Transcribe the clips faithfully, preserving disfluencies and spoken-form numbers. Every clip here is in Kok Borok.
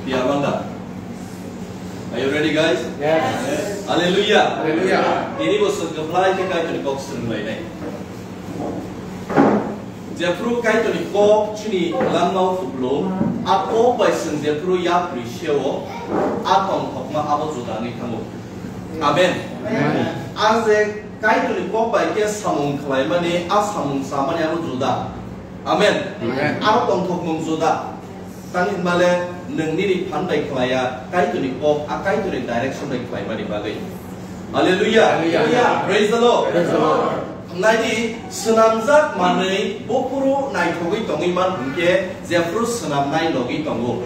Yabanda. Are you ready, guys? Yes. Hallelujah. Hallelujah. Tini bo swngkwplai khe Kaitorni kok swrwnglainai. Jephru Kaitorni kok chini langmao kupulung, a kok bai chwng jephru yapri seo, a tongthokma abo juda wngwi thango. Amen. Amen. A je Kaitorni kok bai khe samung khlaimani, a samung samani abo juda. Amen. Amen. Aro tongthokmung juda. Tang hinmale nwng nini phan bai khlaiya, Kaitorni kok, a Kaitorni direction bai khlaimani bagwi. Hallelujah. Hallelujah. Praise the Lord. Praise the Lord. Naidi, swnamjak manwi buphuru naithogwi tongwi man hwnkhe jephru swnamnai logi tongo.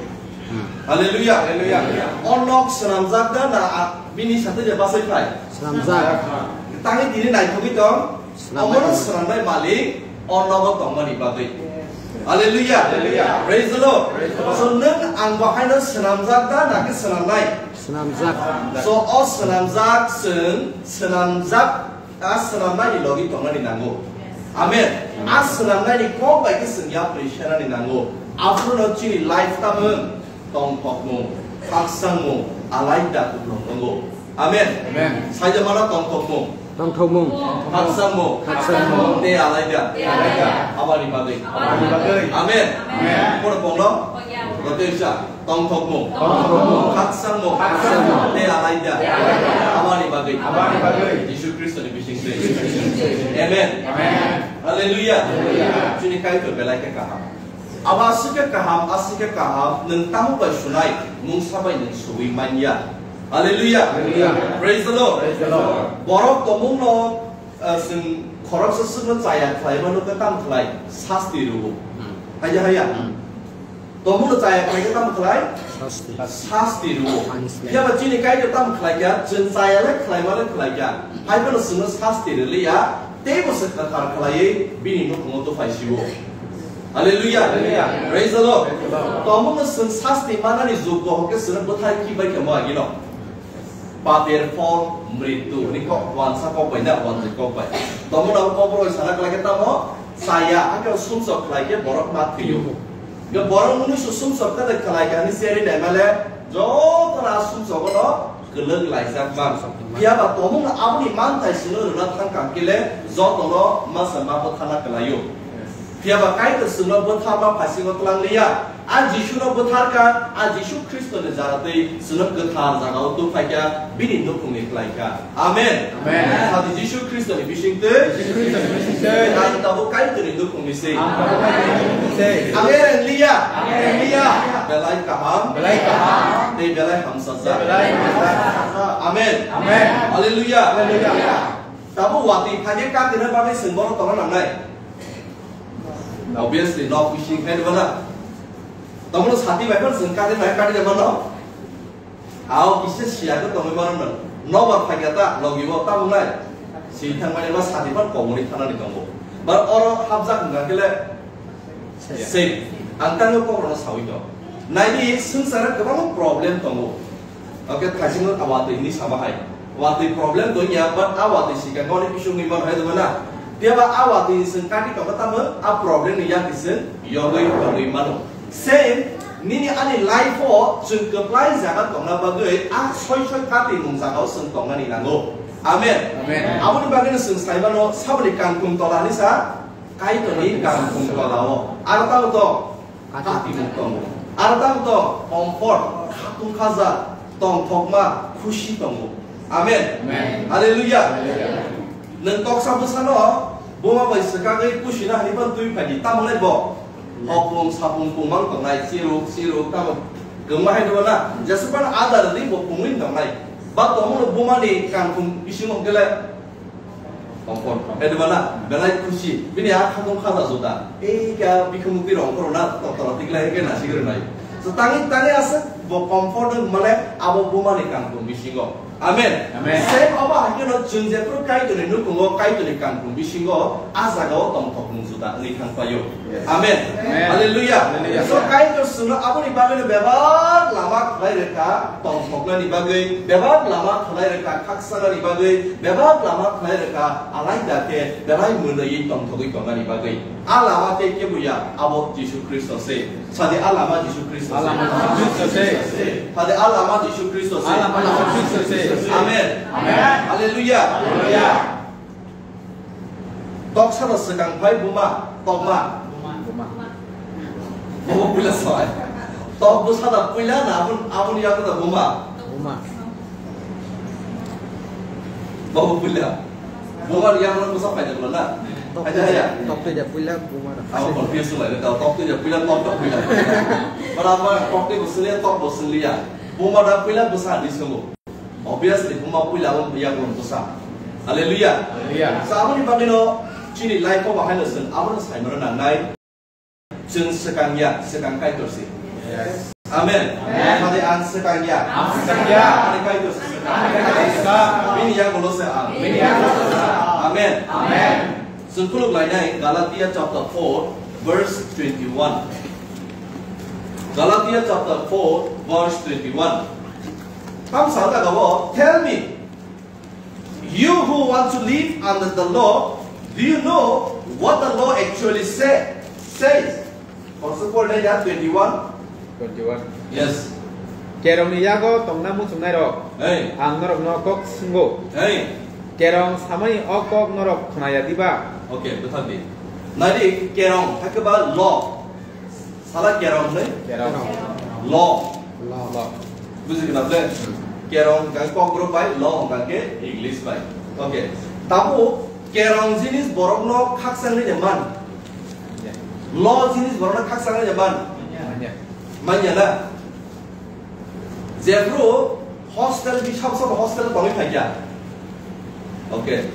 Hmm. Hallelujah. Hallelujah. O nok swnamjak da na, a, bini satwi je bachai phai? Swnamjak. Tangwi tini naithogwi tong. Swnamnai. Omono swnamnai malik o nogo tongmani bagwi. Hallelujah. Hallelujah. Praise the Lord. Praise the Lord. So nwng ang bahaino swnamjak da naki swnamnai? Swnamjak. So o swnamjak chwng swnamjak a swnamnai ni logi tongnani nango. Amen. A swnamnai ni kok bai khe chwng yapri senani nango. Aphuru no chini life tamung tongthokmung, khaksangmung, alaida kuplung tongo. Amen. Amen. Saida mana tongthokmung. Tongthokmung. Khaksangmung. Khaksangmung. Tei alaida. Tei alaida. Abani bagwi. Abani bagwi. Amen. Amen. Kono bongno? Rotei sa. Tongthokmung. Tongthokmung. Khaksangmung. Khaksangmung. Tei alaida. Tei alaida. Abani bagwi. Abani bagwi. Jisu Khristo ni bising twi. Amen. Amen. Hallelujah. Hallelujah. Chini Kaitor belai khe kaham. Abo aswk khe kaham, aswk khe kaham, nwng tamo bai sunai, mungsa bai nwng suwi manya. Hallelujah. Hallelujah. Praise the Lord. Praise the Lord. Borok tongmungno, ah, chwng khoroksa swkno chaya khlaimano khe tamo khlai, sasti rwo. Hmm. Haya, haya. Hmm. Tongmungno chaya khlai khe tamo khlai? Sasti. Sasti rwo. Punishment. Phiya ba chini Kaitor tamo khlai kha, chwng chaya le khlaima le khlai kha. Hai bono chwngno sasti rwliya, teibo se kwthar khlaiwi bini nukhungo tuphai sio. Hallelujah. Hallelujah. Praise the Lord. Praise the Lord. Tongmungno chwng sasti manani juggo hwnkhe chwngno bwthar khibai khe mo agino. Papir phol mrityu hwnwi kok, wansa kok bai na, wanjwi kok bai. Tongmungno abo kokborok sana khlai khe tamo chaya, hakhe sumsok khlai khe borok ma thwio. Hwnkhe borok mwnwi su sumsok khe de khlai khe hwnwi cherwi naimale jotono a sumsogono kwlwk laijak man. Phiya ba tongmungno aboni manthai chwngno rwna thang kha khe le jotono masa ma bwthana kwlaio. Phiya ba Kaitor chwngno bwtharma phasingo twlang liya. A Jisuno bwthar kha, a Jisu Khristoni jaratwi chwngno kwthar jagao tuphai kha, bini nukhungni khlai kha. Amen. Amen. Sadi Jisu Khristoni bisingtwi. Jisu Khristoni bisingtwi. Ang tabuk Kaitorni nukhungni se. Ang tabuk Kaitorni nukhungni se. Ang ereng liya. Ang ereng liya. Belai kaham. Belai kaham. Tei belai hamsajak. Belai hamsajak. Amen. Amen. Hallelujah. Hallelujah. Tabuk watwi phaikhe katina bagwi chwng borok tongna nangnai. Obviously, nok bising khai diba na? Tamono sati bai phano chwng kati nai kati de mano. Ao kisa siya khe tongwi mano no. Nobar phaikha ta, logi bo tabuk nai. Si thangmani ba sati phano koboni thanani tongo. Bar oro hapjak wngkha khe le same. Ang tangwi kokrokno sawi tong. Naidi swngcharo kwbangma problem tongo. Oke, thaisingo a watwi hinwi sama hai. Watwi problem tong ya, but a watwi sikang goni bising ni man hai dwma na. Phiya ba a watwi ni swng kati tongma tamo, a problem ni yak ni swng yogwi tongwi mano. Same, nini ani life o chwng kwplai jaga tongna bagwi a soi soi kati mung jaga o chwng tongnani nango. Amen. Amen. Aboni bagwi no chwng sai mano, saboni kangkung tola hinwi sa, Kaitorni kangkung tola o. Aro tamo to, Kati mung tongo. Aro tamo to comfort, khatung khaja, tongthokma, khusi tongo. Amen. Amen. Hallelujah. Hallelujah. Nwng toksa bwsano buma bai swkagwi pusina hinwi phano twi phaidi, tamo le bo? Hmm. Hopung sapung pungmang tongnai, chiruk, chiruk, tamo kwma hai dwma na? Jeswk phano adar di bo pungwi tongnai. Ba tongmano bumani kangkung bisingo hwnkhe le Comfort. Edwala, belai khusi. Bini a khatung khaja juda. Ei kya bikhumukti rong korona, toktora tiklai ke nasi gori nai. So tangi, tangi asa bo comfort mane abo bumani kangkung bisingo. Amen. Amen. Same abo hakhe no chwng jephru Kaitorni nukhungo, Kaitorni kangkung bisingo, a jagao tongthokmung juda wngwi thang paio. Amen. Amen. Hallelujah. Hallelujah. So Kaitor chwngno aboni bagwino bebak lama khlai rwkha, tongthoknani bagwi, bebak lama khlai rwkha, khaksanani bagwi, bebak lama khlai rwkha, alaida khe belai mwnwi tongthogwi tongnani bagwi. A lama tei kebo ya, abo Jisu Khristo se. Sadi, "A lama Jisu Khristo se." A lama Jisu Khristo se. Sadi, "A lama Jisu Khristo se." A lama Jisu Khristo se. Amen. Amen. Hallelujah. Hallelujah. Tok sada swkang phai buma, tokma. Buma. Buma puila sai. Tok bwsada puila na abon, aboni yago da buma. Buma. Buma puila. Buma ni yago bwsa phai da na. Tok twi da puila buma da. Abo confuse lai da, tok twi da puila, tok da puila. Bara bara tok twi bwswliya, tok bwswliya. Buma da puila bwsa ni sungo. Obviously, buma puila abo yago bwsa. Hallelujah. Hallelujah. So, aboni bagwi no chini life o bahai no chwng abono sai mano nangnai. Chwng swkang ya, swkang Kaitor se. Yes. Amen. Amen. Hade ang swkang ya. Ang swkang ya. Ani Kaitor se swkang. Ani Kaitor se swkang. Bini yago lo se ang. Bini yago lo se ang. Amen. Amen. Chwng khuluk lainai Galatia chapter four, verse twenty-one. Galatia chapter four, verse twenty-one. Tam sa da gabo, "Tell me, you who want to live under the law, do you know what the law actually say, says?" Khoroksa pori nai ya, twenty-one. Twenty-one. Yes. Kerongni yago tongna muchungnairok, hey, ang norokno kok swngo. Hey. Kerong samani o kok norok khwnaya diba? Okay, bwthar di. Nai di, kerong, hakhe ba law. Sala kerong hinwi? Kerong. Law. Law. Law. Buji kena ble? Kerong hwnkha khe Kokborok bai, law hwnkha khe English bai. Okay. Tabuk kerong jinis borokno khakchangwi de man. Yeah. Law jinis borokno khakchangwi de man. Yeah. Manya na? Jephru hostel, bisap sabo hostel tongwi phaikya. Okay.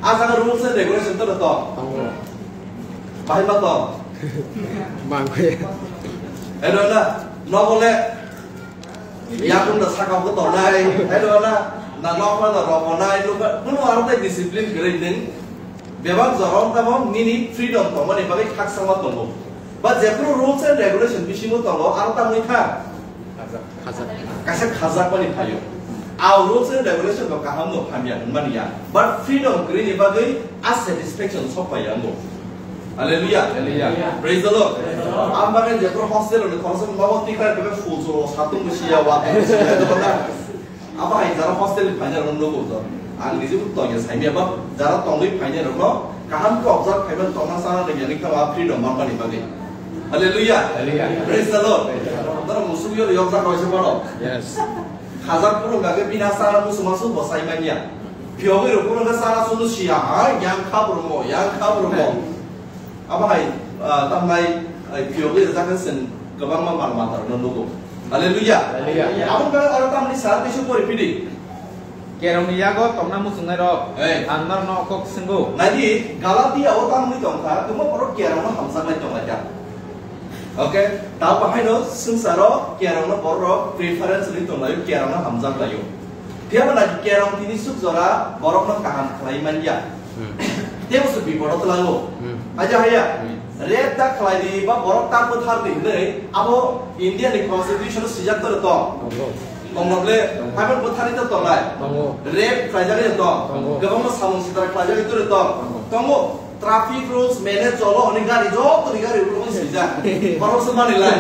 A jaga rules and regulation to tong. Tongo. Bahai ma tong. Mangkhe. Hello na, no bole. Yakung da sakao ko tongnai. Hello na, na nokma na romonai, nokma, kuno aro tai discipline kwrwi ning. Bebak jorao tamo nini freedom tongmani bagwi khakchangma tongo. Ba jephru rules and regulation bisingo tongo, aro tamo wngkha. Khajak. Kaisa khajakmani phaio. Au rules and regulation bo kaham no hamya hwnmani ya. But freedom kwrwini bagwi a satisfaction sok phaiya wngo. Hallelujah. Hallelujah. Praise the Lord. Praise the Lord. Ang bagwi jephru hostel ni khoroksa mabo tikra kebe full juro satung bisiya, watung bisiya, Abo hai jara hostel ni phainai rok nugo to. Ang niji bo tongya saimya ba jara tongwi phainai rok no kaham khe observe khaiman tongna sana rwngya ni khe ba freedom manmani bagwi. Hallelujah. Hallelujah. Praise the Lord. Praise the Lord. Tara musuk yo yok jak roi se bono. Yes. Khajak puro gage bina sana musu masu bo sai manya. Phiyogwi rok puro ga sana sunu siya ha yang kha puro mo, yang kha puro mo. Abo hai, ah, tamnai, ai, phiyogwi rijak khe chwng kwbangma mal matarokno nugo. Hallelujah. Hallelujah. Aboni bagwi oro tamni sal kaisu pori phidi. Kerongni yago tongna muchungnai rok, hey, ang norokno kok swngo. Naidi, Galatia o tamni tongkha, tongma borok kerongno hamjaknai tonglaikha. Okay, ta bahaino swngcharo kerongno borok preference ri tonglaio, kerongno hamjaklaio. Phiya ba naidi kerong tini suk jora borokno kaham khlai manya. Hmm. Tebo se bipodo twlango. Hmm. Haja haya. Hmm. Rape ta khlai di ba borok ta bwthar di hinwi abo India ni constitution o swijak toro tong. Tongo. Tongno ble, tongo, haibo bwthar di to tongnai. Tongo. Rape khlai jagwi tong. Tongo. Kwbangma samung sitra khlai jagwi toro tong. Tongo. Tongo. Traffic rules manage cholo hwnwi gari joto ni gari ulo swijak. Borok se mani lai.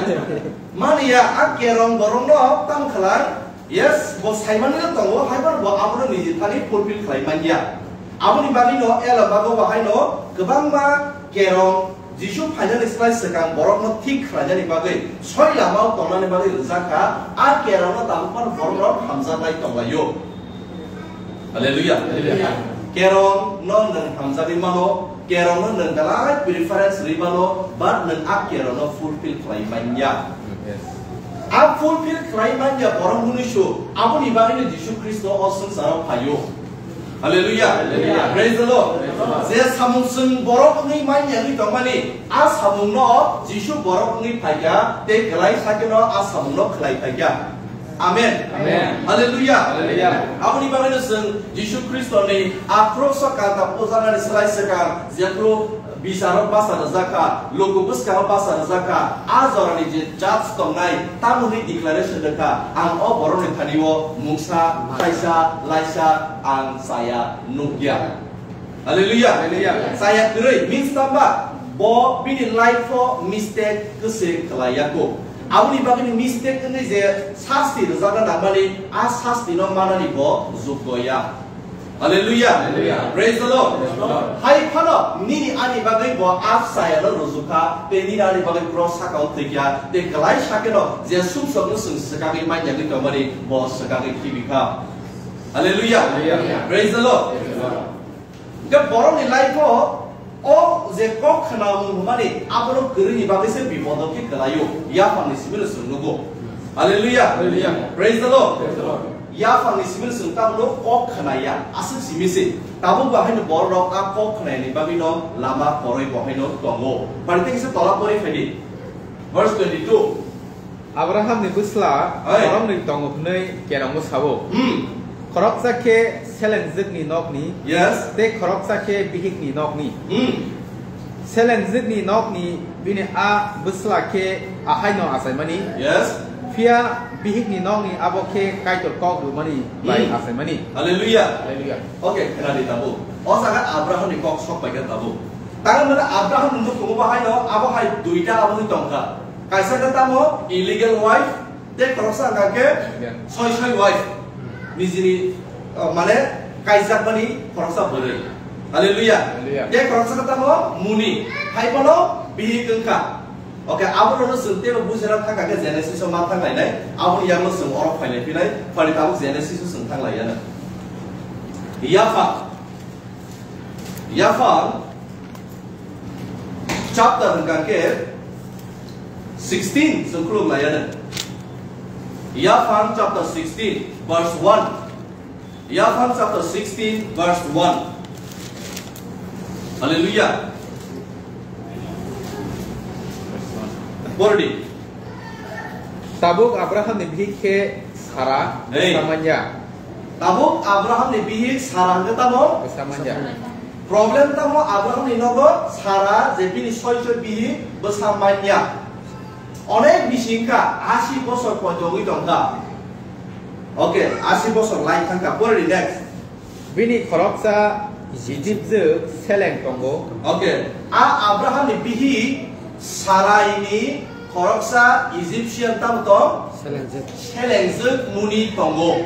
Mani ya a kerong borok no tang khlai. Yes, bo saimani no tongo, haiphano bo abono niji thani fulfill khlai manya. Aboni bagwi no Ela bago bo haino kwbangma kerong Jisu phainani slai swkang borokno thik khlainani bagwi soi lamao tongnani bagwi rijak kha, a kerongno tabuk phano borok rok hamjaknai tonglaio. Hallelujah. Hallelujah. Kerongno nwng hamjagwi mano, kerongno nwng belai preference rwi mano, but nwng a kerongno fulfill khlai manya. Yes. A fulfill khlai manya borok hwnwi su, aboni bagwino Jisu Khristo o swngcharo phaio. Hallelujah. Hallelujah. Praise the Lord. Praise the Lord. Je samung chwng borok wngwi manya wngwi tongmani, a samungno Jisu borok wngwi phaikha, tei kwlai sakeno a samungno khlai phaikha. Amen. Amen. Hallelujah. Hallelujah. Aboni bagwino chwng Jisu Khristoni a cross o kanta pujanani slai swkang jephru Bicharo basa rwjak kha, luku bwskango basa rwjak kha, a jorani je judge tongnai, tamoni declaration rwkha, ang o borokni thani-o mungsa, mungsa, taisa, laisa ang chaya nukya. Hallelujah. Hallelujah. Chaya kwrwi means tamba, Bo bini life o mistake kwswi khlai ya kho. Aboni bagwi mistake wngwi je sasti rwjakna nangmani, a sasti no manani bo joggo ya. Hallelujah. Hallelujah. Praise the Lord. Praise the Lord. Hai phano nini ani bagwi bo a chaya no rwjwkha, tei nini ani bagwi cross saka o thwikya, tei kwlai sakeno je sumsok no chwng swkagwi manya gwi tongmani bo swkagwi thibikha. Hallelujah. Hallelujah. Praise the Lord. Praise the Lord. Hingke borokni life o, o je kok khwnamung hwnmani abono kwrwini bagwi se bipodo khe kwlaio, yaphangni simi no chwng nugo. Hallelujah. Hallelujah. Praise the Lord. Praise the Lord. Yaphangni simi no chwng tamo kok khwnaya, aswk simi se. Tabuk bo haino borok rok a kok khwnayani bagwi no lama poroi bo haino tongo. Pari tei kisa tola pori phaidi. Verse twenty-two. Abrahamni bwsla Hai. Khoroknwi tongo hwnwi Kerongo sabo. Hmm. Khoroksa khe selengjwkni nokni, Yes. Tei khoroksa khe bihikni nokni. Hmm. Selengjwkni nokni bini a bwsla khe ahaino achaimani. Yes. Phiya bihikni nokni abo khe Kaitor kok rwmani bai Hmm. achaimani. Hallelujah. Hallelujah. Okay, khwnadi tabuk. O jaga Abrahamni kok sok bai khe tabuk. Tangwi mano Abrahamni nukhungo bo haino abo hai duita abo wngwi tongkha. Kaisa khe tamo illegal wife, tei khoroksa hwnka khe Amen. Soi soi wife. Nijini, uh, mane kaijakmani khoroksa bwrwi. Hallelujah. Hallelujah. Tei khoroksa khe tamo muni. Hai bono bihik wngkha. Okay, abono chwng teibo bujina thangkha khe Genesis o ma thanglainai. Aboni yago chwng oro phailai phinai. Phani tabuk Genesis o chwng thanglaiyana. Yapha. Yaphang chapter hwnkha khe sixteen chwng khulum naiya nang. Yaphang chapter sixteen verse one. Yaphang chapter sixteen verse one. Hallelujah. Pordi. Tabuk Abrahamni bihik khe Sara Hey. Samanya. Tabuk Abrahamni bihik Sara hwnkhe tamo? Bwsa manya. Problem tamo Abrahamni nogo Sara je bini soi soi bihik bwsa manya. Onek bisi wngkha, asi bosor poito wngwi tongkha. Okay, asi bosor lai thangkha. Pore di next. Bini khoroksa Ijipjwk seleng tongo. Okay, a Abrahamni bihik Saraini khoroksa Egyptian tamo tong? Selengjwk. Selengjwk muni tongo.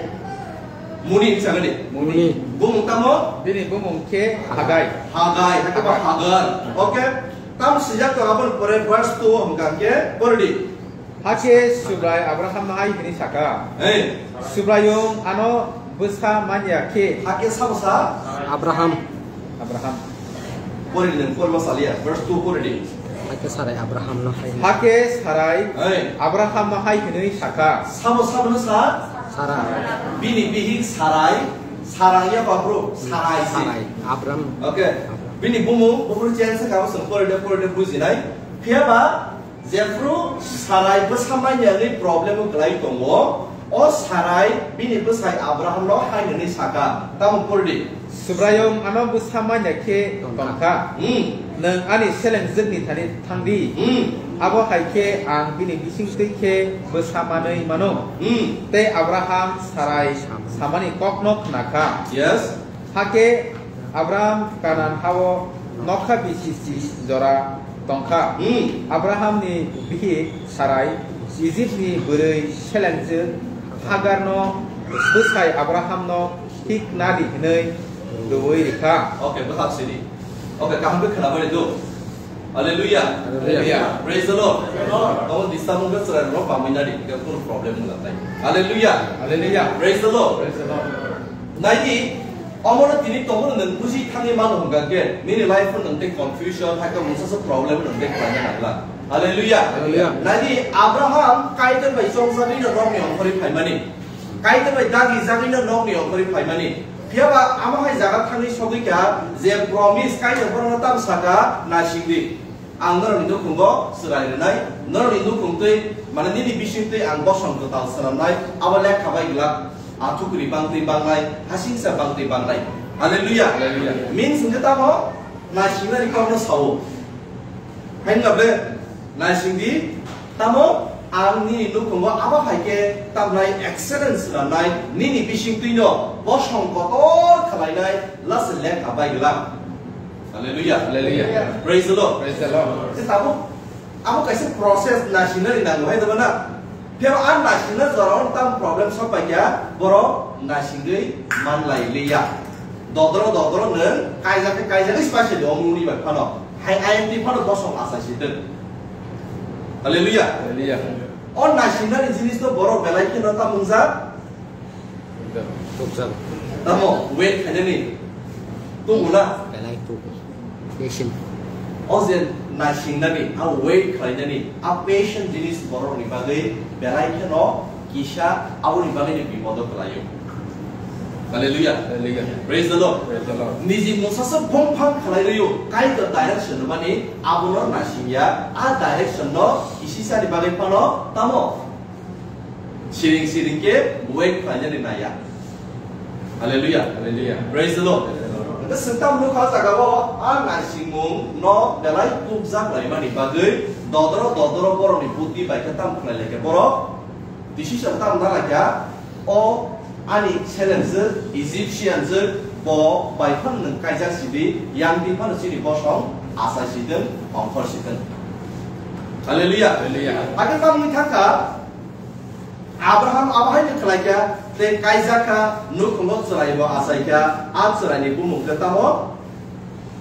Muni hwnsa gani? Muni. Bumung tamo? Bini bumung khe Hagai. Hagai, hakhe ba Hagar. Okay. Tam swijak to aboni pore verse two hwnkha khe pore di. Hakhe Subrai Abraham no hai hwnwi saka. Hey. Subraiyung ano bwsa manya khe. Hakhe sabo sa? Abraham. Abraham. Pore di nang, pore ma saliya. Verse two pore di. Hakhe Sarai Abraham no hai. Hakhe Sarai Hey. Abraham no hai hwnwi saka. Sabo sabo no sa? Sara. Bini bihik Sarai. Sarai ya babru. Sarai si. Sarai. Abram. Okay. Abram. Bini bumung, bumung change sa kabo song pore de, pore de bujinai. Phiya ba Jephru Sarai bwsa manya ni problem o kwlai tongo. O Sarai bini bwsai Abraham no hai hwnwi saka, tamo pore di. Subraiyung ano bwsa manya khe tongkha. Hmm. Nwng ani selengjwkni thani thang di. Hmm. Abo hai khe ang bini bising twi khe bwsa manwi mano. Hmm. Tei Abraham Sarai samani kokno khna kha. Yes. Hakhe Abram Kanan hao nokha bisi si jora tongkha. Hmm. Abrahamni bihik Sarai Ijipni bwrwi selengjwk Hagarno bwsai Abrahamno hik nadi hwnwi rwui rwkha. Okay, bwkhak sidi. Okay, kaham khe khwnabai do. Hallelujah. Hallelujah. Praise the Lord. Praise the Lord. Tamo disturb wngkha chwrai rok bamwi nadi, hingkhe kunu problem wngkha tai. Hallelujah. Hallelujah. Praise the Lord. Praise the Lord. Naidi, omono tini tongmani nwng buji thangwi mano hwnkha khe, nini life-o nwng tei confusion, hai khe mungsa se problem nwng tei khlaina nangla. Hallelujah. Hallelujah. Naidi, Abraham Kaitor bai chongjagwino nokni ongkhorwi phaimani. Kaitor bai dagi jagwino nokni ongkhorwi phaimani. Phiya ba amo hai jaga thangwi sogwi kha je promise Kaitor bono tamo saka, naising di. Ang norokni nukhungo chwrai rwnai, norokni nukhung twi, mane nini bising twi ang bosong kwtal swnamnai, abo lekha bai glak, athukri bangtwi bangnai, hasingsa bangtwi bangnai. Hallelujah. Hallelujah. Means hwnkhe tamo? Naisingnani kokno sao. Haino ble, naising di, tamo ang nini nukhungo abo hai khe tamnai excellence swnamnai, nini bising twino bosong kotor khwlainai, lase lekha bai glak. Hallelujah. Hallelujah. Praise the Lord. Praise the Lord. Je tabuk abo kaisa process nasingnani nango hai daba na. Phiya a nasingnani jora on tam problem sok pai kya borok nasingwi manlai liya. Dodoro dodoro nwng kaijak khe kaijak wi spasi do muni bai phano. Hai I M T phano bosong asai si dwn. Hallelujah. Hallelujah. O nasingnani jinis to borok belai kheno tam wngjak. Tamo wait khainani. Tungula. Belai tuku. Patient. O je naisingnani, a wait khlainani, a patient jinis borokni bagwi belai kheno kisa aboni bagwino bipodo kwlaio. Hallelujah. Hallelujah. Praise the Lord. Praise the Lord. Niji mungsa se bongphang khlai rwio, Kaitor direction rwmani abono naisingya, a direction no kisisani bagwi phano tamo siring siring khe wait khlainani naiya. Hallelujah. Hallelujah. Praise the Lord. Praise the Lord. Hwnkhe swngtam nukha o jaga o a naisingmung no belai pukjak laimani bagwi dodoro dodoro borokni buddhi bai khe tam khlai lai khe borok decision tam na lai kha o ani selengjwk Egyptian jwk bo bai phano nwng kaijak sidi yang di phano chini bosong asai sidwng ongkhor sidwng. Hallelujah. Hallelujah. Hakhe tamni thangkha Abraham abo hai khe khlai kha, tei kaijak kha, nukhungo chwrai bo achai kha, a chwraini bumung khe tamo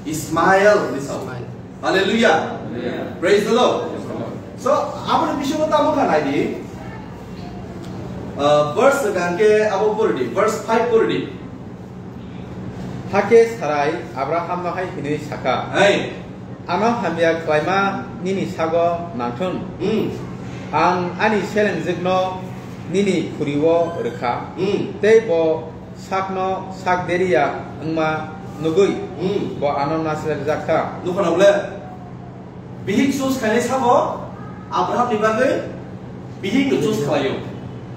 Ismael hinwi sao. Ismael. Hallelujah. Hallelujah. Praise the Lord. Praise the Lord. So, aboni bisingo tamo kha nai di. Ah, verse hwnkha khe abo pori di, verse five pori di. Hakhe Sarai Abrahamno hai hwnwi sakha, Hai. "Ano hamya khlaima nini sago nangthun. Hmm. Ang ani selengjwkno nini khuri-o rwkha, Hmm. tei bo sakno sak deriya wngma nugwi Hmm. bo ano nasiljakha." Nukha na bole? Bihik choose khainai sabo Abraham ni bagwi bihik no choose khlaio.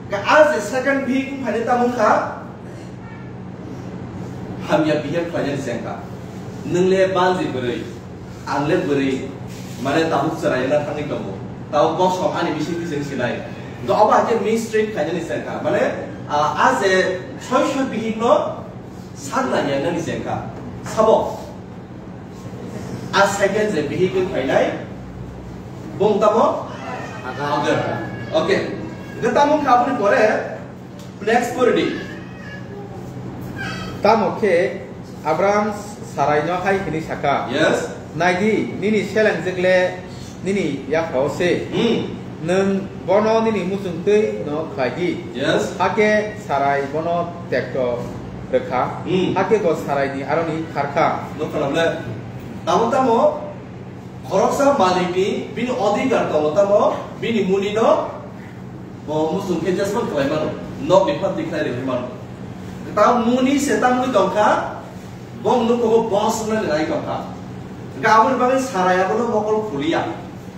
Ka a je second bihik wng phainai tamo wngkha hamya behave khlainani se wngkha. Nwng le banji bwrwi, ang le bwrwi, mane tabuk chwrai wngna thangwi tongo. Tabuk bosong ani bising bising sinai. Hwnkhe obo hai khe mistreat khlainani se wngkha. Mane, ah, a je soi soi bihik no sak naiya nani se wngkha. Sabo? A second je vehicle phainai, bung tamo? Hagar. Hagar. Okay. Hwnkhe tamo wngkha aboni pore next pori di. Tamo khe Abram Saraino hai hwnwi sakha, Yes. "Nai di, nini selengjwk le nini yaphao se. Hmm. Nwng bono nini muchungtwi no khlai di." Yes. Hakhe Sarai bono tekto rwkha. Hmm. Hakhe bo Saraini aroni kharkha. Nukha na bole? Tamo tamo khoroksa malikni bini odhikar tongo, tamo bini munino bo muchung khe adjustment khlai mano, nokni phan tikhlai rwui mano. Tamo muni se tamni tongkha, bong nukogo boss wngnani nai tongkha. Hwnkhe aboni bagwi Sarai abono mokol khuliya.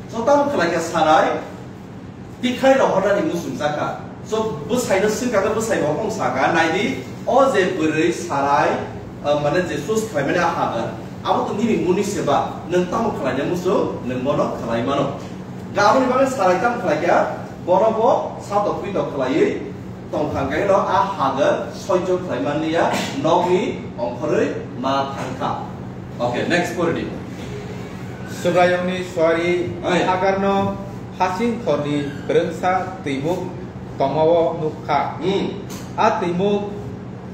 So tamo khlai kha Sarai, Tikhlai rohornani muchungjakha. So, bwsaino swngkha khe bwsai bo wng sakha, "Nai di, o je bwrwi Sarai, ah, mane je choose khlaimani a Hagar, abo to nini muni se ba, nwng tamo khlaina muchung, nwng bono khlai mano." Ga aboni bagwi Sarai tamo khlai kha, bono bo satok pitok khlaiwi tong kha, hwnkhe no a Hagar soijo khlai manliya, nokni ongkhorwi ma thang kha. Okay, next pori di. Subraiyungni suari Hai. Hagarno hasing khorni kwrwngsa twimuk tongmao nuk kha. Hmm. A twimuk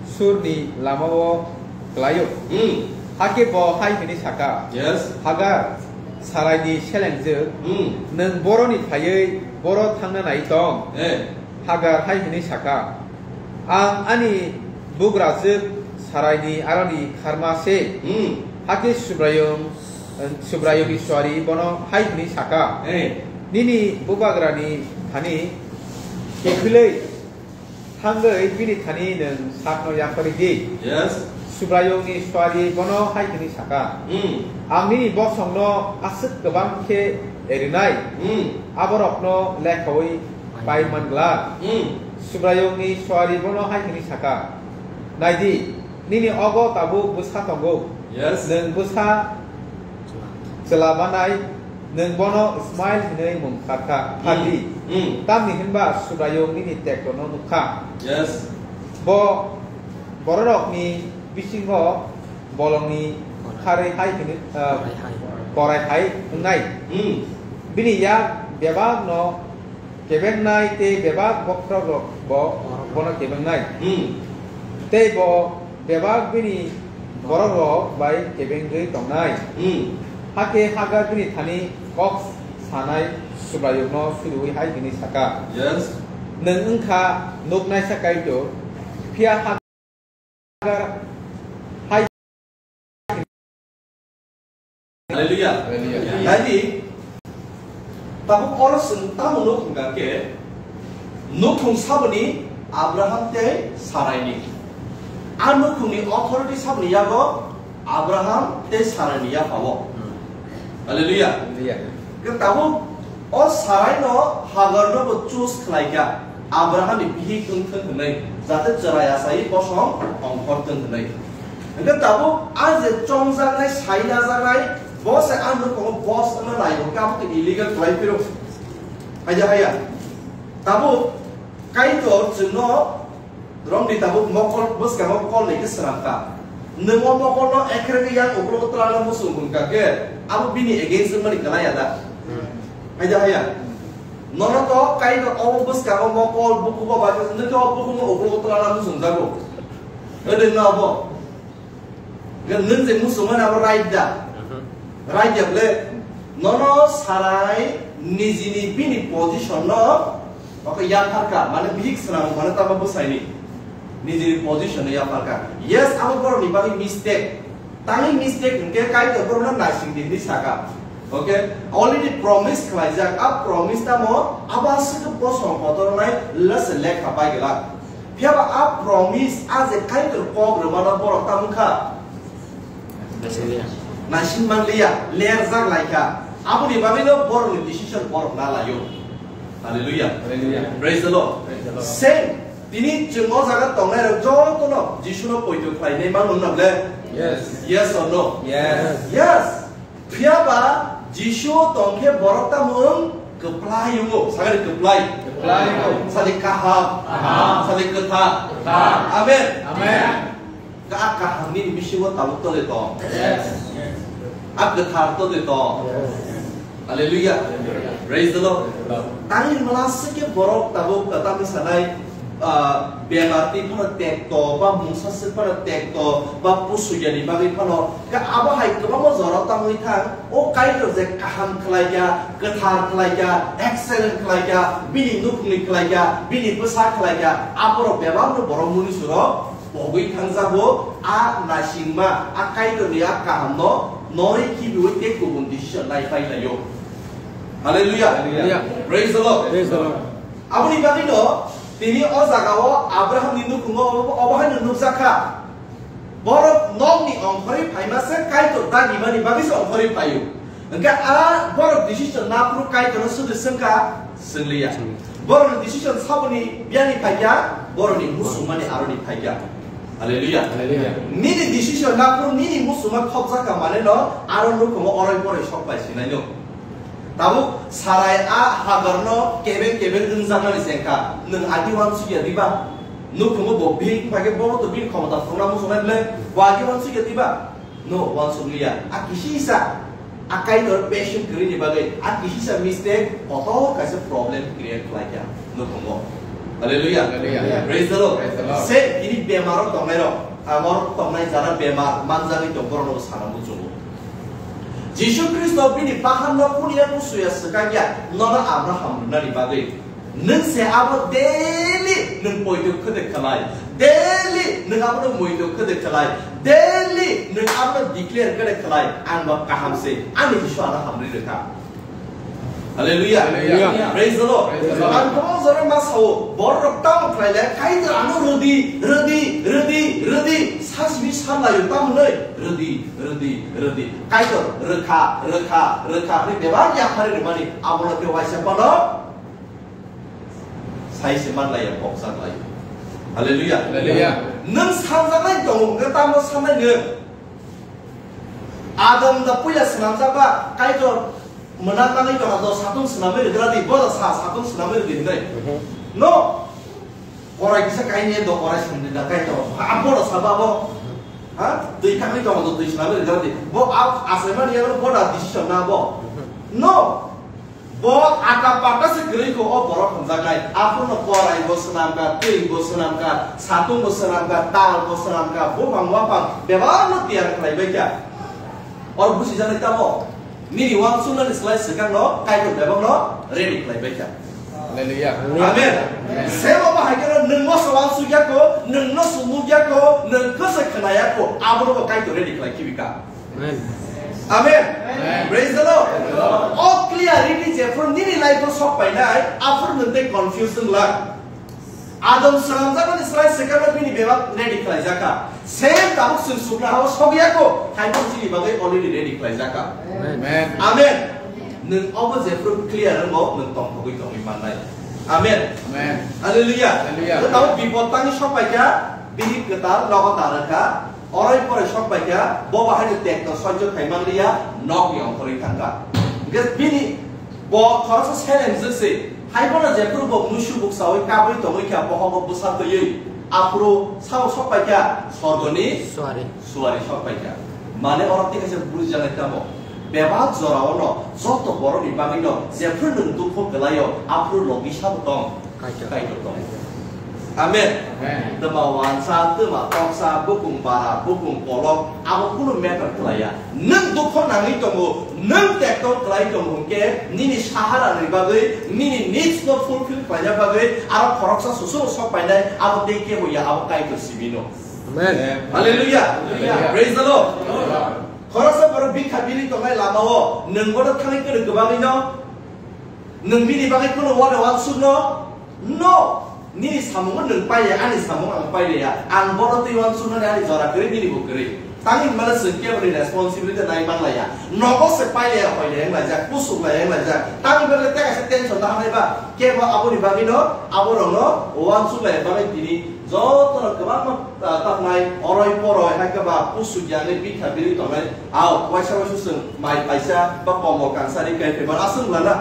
Surni lamao klaio. Hmm. Hakhe bo hai hwnwi sakha, Yes. Hagar, Saraini selengjwk, Hmm. nwng boroni phaiwi boro thangna nai tong? Eh. Hagar hai hwnwi sakha, "Ang ani bugrajwk Saraini aroni kharma se." Hmm. Hakhe Subraiyung, Subraiyungni suari bono hai hwnwi sakha, Hey. "Nini bubagrani thani kephilwi thangwi bini thani nwng sakno yaphari di." Yes. Subraiyungni suari bono hai hwnwi sakha, Hmm. "Ang nini bosongno aswk kwbang khe erinai, Hmm. aborokno lekhaui pai man glak." Hmm. Subraiyungni suari bono hai hwnwi sakha, "Nai di, nini ogo tabuk bwsa tongo. Yes. Nwng bwsa chwla banai, nwng bono Ismail hwnwi mung kharkha, kha di. Hmm. Hmm. Tamni hwnba Subraiyung nini tektono nukha." Yes. Bo bororokni bisingo bolongni kharwi hai hwnwi, ah, korai hai wngnai. Hmm. Bini yak bebak no kebengnai tei bebak bokhorok rok bo bono kebengnai. Hmm. Tei bo bebak bini borok rok bai kebengwi tongnai. Hmm. Hakhe Hagar bini thani kok sanai Subraiyungno suriui hai hwnwi saka, Yes. Nwng wngkha nuknaisa Kaitor, phiya Hagar hai Hallelujah. Hallelujah. Naidi, tabuk oro chwng tamo nuk hwnkha khe, nukhung saboni Abraham tei Saraini. A nukhungni authority saboni yago Abraham tei Saraini yaphao. Hmm. Hallelujah. Hallelujah. Khe tabuk o Saraino Hagarno bo choose khlaikha, Abrahamni bihik wngthwng hwnwi, jate chwrai achai bosong ongkhorthwng hwnwi. Hwnkhe tabuk a je chongjaknai, sainajaknai, bo se a nukhungo boss wngna nai hwnkhe abo khe illegal khlai phiro. Haiya, haiya. Tabuk Kaitor chwngno romni tabuk mokol bwskango kolni khe swnamkha. Nwng o mokolno ekherengwi yang uklogo twlangna muchung hwnkha khe abo bini against wngmani kwlaiya da? Hmm. Haiya, haiya. Nono to Kaitor o bwskango mokol bukugo bai khe nwng khe o bukugo uklogo twlangna muchungjago. Ede no abo. Nwng je muchungmani abo right da? Aha. Right ya ble? Nono Sarai nijini bini position no oke yapharkha, mane bihik swnam mane tamo bwsaini nijini position no yapharkha. Yes, abo borokni bagwi mistake. Tangwi mistake hwnkhe Kaitor borokno naising di hwnwi saka. Okay? Already promise khlaijak. A promise tamo abo aswk bosong kotor nai lase lekha pai glak. Phiya ba a promise, a je Kaitor kok rwmano borok tamo kha? Naising manliya, lerjak lai kha. Aboni bagwino borokni decision borok na laio. Hallelujah. Hallelujah. Praise the Lord. Praise the Lord. Same, tini chwng o jaga tongnai rok jotono Jisuno poito khlainai mano na ble? Yes. Yes or no? Yes. Yes. Phiya ba Jisu tong khe borok tamo wng kwplai wngo, sakani kwplai. Kwplai wngo. Sadi kaham. Kaham. Sadi kwthar. Kwthar. Amen. Amen. Ka-, a kaham nini bisingo tabuk tole tong. Yes. A kwthar tole tong. Yes. Hallelujah. Hallelujah. Praise the Lord. Praise the Lord. Tangwi mala se khe borok tabuk, uh, tamni sanai, ah, bemar twi phano tekto, ba mungsa swk phano tekto, ba pusuya ni bagwi phano, khe abo hai kwbangma jora tangwi thang, o Kaitor je kaham khlai kha, kwthar khlai kha, excellent khlai kha, bini nukhungni khlai kha, bini bwsa khlai kha, aborok bebak no borok muni surok pogwi thangjago, a naisingma, a Kaitor ni a kaham no norwi khibiwi tei kubun decision nai pai laio. Hallelujah. Hallelujah. Praise the Lord. Praise the Lord. Aboni bagwino tini o jagao Abrahamni nukhungo obo, obo haino nukjakha. Borok nokni ongkhorwi phaima se Kaitor dagimani bagwi se ongkhorwi phaio. Hwnkhe a borok decision naphuru Kaitorno sudi swngkha? Swngliya. Borokni decision saboni biyani phaikha, borokni musungmani aroni phaikha. Hallelujah. Hallelujah. Nini decision naphuru nini musungma khopjakha maneno aro nukhungo oroi poroi sok bai sinaino. Tabuk Sarai a Hagarno kebeng kebeng wngjaknani chengkha, nwng agi uansukya diba? Nukhungo bo bihik wngphaikhe bo to bini khomota phuruna muchungnai ble, bo agi uansukya diba? No, uansukliya. A kisisa, a Kaitor patient kwrwini bagwi, a kisisa mistake kotor kaisa problem create khlaikha nukhungo. Hallelujah. Hallelujah. Praise the Lord. Praise the Lord. Se tini bemaro tongnairok, amor tongnai jara bemar manjagwi tong, borokno sana muchungo. Jisu Khristo bini bahanno kuniya kusuya swkakya, nono Abraham rwnani bagwi. Nwng se abo daily nwng poito khede khlai, daily nwng abono muito khede khlai, daily nwng abono declare khede khlai, ang bo kaham se, ani Jisu ano hamri rwkha. Hallelujah. Hallelujah. Praise the Lord. Praise the Lord. Ang kwbang jora ma sao, borok tamo khlai le, Kaitor ano rwdi, rwdi, rwdi, rwdi, sa simi sa laio tamo nai, rwdi, rwdi, rwdi. Kaitor rwkha, rwkha, rwkha, hwnwi bebak yaphari rwmani, abono khe waisa phano sai se man laia, pokjak laia. Hallelujah. Hallelujah. Nwng sanjaknai tongo, hwnkhe tamo sanai nwng? Adam da puila swnamjak ba, Kaitor mwnang nangwi tongna do satung swnamwi rwgra di, bo da sa satung swnamwi rwdi hinwi. Mhm. No. Korai kisa kaini do korai swnamdi da Kaitor. Abo da saba bo. Ha? Twi kangni tong do twi swnamwi rijak di. Bo a-, achaimani yago bo da decision na bo. No. Bo ata pata se kwrwi kho o borok hwnjaknai. Aphuru no korai bo swnamkha, twi bo swnamkha, satung bo swnamkha, tal bo swnamkha, buphang waphang bebak no tiyar khlaibaikha. Or busijaknai tamo? Nini uansuknani slai swkangno Kaitor bebakno ready khlaibaikha. Hallelujah. Amen. Sebo bahai khe nwng moso uansukya kho, nwng no sumukya kho, nwng khe se khnaya kho, abono bo Kaitor ready khlai khibika. Amen. Amen. Amen. Praise the Lord. Praise the Lord. O clarity jephuru nini life o sok painai, aphuru nwng tei confusion lak. Adam swnamjakmani slai swkangno bini bebak ready khlaijakha. Same tabuk chwng sukna hao sokya kho, hai bo chini bagwi already ready khlaijakha. Amen. Amen. Nwng obo jephuru clear wngo, nwng tongthogwi tongwi mannai. Amen. Amen. Hallelujah. Hallelujah. Tabuk bipod tangwi sok paikha, bihik kwtal nogo narwkha, orai porai sok paikha, bo bahai tekno soijo khai manliya, nokni ongkhorwi thangkha. Hwnkhe bini Bo khoroksa seleng jwk se, hai bono jephuru bo musu buksaui kabui tongwi kha, bohogo bwsa twiwi, aphuru sabo sok pai kha, sorgoni Suari. Suari sok pai kha. Mane oro tei kaisa bujijaknai tamo, bebak jorao'-no joto borokni bagwino jephuru nwng dukho kwlaio, aphuru logi sabo tong, Kaitor. Kaitor tong. Amen. Amen. Twma wansa, twma toksa, bukung bara, bukung kolok, abo kunu matter khlaiya. Nwng dukho nangwi tongo, nwng tekto khlai tongo hwnkhe, nini sahara ni bagwi, nini needs no fulfill khlaina bagwi, aro khoroksa susu sok painai, abo tei kebo ya, abo Kaitor sibino. Amen. Hallelujah. Hallelujah. Praise the Lord. Khoroksa borok bikha bili tongnai lamao, nwng bono thangwi kwrwng kwbangwi no, nwng bini bagwi kunu wano wansukno, No! Nini samungo nwng pailiya, ani samungo ang pailiya. Ang bono twi uansuknani ani jora kwrwi, nini bo kwrwi. Tangwi hwnmale chwng keboni responsibility nai manlaiya. Nogo se pailiya, hoiliya wnglaijak, kusuklaiya wnglaijak. Tangwi hwnmale tei kaisa tension ta hanai ba? Kebo aboni bagwino, aborokno uansuklaiya bagwi tini jotono kwbangma, ah, tamnai oroi poroi, hai khe ba kusuk yangwi bikha birwi tongnai. Ao, waisa waisa chwng mai paisa ba komol kansa ri kai phaimano aswk wngla na?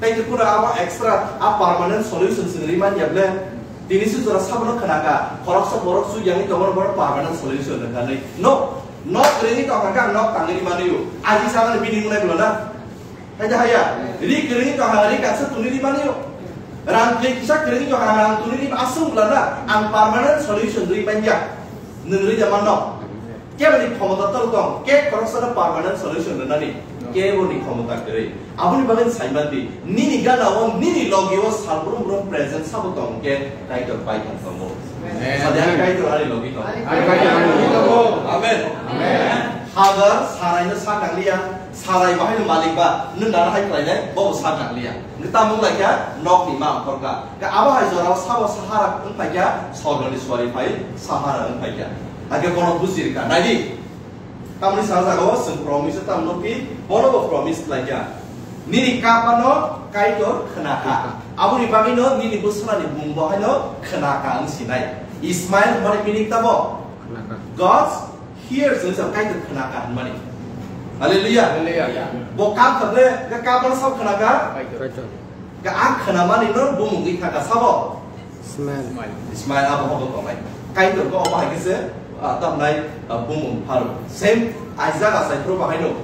Tei khe phano abo extra a permanent solution chwng ri man ya ble? Tini se jora sabono khna kha, khoroksa borok su yangwi tongo, bono permanent solution rwkha hinwi. No, nok kwrwngwi tongkha khe ang nok tangwi ri manwi o. Aji sagani bini wngnai bwla na? Hai da haya? Ri kwrwngwi tongkha, ri kaisa tongwi ri manwi o. Rang kwrwi kisa kwrwngwi tongkha, rang tongwi ri aswk bwla na? Ang permanent solution rwi man ya. Nwng rwi ya man no? Keboni khomota tor tong, ke khoroksano permanent solution rwnani, keboni khomota kwrwi. Aboni bagwi sai man di, nini gana o, nini logi o salbrum brum present sabo tong khe Kaitor bai thang tongo. Amen. Sadi ani Kaitor ani logi tongo. Ani Kaitor ani logi tongo. Amen. Amen. Hagar Sarai no sa nang liya, Sarai bahai no malik ba, nwng nana hai khlai nai, bo bo sa nang liya. Nwng tamo wng lai kha, nok ni ma ongkhor kha. Khe abo hai jora o sabo Sahara wng phai kha, sorgo ni suari phai Sahara wng phai kha. Hakhe bono buji rwkha. Nai di. Tamni sa jaga o chwng promise tamo nukhi, bono bo promise khlai kha. Nini kap ano Kaitor khna kha. Aboni bagwi no nini bwswlani bung bo haino khna kha wng sinai. Ismail hwnmani meaning tamo? Khna kha. God's hears, wng sa Kaitor khna kha hwnmani. Hallelujah. Hallelujah. Bo kap kha ble, kap ano sabo khna kha? Kaitor. Kaitor. Khe a khnamani no bumung wngwi thangkha sabo? Ismail. Ismail abo hobo tongnai. Kaitor khe obo hai khe se, ah, tamnai, ah, bumung pharo. Same Isaac achai phuru bahai no.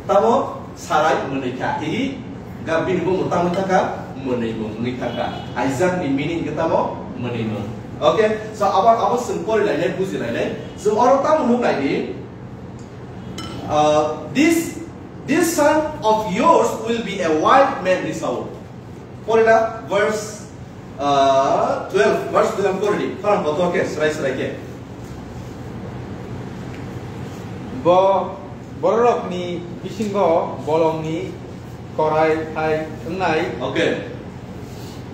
Tamo Sarai mwnwi kha. Hi ga bini bumung tamo thangkha? Mwnwi mung wngwi thangkha. Isaac ni meaning khe tamo? Mwnwi mung. Okay? So abo, abo chwng pori lainai, buji lainai. Chwng oro tamo nuk nai di? Uh, this, this son of yours will be a wild man, hinwi sao. Porila verse, uh, twelve, verse twelve porili. Khorang kotor khe, srai srai khe. Bo bororokni bisingo bolongni korai thai wngnai. Okay.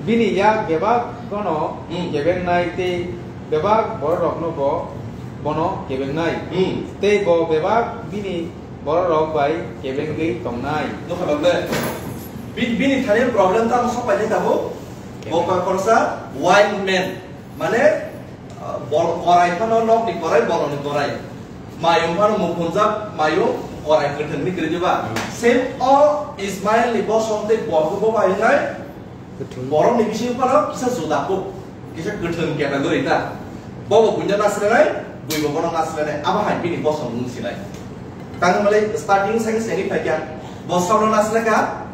Bini yak bebak gono Hmm. kebengnai tei bebak bororokno bo bono kebengnai. Hmm. Tei bo bebak bini bororok bai kebengwi tongnai. Nukha bak le. Bi-, bini thani problem tamo sok pai tabuk. Bo Kebeng. Kha khoroksa wild man. Mane, uh, bol-, korai phano nokni korai, bolongni korai. Mayung phano mukhunjak, mayung korai kwthwngni kwrwi diba? Hmm. Same o Ismail ni bosong tei bo khe bo bai wngnai. Kwthwng. Borokni bisingo phano kisa juda kuk, kisa kwthwng category ta. Bo bo buino nasranai, Buibo bono naslai nai, abo hai bini bosong wng sinai. Tang wngmale starting sai se ni phaikya, bo sabno naslai ka,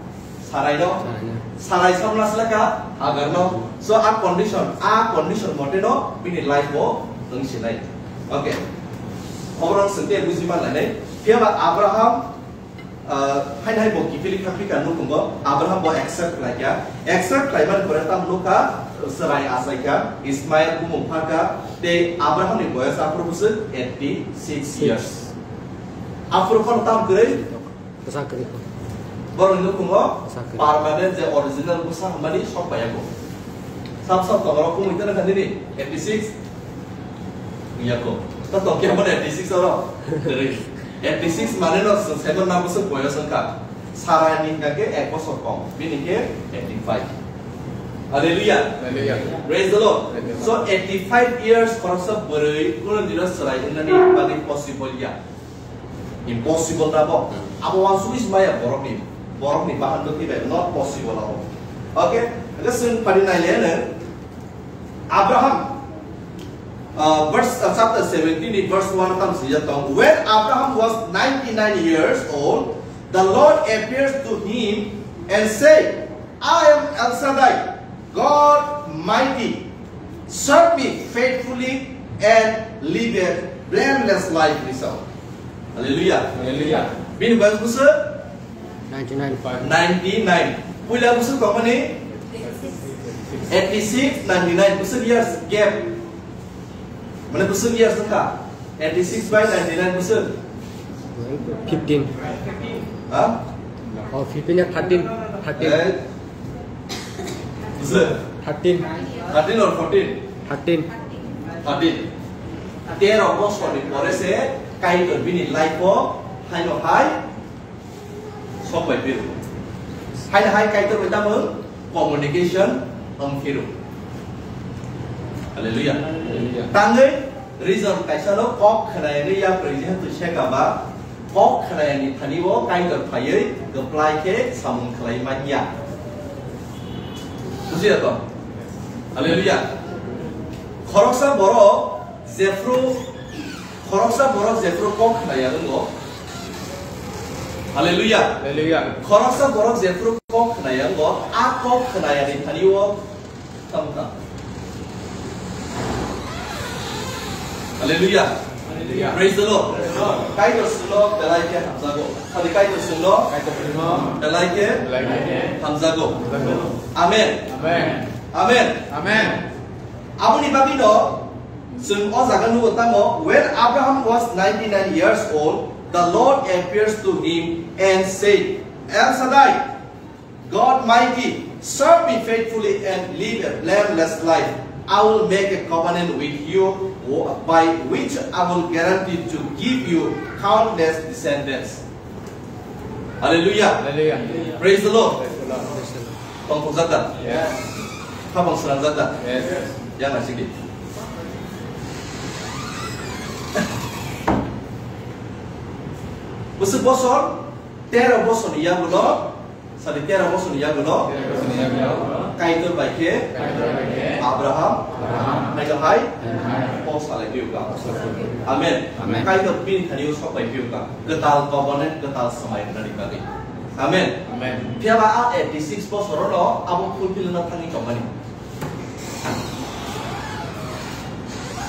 Sarai no. Sarai no. Sarai sabno naslai ka, Hagar no. So a condition, a condition mote no bini life bo wng sinai. Okay. Oborok swngte buji man nai. Phiya ba Abraham Ah, haini hai bo kiphilwi kha phika nukhungo, Abraham bo accept khlai kha. Accept khlaimani pore tamo nukha, chwrai achai kha, Ismael bumung pha kha, tei Abraham ni boyas aphuru bwswk eighty six years. Aphuru phano tamo kwrwi? Bwsa kwrwi kho. Borokni nukhungo bwsa kwrwi. Permanent je original bwsa hwnmani sok paiya kho. Sab sab tongo kumui tene kha nini eighty six. Yako. Ta tokya mana eighty six oro. Dari eighty six mane no saiman na bosor boyos wngkha. Sarai ni hingka khe ek bosor kom. Bini khe eighty five. Hallelujah. Hallelujah. Praise the Lord. Hallelujah. So eighty five years khoroksa bwrwi kuno dino chwrai wngnani bagwi possible ya. Impossible na bo. Abo wansugwi se maya borokni. Borokni bahan no thibai not possible abo. Okay? Hingke swng padi naile nang. Abraham, uh, verse, uh, chapter seventeen, verse one tam sijak tong. When Abraham was ninety-nine years old, the Lord appeared to him and said, "I am El Shaddai, God mighty. Serve me faithfully and live a blameless life." Result. Hallelujah. Hallelujah. Bini boyas bwswk? Ninety-nine. Ninety-nine. Puila bwswk tongmani? Eighty six, ninety nine. Bwswk years gap? Mane bwswk years wngkha? Eighty six by ninety nine bwswk? Fifteen. Ha? Oh, fifteen ya thirteen. Thirteen. Eh? Bwswk? Thirteen. Thirteen or fourteen? Thirteen. Thirteen. Tero bosorni pore se Kaitor bini life o haino hai sok bai phiro. Haino hai Kaitor bai tamo communication wng phiro. Hallelujah. Hallelujah. Tangwi reason kaisa no kok khnaini yaprwi jehetu seka ba kok khnaini thani o Kaitor phaiwi kwplai khe samung khlai manya. Bujiya to? Hallelujah. Khoroksa borok jephru Khoroksa borok jephru kok khnaya wngo. Hallelujah. Hallelujah. Khoroksa borok jephru kok khnaya wngo, a kok khnayani thani o tamo kha. Hallelujah. Hallelujah. Praise the Lord. Praise the Lord. Kaitor swngno belai khe hamjago. Sadi Kaitor swngno Kaitor swngno belai khe belai khe hamjago. Hamjago. Amen. Amen. Amen. Amen. Aboni bagwino chwng o jaga nugo tamo, when Abraham was ninety-nine years old, the Lord appears to him and said, El Shaddai, God mighty, serve me faithfully and live a blameless life. I will make a covenant with you, by which I will guarantee to give you countless descendants. Hallelujah. Hallelujah. Praise the Lord. Praise the Lord. Tongthokjak da? Yes. Khabang swnamjak da? Yes. Yang asik di. Bwswk bosor? Tero bosorni yagulo, sadi tero bosorni yagulo, Kaitor bai khe Abraham, Abraham, hai khe hai, hai, hai, kok salai phiyokha. Amen. Amen. Kaitor bini thani o sok bai phiyokha. Kwtal covenant, kwtal swmai rwnani bagwi. Amen. Amen. Phiya ba a eighty six bosorono abo fulfill wngna thangwi tongmani.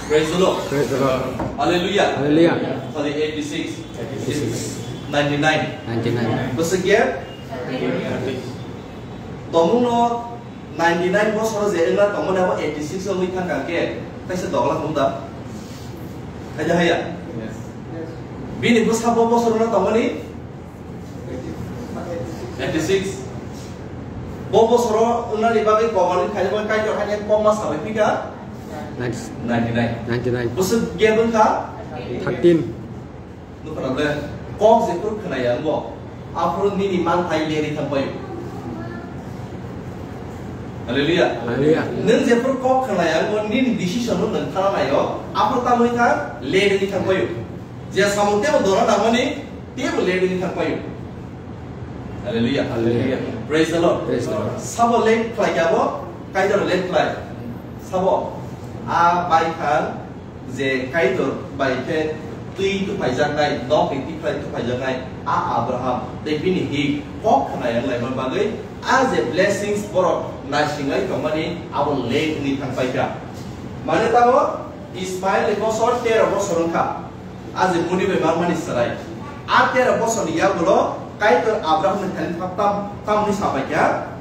Praise the Lord. Praise the Lord. Hallelujah. Hallelujah. Sorry, eighty six. Eighty six. Ninety nine. Ninety nine. Bwswk gap? Tomungno ninety nine bosor je wngna tongmani abo eighty six wngwi thangkha khe kaisa dogla hwnda. Khaja haya. Yes. Bini bwsa bo bosor wngna tongmani eighty six. Bo bosoro wngnani bagwi kobani khainai bai Kaitor haino kokma sabai phika? Ninety nine. Ninety nine. Bwswk gap wngkha? Thirteen. Nukha na ble? Kok jephru khnaya wngo, aphuru nini manthai lerwi thangbaio. Hallelujah. Hallelujah. Nwng jephru kok khnaya wngo, nini decision no nwng khlanaio, aphuru tamoni kha lerwi thangbaio. Je samung tebo dora nangmani, tebo lerwi thangpaio. Hallelujah. Hallelujah. Praise the Lord. Praise the Lord. Sabo late khlai khe abo, Kaitor late khlai. Sabo, a bai khan, Je Kaitor bai khe twi tuphaijaknai, nok ni tikhlai tuphaijaknai a Abraham tei bini hik kok khna yang laima bagwi a je blessings borok naisingwi tongmani abo late wngwi thang paikha. Mane tamo Ismael ni bosor tero bosor wngkha. A je muni bai mangmani chwrai. A tero bosor ni yagulo Kaitor Abraham ni thani tam, tam, tamni sabaikha,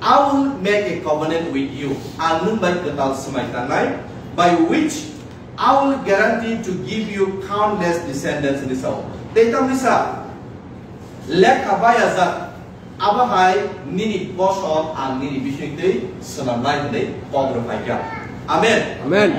"I will make a covenant with you." Ang nwng bai kwtal swmai tangnai, by which I will guarantee to give you countless descendants, hinwi sao. Tei tamni sa, lekha bayajak, abo hai nini bosor ang nini bisingtwi swnamnai hinwi kok rwphaikha. Amen. Amen.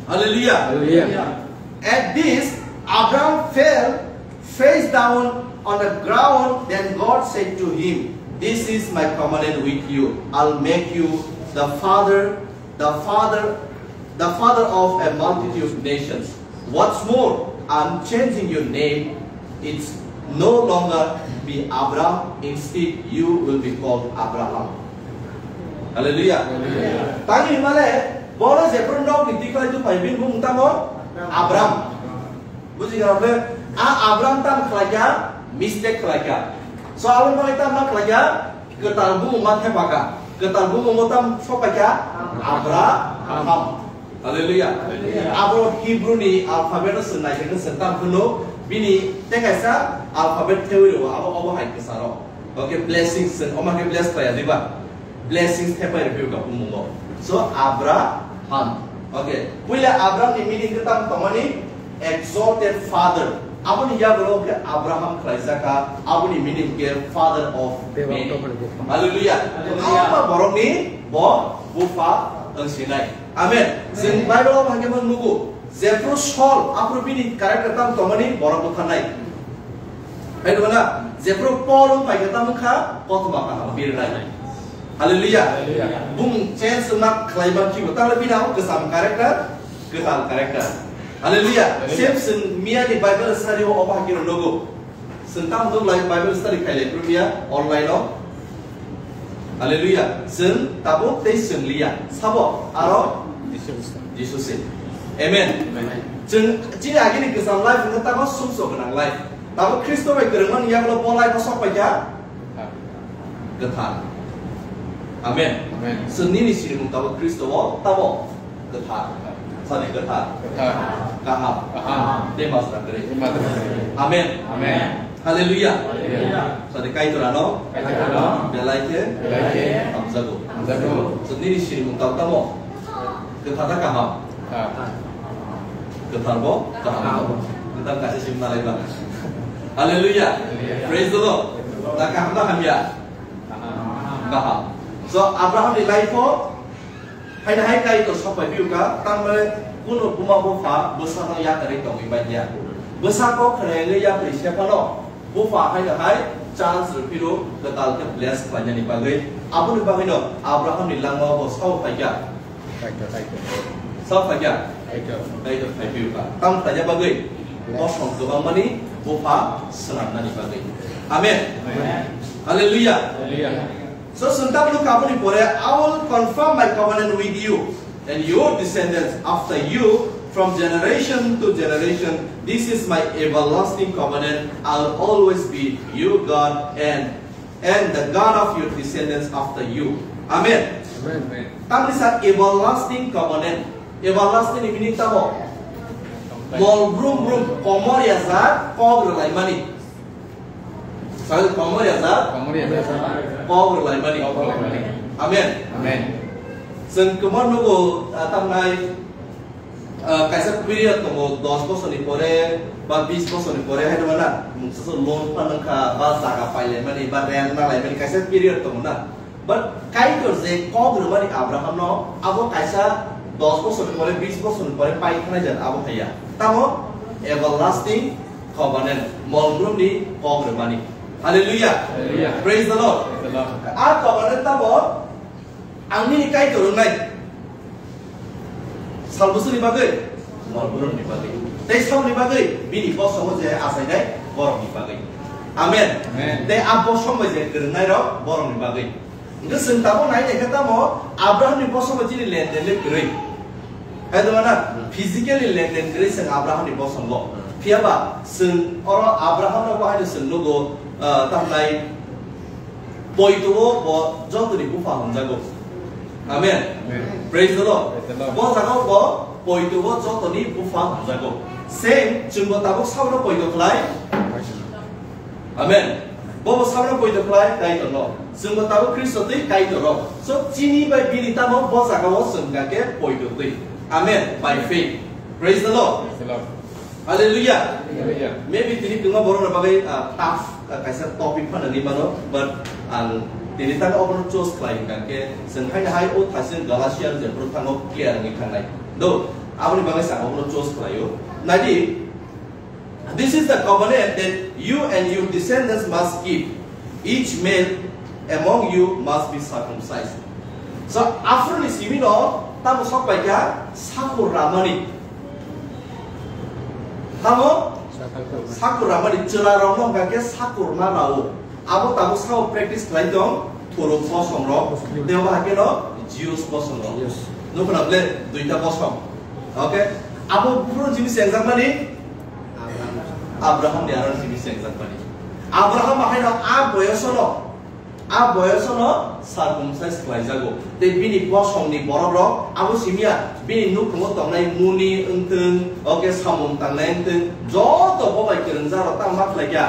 Hallelujah. Hallelujah. At this, Abraham fell face down on the ground. Then God said to him, "This is my covenant with you. I'll make you the father, the father, the father of a multitude of nations. What's more, I'm changing your name. It's no longer be Abram. Instead, you will be called Abraham." Hallelujah. Hallelujah. Tani himale, bono jephru nok ni tikhlai tuphai bini bumung tamo Abram. Buji kha le, a Abraham tam khlaikha, mistake khlaikha. So, aboni bagwi tam ma khlaikha, kwtal bumung ma thepakha. Kwtal bumung o tam sokpaikha, Abraham. Hallelujah. Hallelujah. Abo Hebrew ni alphabet o swng naikhe swng tam phano, bini tei kaisa alphabet theory o abo, obo hai kwcharo. Okay, blessings, chwng omo khe bless khlaiya diba? Blessings thepai rw phiyokha bumungo. So, Abraham. Okay, puila Abraham ni meaning khe tamo tongmani exalted father. Aboni yagulo khe Abraham khlaijakha, aboni meaning khe father of many. Hallelujah. Hallelujah. Kwbangma borokni bo bupha wngsinai. Amen. Chwng Bible o hai khe bo nugo. Jephru Saul, aphuru bini character tam tongmani borok bwtharnai. Hai dong na, jephru Paul wng pai khe tam wngkha, kothoma kaham birnai. Hallelujah. Hallelujah. Bung change wngna khlai ma khibo, tamo bini abo kwcham character, kwtal character. Hallelujah. Hallelujah. Same chwng miya ni Bible study o obo hai khe nugo. Chwng tamo duk lai Bible study khailai phuru ya online o. Hallelujah. Chwng tabuk tei chwng liya. Sabo aro Jisu se. Amen. Amen. Chwng chini agini kwcham life wngkha tamo sumsok gwnang life. Tamo Khristo bai kwrwngmani yagulo bo life o sok paikha. Kwthar. Amen. Amen. Chwng nini sinimung tabuk Khristo o tamo. Kwthar. Sadi kwthar. Kwthar. Kaham. Kaham. Tei majra kwrwi. Tei majra kwrwi. Amen. Amen. Hallelujah. Hallelujah. Sadi Kaitor ano. Kaitor ano. Belai khe. Belai khe. Hamjago. Hamjago. Sadi nini sinimung tamo tamo. Kwthar na kaham. Kwthar. Kwthar bo kaham. Kaham. Kwthar kaisa sim nalai ba. Hallelujah. Hallelujah. Praise the Lord. Na kaham na hamya. Kaham. So Abraham ni life o Haino hai Kaitor sok pai phiyokha, tamni kunu buma bupha bwsano yakarwi tongwi man ya. Bwsa kok khnawi yakarwi se phano, bupha haino hai chance rw phiro kwtal khe bless khlainani bagwi. Aboni bagwino Abrahamni langmao bo sao phaikha. Kaitor, Kaitor. Sao phaikha. Kaitor. Kaitor phai phiyokha. Tam khlaina bagwi? Bless. Bosong kwbangmani bupha swnamnani bagwi. Amen. Amen. Hallelujah. Hallelujah. So, chwng tabuk kaboni pore, "I will confirm my covenant with you and your descendants after you from generation to generation. This is my everlasting covenant. I'll always be your God and, and the God of your descendants after you." Amen. Amen. Tamni sa everlasting covenant. Everlasting ni meaning tamo? Mol brum brum, komor ya jak, kok rwlaimani. Sal komor ya sa? Komor ya sa? Kok rwlaimani. Kok rwlaimani. Amen. Amen. Chwng kwmar nugo, ah, tamnai, ah, kaisa period tongo, dos bosorni pore ba bis bosorni pore hai rwmana. Mungsa so loan phan wngkha, ba jaga pailaimani, ba rent nalaimani, kaisa period tongo na. But Kaitor je kok rwmani Abraham no, abo kaisa dos bosor ni pore, bis bosor ni pore pai thanai jan abo haiya. Tamo everlasting covenant, mol brum ni kok rwmani. Hallelujah. Hallelujah. Praise the Lord. Praise the Lord. A covenant tamo ang nini Kaitor wngnai. Sal bwswk ni bagwi? Mol brum ni bagwi. Tei sal ni bagwi? Bini bosongo je achainai borok ni bagwi. Amen. Amen. Tei a bosong bai je kwrwngnai rok borok ni bagwi. Hwnkhe chwng tabuk nai naikhe tamo Abraham ni bosongo chini lenden le kwrwi. Hai dwmana, physically lenglen kwrwi chwng Abraham ni bosongo. Phiya ba chwng oro Abraham no bahai no chwng nugo, ah, tamnai poito-o bo jotoni bupha hwnjago. Amen. Amen. Praise the Lord. Praise the Lord. Bo jaga bo poito-o jotoni bupha hwnjago. Same, chwngbo tabuk sabono poito khlai. Amen. Bobo sabono poito khlai Kaitor no. Chwngbo tabuk Khristo twi Kaitor rok. So chini bai bini tamo bo jaga o chwng kha khe poito twi. Amen. By faith. Praise the Lord. Praise the Lord. Hallelujah. Hallelujah. Maybe tini kwma borok rok bagwi, ah, tough, ah, kaisa topic phano ni mano, but ang tini tak obono choose khlai hwnkha khe chwng haino hai o thaising Galatian je bwrwk thango clear wngwi thangnai. Do, aboni bagwi sa obono choose khlaio. Nadi, This is the covenant that you and your descendants must keep. Each male among you must be circumcised. So, aphuru ni simi no tamo sok pai kha sakur ramani. Tamo? Sakur ramani chwla rok no hwnkha khe sakur ma rao. Abo tabuk sao practice khlai tong, thuruk bosong rok, tei obo hakhe no Jews bosong rok. Nukho na ble duita bosong. Okay? Abo bufru jini sengjak mani Abraham ni aran jini sengjak mani. Abraham haino a boyosono, a boyosono circumcise khlai jago. Tei bini bosong ni borok rok abo simia bini nukhungo tongnai muni wngtwng, okay, samung tangnai wngtwng, joto bobai kwrwngjak rok tamo ma khlai kha.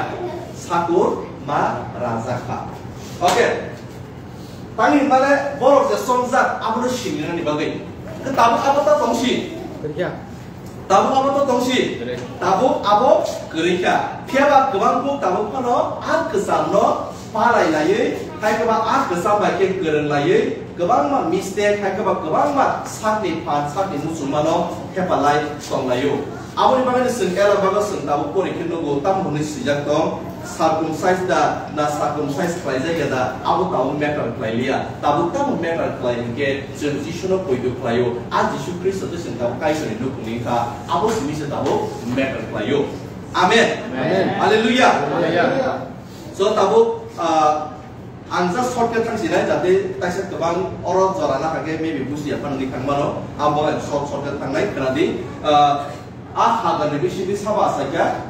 Sakur ma raja kha. Okay. Tani hwnmale borok je chongjak abono singnani bagwi. Tabuk abo ta tongsi. Kwrwi kha. Tabuk abo ta tongsi. Kwrwi. Tabuk abo kwrwi kha. Phiya ba kwbang kuk tabuk phano a kwchamno palai laiwi, hai khe ba a kwcham bai khe kwrwng laiwi, kwbangma mistake, hai khe ba kwbangma sakni phan, sakni muchungmano thepalai tonglaio. Aboni bagwi chwng ela bago chwng tabuk pori khe nugo, tamo hwnwi swijak tong, circumcise da na circumcise khlaijak ya da, abo tabuk matter khlai liya. Tabuk tamo matter khlai hinkhe chwng Jisuno poito khlaio, a Jisu Khristo tei chwng tabuk Kaitorni nukhungni wngkha, abo simi se tabuk matter khlaio. Amen. Amen. Hallelujah. Hallelujah. So tabuk, ah, ang just shortcut thang sinai, jate kaisa kwbang oro jora na kha khe maybe buji ya phano ni thang mano, ang bo short, shortcut thangnai khna di. Ah, a Hagar ni bisingtwi sabo achaikha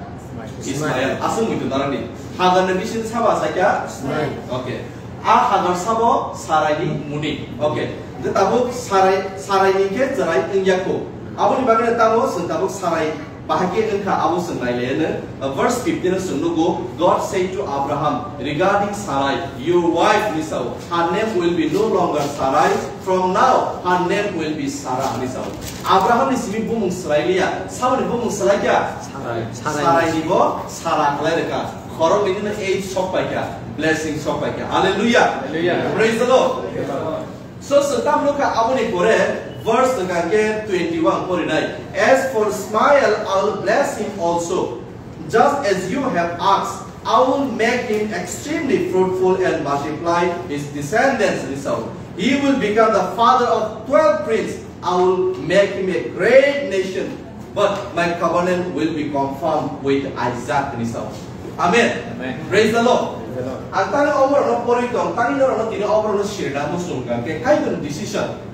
Ismael. Ismael. Aswk muitu narani. Hagar ni bisingtwi sabo achaikha Ismael. Okay. A Hagar sabo Sarai ni muni. Okay. Je tabuk Sarai, Sarai ni khe chwrai wngya kho. Aboni bagwi tamo chwng tabuk Sarai bahai khe wngkha abo chwng nai le no. Uh, verse fifteen o chwng nugo, God said to Abraham regarding Sarai, "Your wife," hwnwi sao, "her name will be no longer Sarai. From now, her name will be Sarah," hwnwi sao. Abraham ni simi bumung swlai liya, saboni bumung swlai kha? Sarai. Sarai. Sarai ni bo Sarah khlai rwkha. Khorok ni no age sok pai kha, blessing sok pai kha. Hallelujah. Hallelujah. Praise the Lord. Praise the Lord. So, chwng tamo nukha aboni pore verse hwnkha khe twenty-one porinai. "As for Ishmael, I will bless him also, just as you have asked. I will make him extremely fruitful and multiply his descendants," hwnwi sao. "He will become the father of twelve princes. I will make him a great nation, but my covenant will be confirmed with Isaac," hwnwi sao. Amen. Amen. Praise the Lord. Praise the Lord. Ang tani oborokno porwi tong, tani norokno tini oborokno sirna muchung kha khe Kaitorni decision.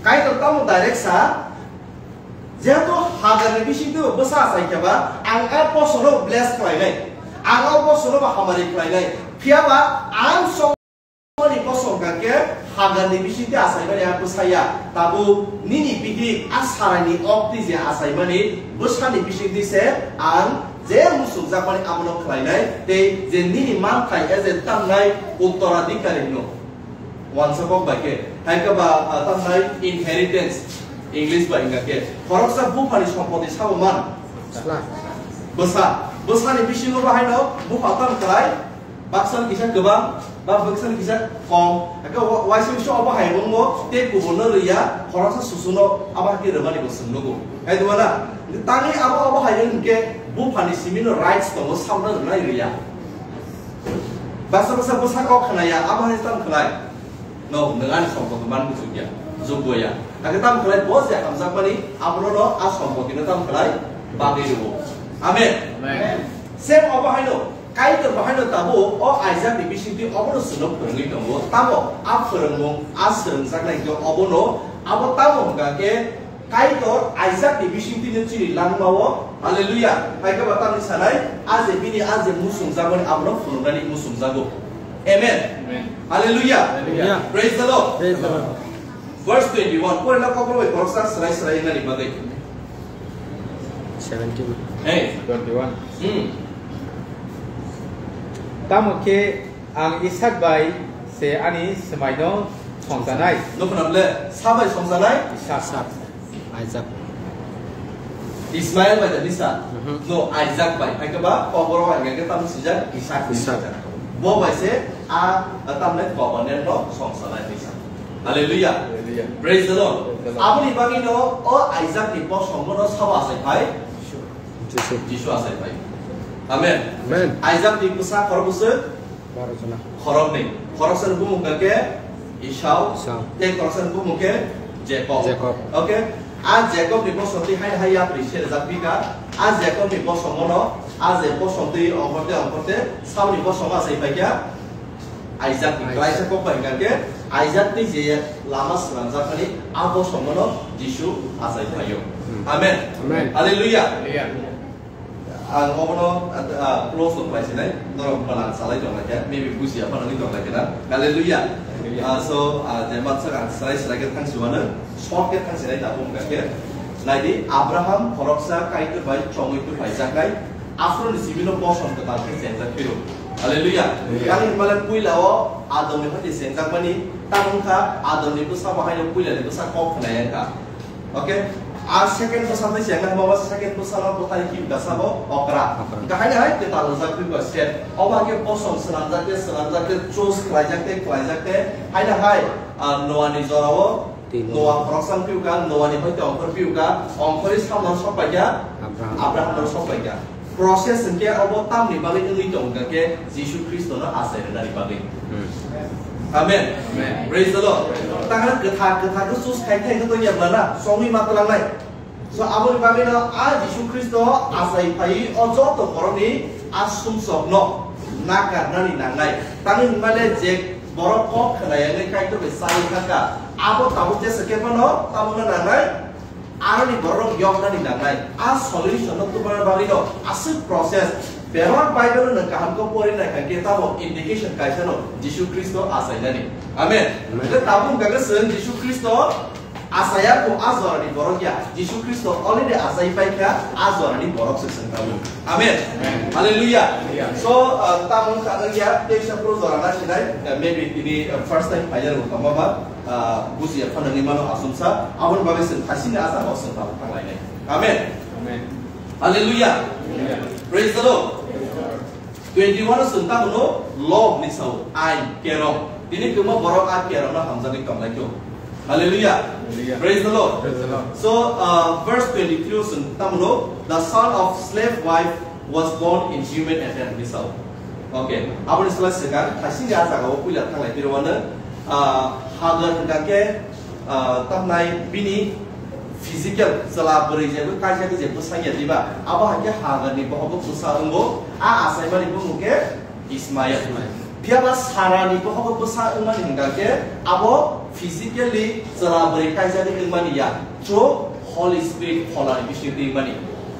Kaitor tamo direct sa, jehetu Hagarni bisingtwi bwsa achai khe ba, ang a bosongno bless khlainai, ang a bosongno bo hamari khlainai. Phiya ba ang song Ni bosong kha khe Hagarni bisingtwi achaimani a bwsaya, tabuk nini bihik a Saraini oktwi je achaimani bwsani bisingtwi se ang je muchungjakmani abono khlainai, tei je nini manthai, e je tamnai uttoradhikari hino. Wansa kok bai khe, hai khe ba, ah, tamnai inheritance, English bai wngkha khe, khoroksa buphani sompoti sabo man. Bwsa. Bwsa, bwsani bisingo bo haino bupha tam khlai, baksa kisa kwbang, ba baksa kisa kom. Hakhe wa-, waisa bisa obo hai wngmo, tei kubuno rwya, khoroksa susuno abo hakhe rwmani bo chwng nugo. Hai duma na? Tangwi abo, obo hai wng khe buphani simino rights tongo, samno rwnai rwya. Baksa baksa bwsa kok khnaya, abo hai tam khlai. No, nwng ani sompoti man kuchuk ya, juggo ya. Hakhe tam khlai bo je hamjakmani, abono no a sompotino tam khlai bagwi rwo. Amen. Amen. Same obo haino, Kaitor bo haino tabuk o Isaakni bisingtwi obono chwngno phwrwngwi tongo. Tamo a phwrwngmung, a swrwngjaknai hwnkhe obono, abo tamo hwnkha khe Kaitor Isaac ni bisingtwi no chini langmao, hallelujah. Hai khe ba tamni sanai, a je bini a je muchungjakmani abono phunuknani muchungjago. Amen. Amen. Hallelujah. Hallelujah. Praise the Lord. Praise the Lord. Verse twenty-one, pore na kokro bai khoroksa srai srai nani bagwi. Seventeen. Hey. Twenty-one. Hmm. Tamo khe ang Isak bai se ani swmaino songjanai. Nukho na bole, sa bai songjanai? Isak. Isak. Isaac. Ismael bai da nisa. Mhm. No, Isaac bai. Hai khe ba kokro bai khe tamo sijak Isak. Isak. Bo bai se a, a tamle covenant no songjanai nisa. Hallelujah. Hallelujah. Praise the Lord. Praise the Lord. Aboni bagwi no o Isaac ni bosong no sabo asai phai? Jisu. Jisu asai phai. Amen. Amen. Isaac ni bwsa khorok bwswk? Baro jona. Khoroknwi. Khoroksa ni bumung khe Esau. Esau. Tei khoroksa ni bumung khe Jacob. Jacob. Okay. A Jacob ni bosong twi hai hai yapri se rwjak phi kha. A Jacob ni bosong no, a je bosong twi ongkhor tei ongkhor tei Esau ni bosong asai phai kha. Isaac ni Isaac. Klaisa kok bai hingkha khe Isaac ni je lama swnamjakmani abo somono Jisu achai phaio. Hmm. Amen. Amen. Hallelujah. Hallelujah. Ang obono, ah, ah, close to khlai sinai, norok balang salai tong lai khe, maybe bujiya phano ni tong lai khe na. Hallelujah. Hallelujah. Ah, so, ah, je matsa ang salai salai khe thang siwano, short khe thang sinai ta bung khe. Nai di, Abraham khoroksa Kaitor bai chongwi tu phai jaknai, Aphuru ni simi no bosong kwtal khe chengjak phiro. Hallelujah. Hallelujah. Kali hwnba le puila o Adam ni hati chengjak mani, tamo wngkha Adam ni bwsa bo haino puila ni bwsa kok khna yang kha. Okay? A second bwsa tei chengjak ma, second bwsa no bwtai kim kasa bo okra. Okra. Hingkha haino hai kwtal rijak phiro set. Obo hakhe bosong swnamjak khe, swnamjak khe, choose khlaijak khe, khlaijak khe, haino hai, ah, Noah ni jora o Tino. Noah khoroksa wng phiyo kha, Noah ni hoi tei ongkhor phiyo kha, ongkhorwi samno sok pai kha, Abraham. Abraham no sok pai kha. Process hwnkhe obo tamni bagwi wngwi tong kha khe Jisu Khristo no achai rwnani bagwi. Hmm. Amen. Amen. Praise the Lord. Praise the Lord. Tangani kwthar, kwthar khe choose khai khai khe tong ya bwla na, songwi ma twlangnai. So, aboni bagwino a Jisu Khristo achai phaiwi o joto borokni a sumsokno nakarnani nangnai. Tamni hwnmale je borok kok khna yangwi Kaitor bai chai thangkha, abo tabuk jesa khe phano tabukno nangnai. Aroni borok yoknani nangnai. A solution no tubuna bagwino aswk process. Bebak Bible no kaham khe pori naikha khe tamo indication kaisa no Jisu Khristo achainani. Amen. Amen. Hwnkhe tabuk hwnkha khe chwng Jisu Khristo Achaya kho a jorani borok ya. Jisu Khristo already achai pai kha a jorani borok se chwng tabuk. Amen. Amen. Hallelujah. Hallelujah. So, uh, tamo wngkha wngya, teisa pro jora na sinai, uh, maybe tini, uh, first time phaina rwkha mama, uh, bujiya phano ni mano asumsa, aboni bagwi chwng thasini a jagao chwng tabuk thanglainai. Amen. Amen. Hallelujah. Hallelujah. Praise the Lord. Twenty-one o chwng tamo no law hinwi sao, ain, kerong. Tini kwbangma borok a kerong no hamjagwi tong lai kho. Hallelujah. Hallelujah. Praise the Lord. Praise the Lord. So, uh, verse twenty-three o chwng tamo no, "The son of slave wife was born in human attempt," hinwi sao. Okay. Aboni slai swkang, thaisingni a jagao puila thanglai phirwano, uh, Hagar hwnkha khe, ah, tamnai bini physical chwla bwrwi je kaisa khe je bwsakya diba, abo hai khe Hagar ni bohogo bwsa wngo, a achaimani bumung khe Ismael. Ismael. Phiya ba Sara ni bohogo bwsa wngmani hwnkha khe abo physically chwla bwrwi kaisa khe wngmani ya, through Holy Spirit, Phola ni bisingtwi wngmani.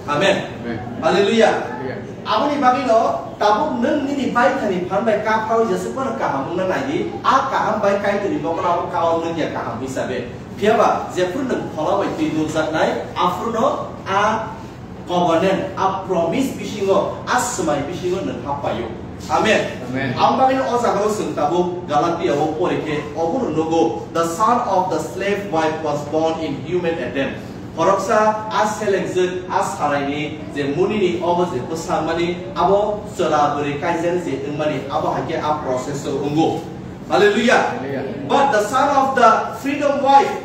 Amen. Amen. Hallelujah. Hallelujah. Aboni bagwino tabuk nwng nini baithani phan bai kapharwi jesuk phano kaham wngna nai di, a kaham bai Kaitorni mokol abo kaui nung ya kaham hisabe. Phiya ba jephru nwng phola bai twi nukjaknai, aphuru no a covenant, a promise bisingo, a swmai bisingo nwng hap paio. Amen. Amen. Aboni bagwino o jagao chwng tabuk Galatia o pori khe obono nugo, "The son of the slave wife was born in human attempt." Khoroksa a selengjwk, a Saraini je munini obo je bwsakmani, abo chwla bwrwi kaijak je wngmani, abo hai khe a process o wngo. Hallelujah. Hallelujah. But the son of the freedom wife,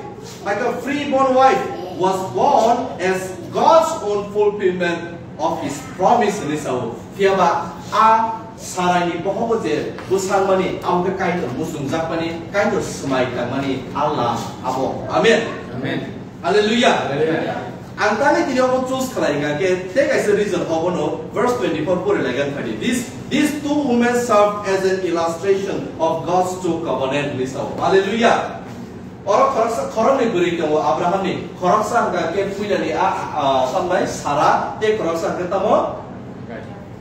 like a freeborn wife, was born as God's own fulfillment of his promise, hinwi sao. Phiya ba a Saraini bohogo je bwsakmani, abo khe Kaitor muchungjakmani, Kaitor swmai tangmani, Allah abo. Amen. Amen. Hallelujah. Hallelujah. Ang tangwi tini obo choose khlai hwnkha khe, tei kaisa reason obono verse twenty-four pori lai kha phai di. This, these two women served as an illustration of God's true covenant, hinwi sao. Hallelujah. Oro khoroksa, khoroknwi bwrwi tongo Abrahamni. Khoroksa hwnkha khe puilani a, a, samlai Sara, tei khoroksa hwnkhe tamo?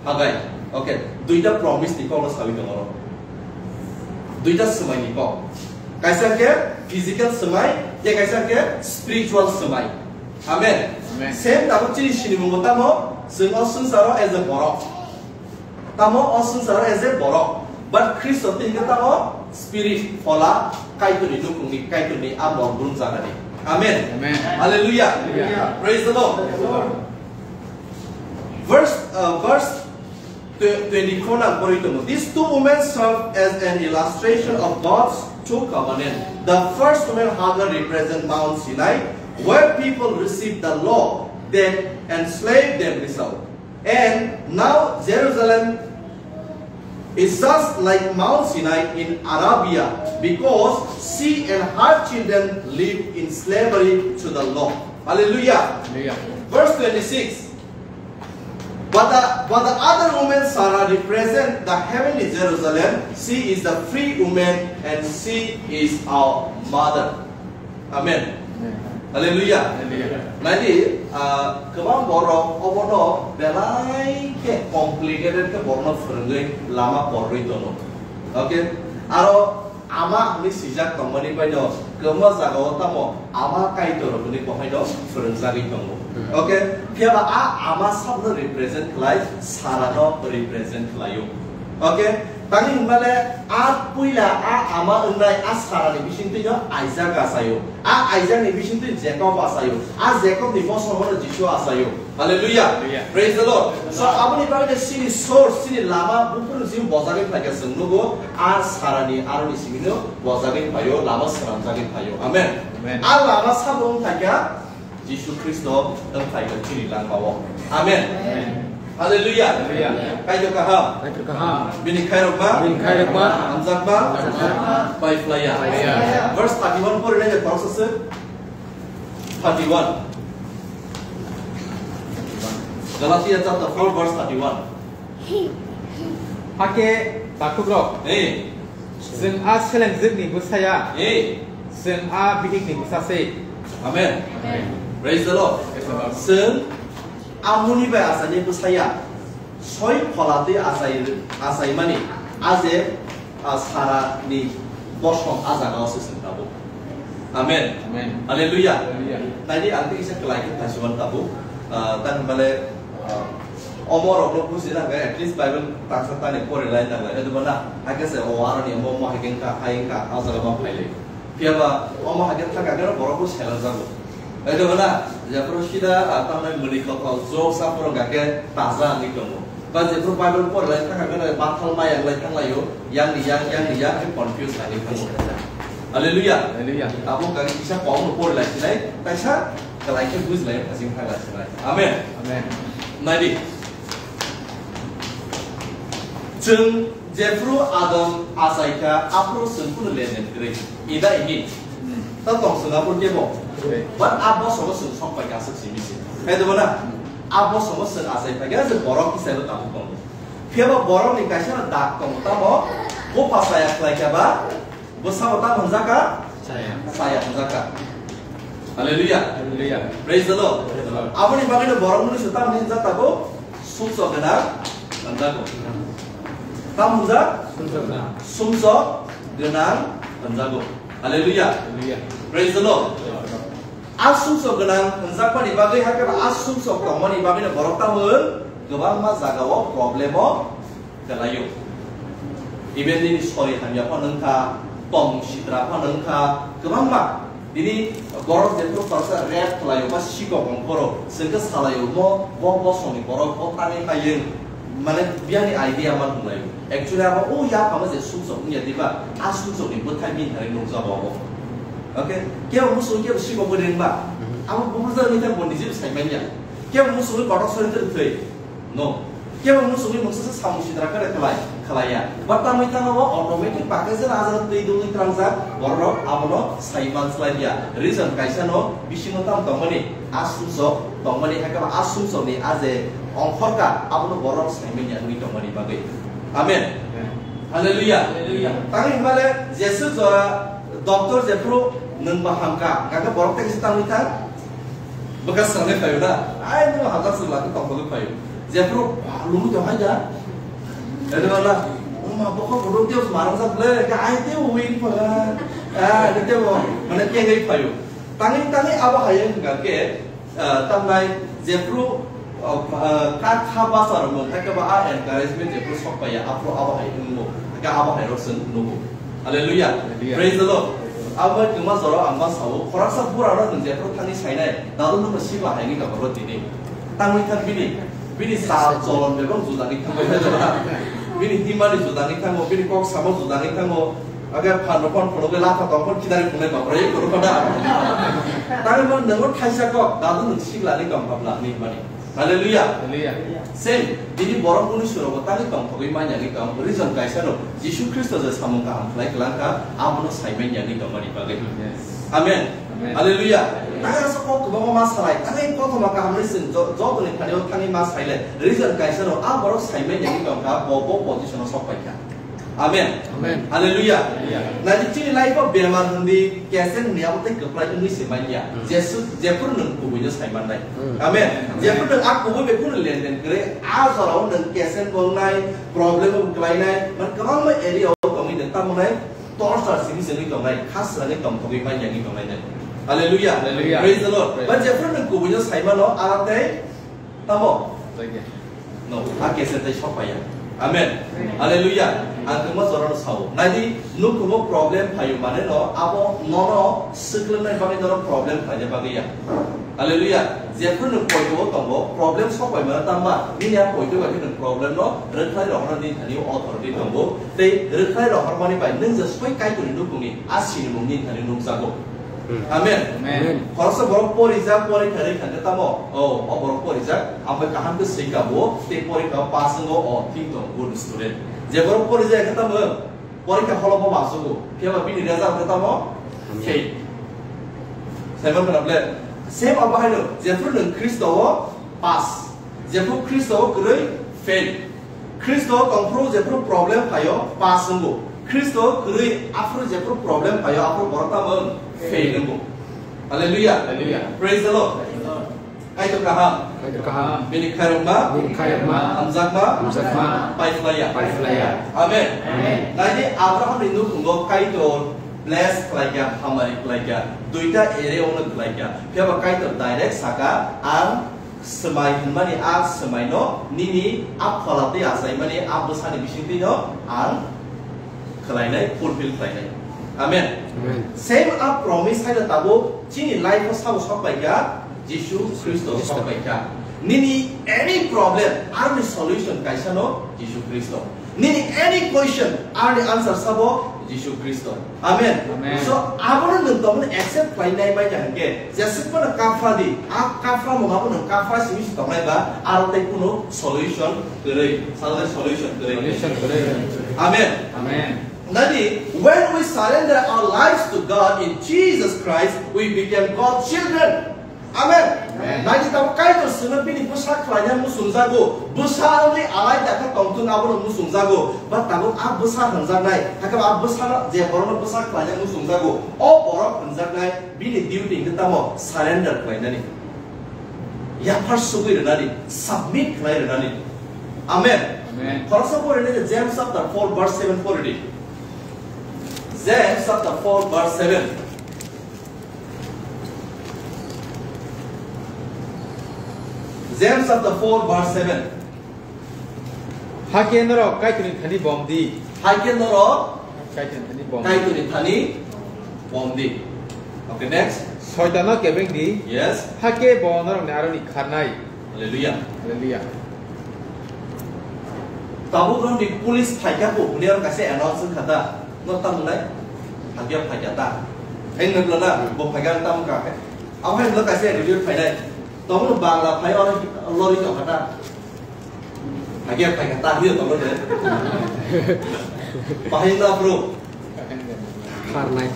Hagai. Okay, duita promise ni kokno sawi tongo oro. Duita swmai ni kok. Kaisa hwnkhe physical swmai, tei kaisa hwnkhe spiritual swmai. Amen. Amen. Same tabuk chini sinimungo tamo, chwng o swngcharo as a borok. Tamo o swngcharo as a borok. But Khristo twi hwnkhe tamo spirit, phola, Kaitorni nukhungni, Kaitorni a mol brumjakani. Amen. Amen. Hallelujah. Hallelujah. Praise the Lord. Praise the Lord. Verse, uh, verse tw-, twenty-four nang porwi tongo. These two women serve as an illustration of God's two covenant. The first woman, Hagar, represent Mount Sinai, where people received the law, then enslaved them, result. And now Jerusalem is just like Mount Sinai in Arabia, because she and her children live in slavery to the law. Hallelujah. Hallelujah. Verse twenty-six. But the, but the other woman, Sarah, represent the heavenly Jerusalem. She is the free woman and she is our mother. Amen. Amen. Hallelujah. Hallelujah. Naidi, ah, kwbang borok obono belai khe complicated khe borokno phwrwngwi lama porwi tono. Okay? Aro ama hwnwi swijak tongmani baino kwbangma jagao tamo ama Kaitor hwnwi bo haino phwrwngjagwi tongo. Hmm. Okay? Phiyaba a ama sabno represent khlai, Sarano represent khlaio. Okay? Tani hwnmale a puila a ama wngnai a Sarani bisingtwino Isaac achaio. A Isaacni bisingtwi Jacob achaio. A Jacobni bosongo Jisu achaio. Hallelujah. Hallelujah. Praise the Lord. So, aboni bagwi chini source, chini lama, buphuru chini bojagwi phaikha chwng nugo, a Sarani aroni simino bojagwi phaio, lama swnamjagwi phaio. Amen. Amen. A lama sabo wng phaikha Jisu Khristo wng phaikha chini langmao. Amen. Amen. Hallelujah. Hallelujah. Kaitor kaham. Kaitor kaham. Bini khairokma. Bini khairokma. Hamjakma. Hamjakma. Pai phlaiya. Pai phlaiya. Verse thirty-one pori nai je khoroksa se. Thirty-one. Galatia chapter four verse thirty-one. Hakhe takhukrok. Hey. Chwng a selengjwkni bwsaya. Hey. Chwng a bihikni bwsa se. Amen. Amen. Praise the Lord. Praise the Lord. Chwng amoni bai achaini bwsaya. Soi phola twi achai, achaimani, a je, a, Sarani bosong a jagao se chwng tabuk. Amen. Amen. Hallelujah. Hallelujah. Naidi ang tei kisa kwlai khe thaichimani tabuk. A, tani bale, a, omo rokno buji nang khe, at least Bible tangsa tani pori lai nang lai. Nadi bana, hakhe se o aroni omo, omo hai khe wngkha, hai wngkha, a jaga ma phai lai. Phiyaba omo hai khe thangkha khe borok bo seleng jago. Hai do na, jephuru sida, ah, tamni mwnwi kothok joksa phuru hwnkha khe taja wngwi tongo. Ba jephuru Bible pori lai thangkha khe bathal ma yang lai thang laio, yang ni yang, yang ni yang khe confuse wngwi tongo. Hallelujah. Hallelujah. Abo hwnkha khe kisa kok no pori lai sinai, kaisa kwlai khe buji lai phasing thang lai sinai. Amen. Amen. Naidi. Chwng Jephru Adam achaikha, aphuru chwng kunu lenden kwrwi. Ida ini. Hmm. Ta tong chwng aphuru kebo. But a bosongo chwng sok paikha aswk simi se. Hai dobo na? A bosongo chwng achai paikha, je borok kisa bo tabuk tongo. Phiyaba borokni kaisa dak tongo, tamo bupha chaya khlaikha ba, bwsabo tamo hwnjakha? Chaya. Chaya hwnjakha. Hallelujah. Hallelujah. Praise the Lord. Praise the Lord. Aboni bagwino borok mwnwi se tamo hwnjak tabuk? Sumsok gwnang hwnjago. Tamo hwnjak? Sumsok gwnang. Sumsok gwnang hwnjago. Hallelujah. Hallelujah. Praise the Lord. Praise the Lord. A sumsok gwnang hwnjakmani bagwi hakhe ba a sumsok tongmani bagwino borok tamo kwbangma jagao problemo kwlaio. Even nini sori hamya phano wngkha, tong sitra phano wngkha, kwbangma. Nini borok jephru khoroksa rape khlaio ba sikok ongkhoro, chwngkhe salaio, mo, bo bosongni borok, bo tangwi paiyung, mane biyani idea man wnglaio. Actually abo o yaphama je sumsok wngya diba, a sumsokni bwthai bini thani nukjago abo. Okay? Kebo muchung kebo sikok bo ringba, abo bubujar ni tang bo nijebo saimanya. Kebo muchungwi kotor sori thwi. No. Kebo muchungwi mungsa se samung sitra khe khlai, khlaiya. But tamwi tangma bo automatic package no ajak twi dungwi trangjak, borok abono sai man slai ya. Reason kaisa no bisingo tam tongmani, a sumsok tongmani, hakhe a sumsokni a je ongkhorka, abono borok sai manya wngwi tongmani bagwi. Amen. Amen. Hallelujah. Hallelujah. Tangwi hwnmale Jesu jora doctor jephru Nwng ba hamkha, hwnkhe borok tei kisa tangwi thang. Bwkha swnamwi phaio na? Ai, nwng hamjak swk lagwi tongthogwi phaio. Jephuru, "Ba, lungwi tong hai da?" Ede wala, "O ma, bokha kotor tei marang jak le, hwnkhe ai tei wi phaga." Ah, ede tei bo, mane, kengwi phaio. Tangwi, tangwi abo hai wngkha khe, Ah, tamnai jephru, ah, ah, kha, kha basa rok mung kha khe ba a encouragement jephru sok paiya, aphru abo hai wngmo, kha abo hai rok chwng nugo. Hallelujah. Hallelujah. Praise the Lord. Abo bai kwma jora ang ma sao, khoroksa bura rok nwng jephru thani sainai, dadu nwng sikla hai ni kabaro tini. Tangwi thang bini, bini sa cholon bebak juda ni thangwi thang. Bini himani juda ni thango, bini kok samo juda ni thango. Aga phan rok phan phono be lapha tong phan kidari phunai ba brai ko da. Tare man nango thaisa kok dadu nwng sikla ni kam babla ni mani. Hallelujah. Hallelujah. Same, bini borok buni suro bo tani tong thogwi manya ni kam reason kaisa no Jisu Khristo je samung kaham khlai klang kha abono sai manya ni kam mani bagwi. Yes. Amen. Amen. Hallelujah. Tare asa kok kwbangma ma salai, tare kothoma kaham ni sin jo-, joto ni thani o thani ma saile reason kaisa no a borok sai manya ni kam kha bo bo position o sok pai kha. Amen. Amen. Hallelujah. Hallelujah. Nai chini life o bemar hwndi keseng ni abo tei kwplai wngwi se manya. Hmm. Jesu, jephru nwng kubui no sai mannai. Hmm. Amen. Amen. Jephru nwng a kubui bai kunu lenden kwrwi, a jora o nwng keseng bo wngnai, problem bo kwlainai, man kwbangma area o tongwi nwng tamo nai torture simi simi tongnai, khasrani tongthogwi manya ni tongnai nai. Hallelujah. Hallelujah. Praise the Lord. Praise. Ba jephru nwng kubui no sai mano, a tei Tamo? Thank you. No, a kese tei sok paiya. Amen. Amen. Hallelujah. Ang kwma jorano sao. Naidi, nukhumo problem phaio mane no, abo nono swklengnai bagwi nono problem khlaina bagwi ya. Hallelujah. Jephru nwng poito o tongo, problem sok pai mano tamba, nini a poito bai khe nwng problem no rwkhlai rohorna nini thani authority tongo. Tei rwkhlai rohormani bai nwng je soi Kaitorni nukhungni a sinimung nini thani nukjago. Hmm. Amen. Amen. Khoroksa borok porijak, porikha rikha khe tamo? O, o borok porijak, ambai kaham khe swika bo, tei porikha o pass wngo, o, thik tong, good student. Je borok porijak khe tamo? Porikha holo bo bachugo, phiya ba bini result khe tamo? Amen. Fail. Simon kana ble, same abo haino, jephru nwng Khristo o pass, jephru Khristo o kwrwi fail. Khristo tongphuru jephru problem phaio, pass wngo. Khristo kwrwi aphuru jephru problem phaio, aphuru borok tamo wng? Fail wngo. Hallelujah. Hallelujah. Praise the Lord. Praise the Lord. Kaitor kaham. Kaitor kaham. Bini khairokma. Bini khairokma. Hamjakma. Hamjakma. Paiphlaiya. Paiphlaiya. Amen. Amen. Naidi Abraham ni nukhungo Kaitor bless khlaikha, hamari khlaikha. Duita area ono khlaikha. Phiya ba Kaitor direct saka, ang swmai hwnmani a swmaino nini a phola twi achaimani a bwsani bisingtwino ang khlainai, fulfill khlainai. Amen. Amen. Same a promise haino tabuk chini life o sabo sok pai kha, Jisu Khristo sok pai kha. Nini any problem, aroni solution kaisa no Jisu Khristo. Nini any question, aroni answer sabo Jisu Khristo. Amen. Amen. So, abono nwng tongmani accept khlainai manya hwnkhe, jeswk phano kaphra di, a kaphra mung abono kaphra simi se tongnai ba, aro tei kunu solution kwrwi, salo tei solution kwrwi. Solution kwrwi. Amen. Amen. Nadi, when we surrender our lives to God in Jesus Christ, we become God's children. Amen. Amen. Nai di tabuk Kaitor sino bini bwsa khlaina muchungjago. Bwsa wngwi alai dakha tongthung abono muchungjago. Ba tabuk a bwsa hwnjaknai. Hakhe a bwsano je borokno bwsa khlaina muchungjago. O borok hwnjaknai bini duty hwnkhe tamo surrender khlainani. Yaphar sugwi rwnani, submit khlai rwnani. Amen. Amen. Khoroksa pori nai James chapter four verse seven pori di. James chapter four verse seven. James chapter four verse seven. Hakhe norok Kaitorni thani bom di. Hakhe norok Kaitorni thani bom di. Kaitorni thani bom di. Okay, next. Soitano kebeng di. Yes. Hakhe bo norokni aroni kharnai. Hallelujah. Hallelujah. Tabuk rok ni police phaikha bo, hwnwi aro kaisa announce wngkha ta. No tamo nai? Hakhe phaikha ta. Hai nokla na, bo phaikha tamo ka khe. Abo hai nokla kaisa attitude phainai. Tamo no Bangla phai oro lori tongkha ta. Hakhe phaikha ta hwnwi tongkha de. Bahai na bro. Kharnai.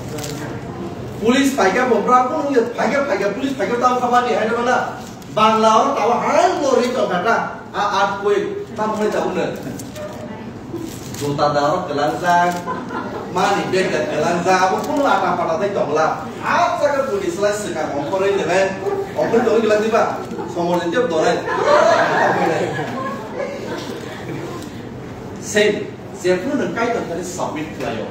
Police phaikha bo bra ko nungya phaikha phaikha police phaikha tamo khabani hai na. Bangla o tawa hai lori tongkha ta, a earthquake, tamo hwnwi tabukno. Juta da aro kwlangjak, mani bag da kwlangjak, abo kunu ata pata tei tongla. Hap jaga budi slai swkang ongkhorwi nwnai, ongkhorwi tongwi kwlangdi ba, somor ni tep donai. Same, jephru nwng Kaitor thani submit khlaio,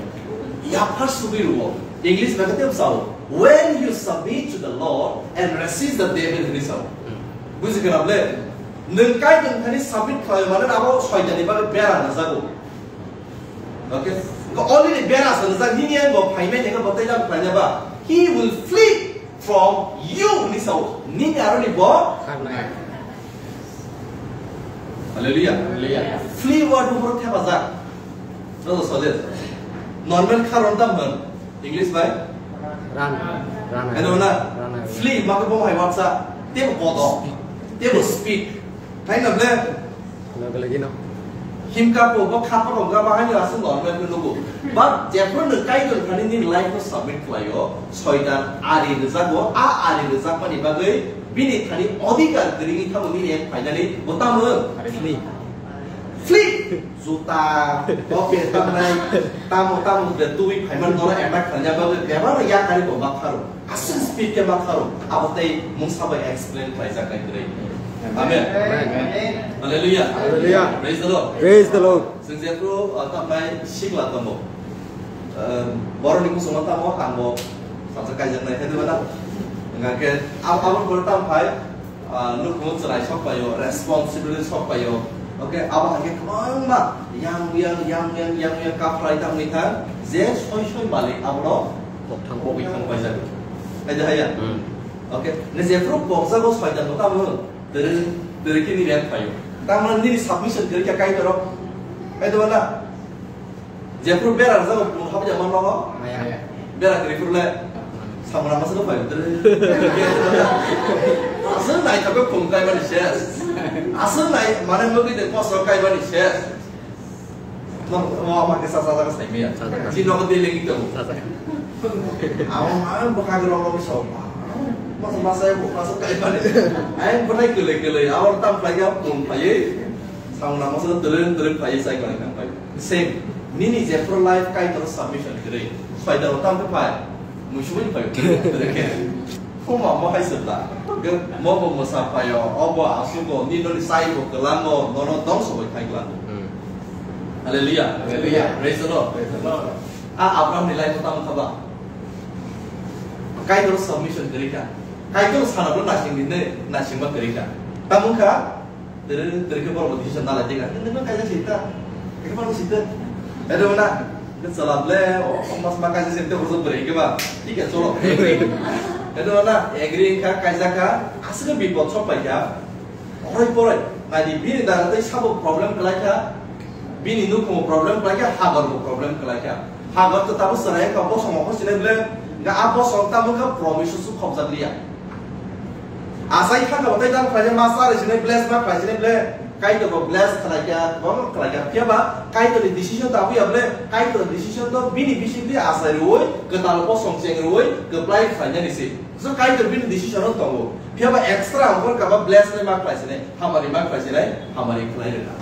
yaphar sugwi rwo. English bai khe tei sao, "When you submit to the Lord and resist the devil," hwnwi sao. Buji khna ble? Nwng Kaitor thani submit khlaio, mane abo Soitanni bagwi bera rwjago. Okay? Ko already bera rwjak, nini ang bo phaimai nengkha bo tei jang phaina ba. He will flee from you, hwnwi sao. Nini aroni bo Hallelujah. Hallelujah. Flee word bo borok thepajak. Joto sole. Normal kharon tam hwn. English bai? Run. Run. Ano na? Run. Flee ma ko bo hai word sa. Tebo bodo. Tebo speak. Thai na ble? Loge loge no. Himka po bo kha pa rok ga ba hani aswk normal ko nugo. But jephru nwng Kaitor thani nini life no submit khlaio, Soitan ari rwjago, a ari rwjakmani bagwi bini thani odhikar kwrwngwi tamo nini ek finally bo tamo? Flee. Flee. Juta, kopi tamnai, tamo tamo de twi phaiman dora attack khlaina bagwi bebak yakari bo ma kharo. Aswk speed khe ma kharo. Abo tei mungsa bai explain khlaijak nai kwrwi. Amen. Amen. Hallelujah. Hallelujah. Praise the Lord. Praise the Lord. Chwng jephru, uh, tamnai sikla tongo. Um, borokni muchungma tamo ang bo sajak kaijaknai khe diba na? Hwnkha khe ab-, aboni pore tamo phai, ah, nukhungo chwrai sok paio, responsibility sok paio. Okay, abo hai khe kwbangma yang yang, yang yang, yang yang kaphlai tamo wngkha je soi soi malik abono kokthang kokthang paijak. Hai da haya? Hmm. Okay, ne jephru kokjago Soitan bo tamo twrwi, twrwi khe nini yang paio. Tamo nini submission kwrwi kha Kaitor o. Hai diba na? Jephru bera rwjago, bung habya man nogo? Maya. Bera kwrwi phuru le samung rama sano phai. Aswk naithok khe phung kaimani ses. Aswk nai mane mugwi de kosto kaimani ses. No, no, ama khe sa sa sa sai maya. Sa sa. Chini nogo de lengi tongo. Sa sa. Amo ma bwkha rok rok so. Masa masa bo masa kaimani. Ai bwtai kwlwi kwlwi. Amo tam phai ga phung phai. Samung rama sano dwrwng dwrwng phai sai kwlai nang phai. Same. Nini jephru life Kaitor submission kwrwi. Soitan o tamo khe phai. Muisubui phai. Phuma mo hai sebla. Mo bo mwsa phaio, obo asugo, ni noni sai bo kwlango, nono dongso bai khai kwlango. Hmm. Hallelujah. Hallelujah. Praise the Lord. Praise the Lord. A Abraham ni life o tamo kha ba? Kaitor submission kwrwi kha. Kaitor sana bo nasing ni ne, nasing ma kwrwi kha. Tamo kha? Tere, tere khe borok decision na lai tega. Nang nang kaisa sita. Khe borok sita. Edo na. Ke chala ble, o, o mas ma kaisa sita borok bere ke ba. Thik hai, cholo. Edo na, agree kha, kaisa kha. Aswk bipod sok pai kha. Orai porai. Nai di bini dara tei sabo problem kwlai kha. Bini nukhungo problem kwlai kha, Hagar bo problem kwlai kha. Hagar to tabo chwrai kha, bosong okho sinai ble. Ga a bosong tamo kha promise su khobjak liya. Asai kha kabo tei dan khlaijak ma sa rw sinai bless ma khlai sinai ble. Kaitor bo bless khlai kha, bo khlai kha. Phiya ba Kaitor ni decision ta buya ble. Kaitor ni decision to bini bisi bisi asai rwi, kwtal bosong cheng rwi, kwplai khlai nani se. So Kaitor bini decision no tongo. Phiya ba extra ongkor kaba bless nai ma khlai sinai, hamari ma khlai sinai, hamari khlai rwna.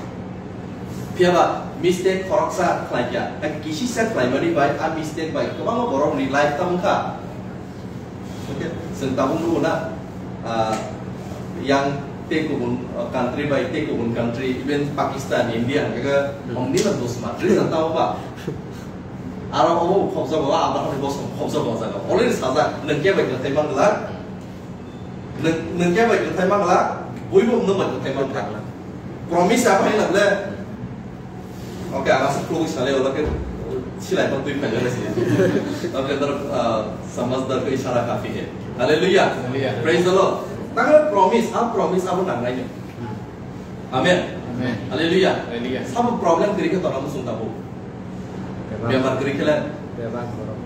Phiya ba mistake khoroksa khlai kha, hai kisisa khlai mani bai, a mistake bai kwbangma borok ni life tamo kha. Okay, chwng tabuk nugo na, ah, yang tei kubun, ah, country bai tei kubun country, even Pakistan, India, hwnkhe khe Hmm. omni ba dusma, twi jang tamo ba. Aro obo khobjago, abo hai bosong khobjago jaga. Already sajak, nwng khe bai kwthai mangla, nwng, nwng khe bai kwthai mangla, buibo nwng bai kwthai mangla. Promise abo hai nang le. Okay, ang aswk khulugwi salai, ola khe silai ma twi phaijak nai se. Okay, dar, ah, samajhdar ko ishara kafi hai. Hallelujah. Hallelujah. Praise the Lord. Tangla promise, a promise abo nangnai no. Amen. Amen. Hallelujah. Hallelujah. Sabo problem kwrwi khe tongna muchung tabuk. Bebak. Bemar kwrwi khe le. Bebak borok.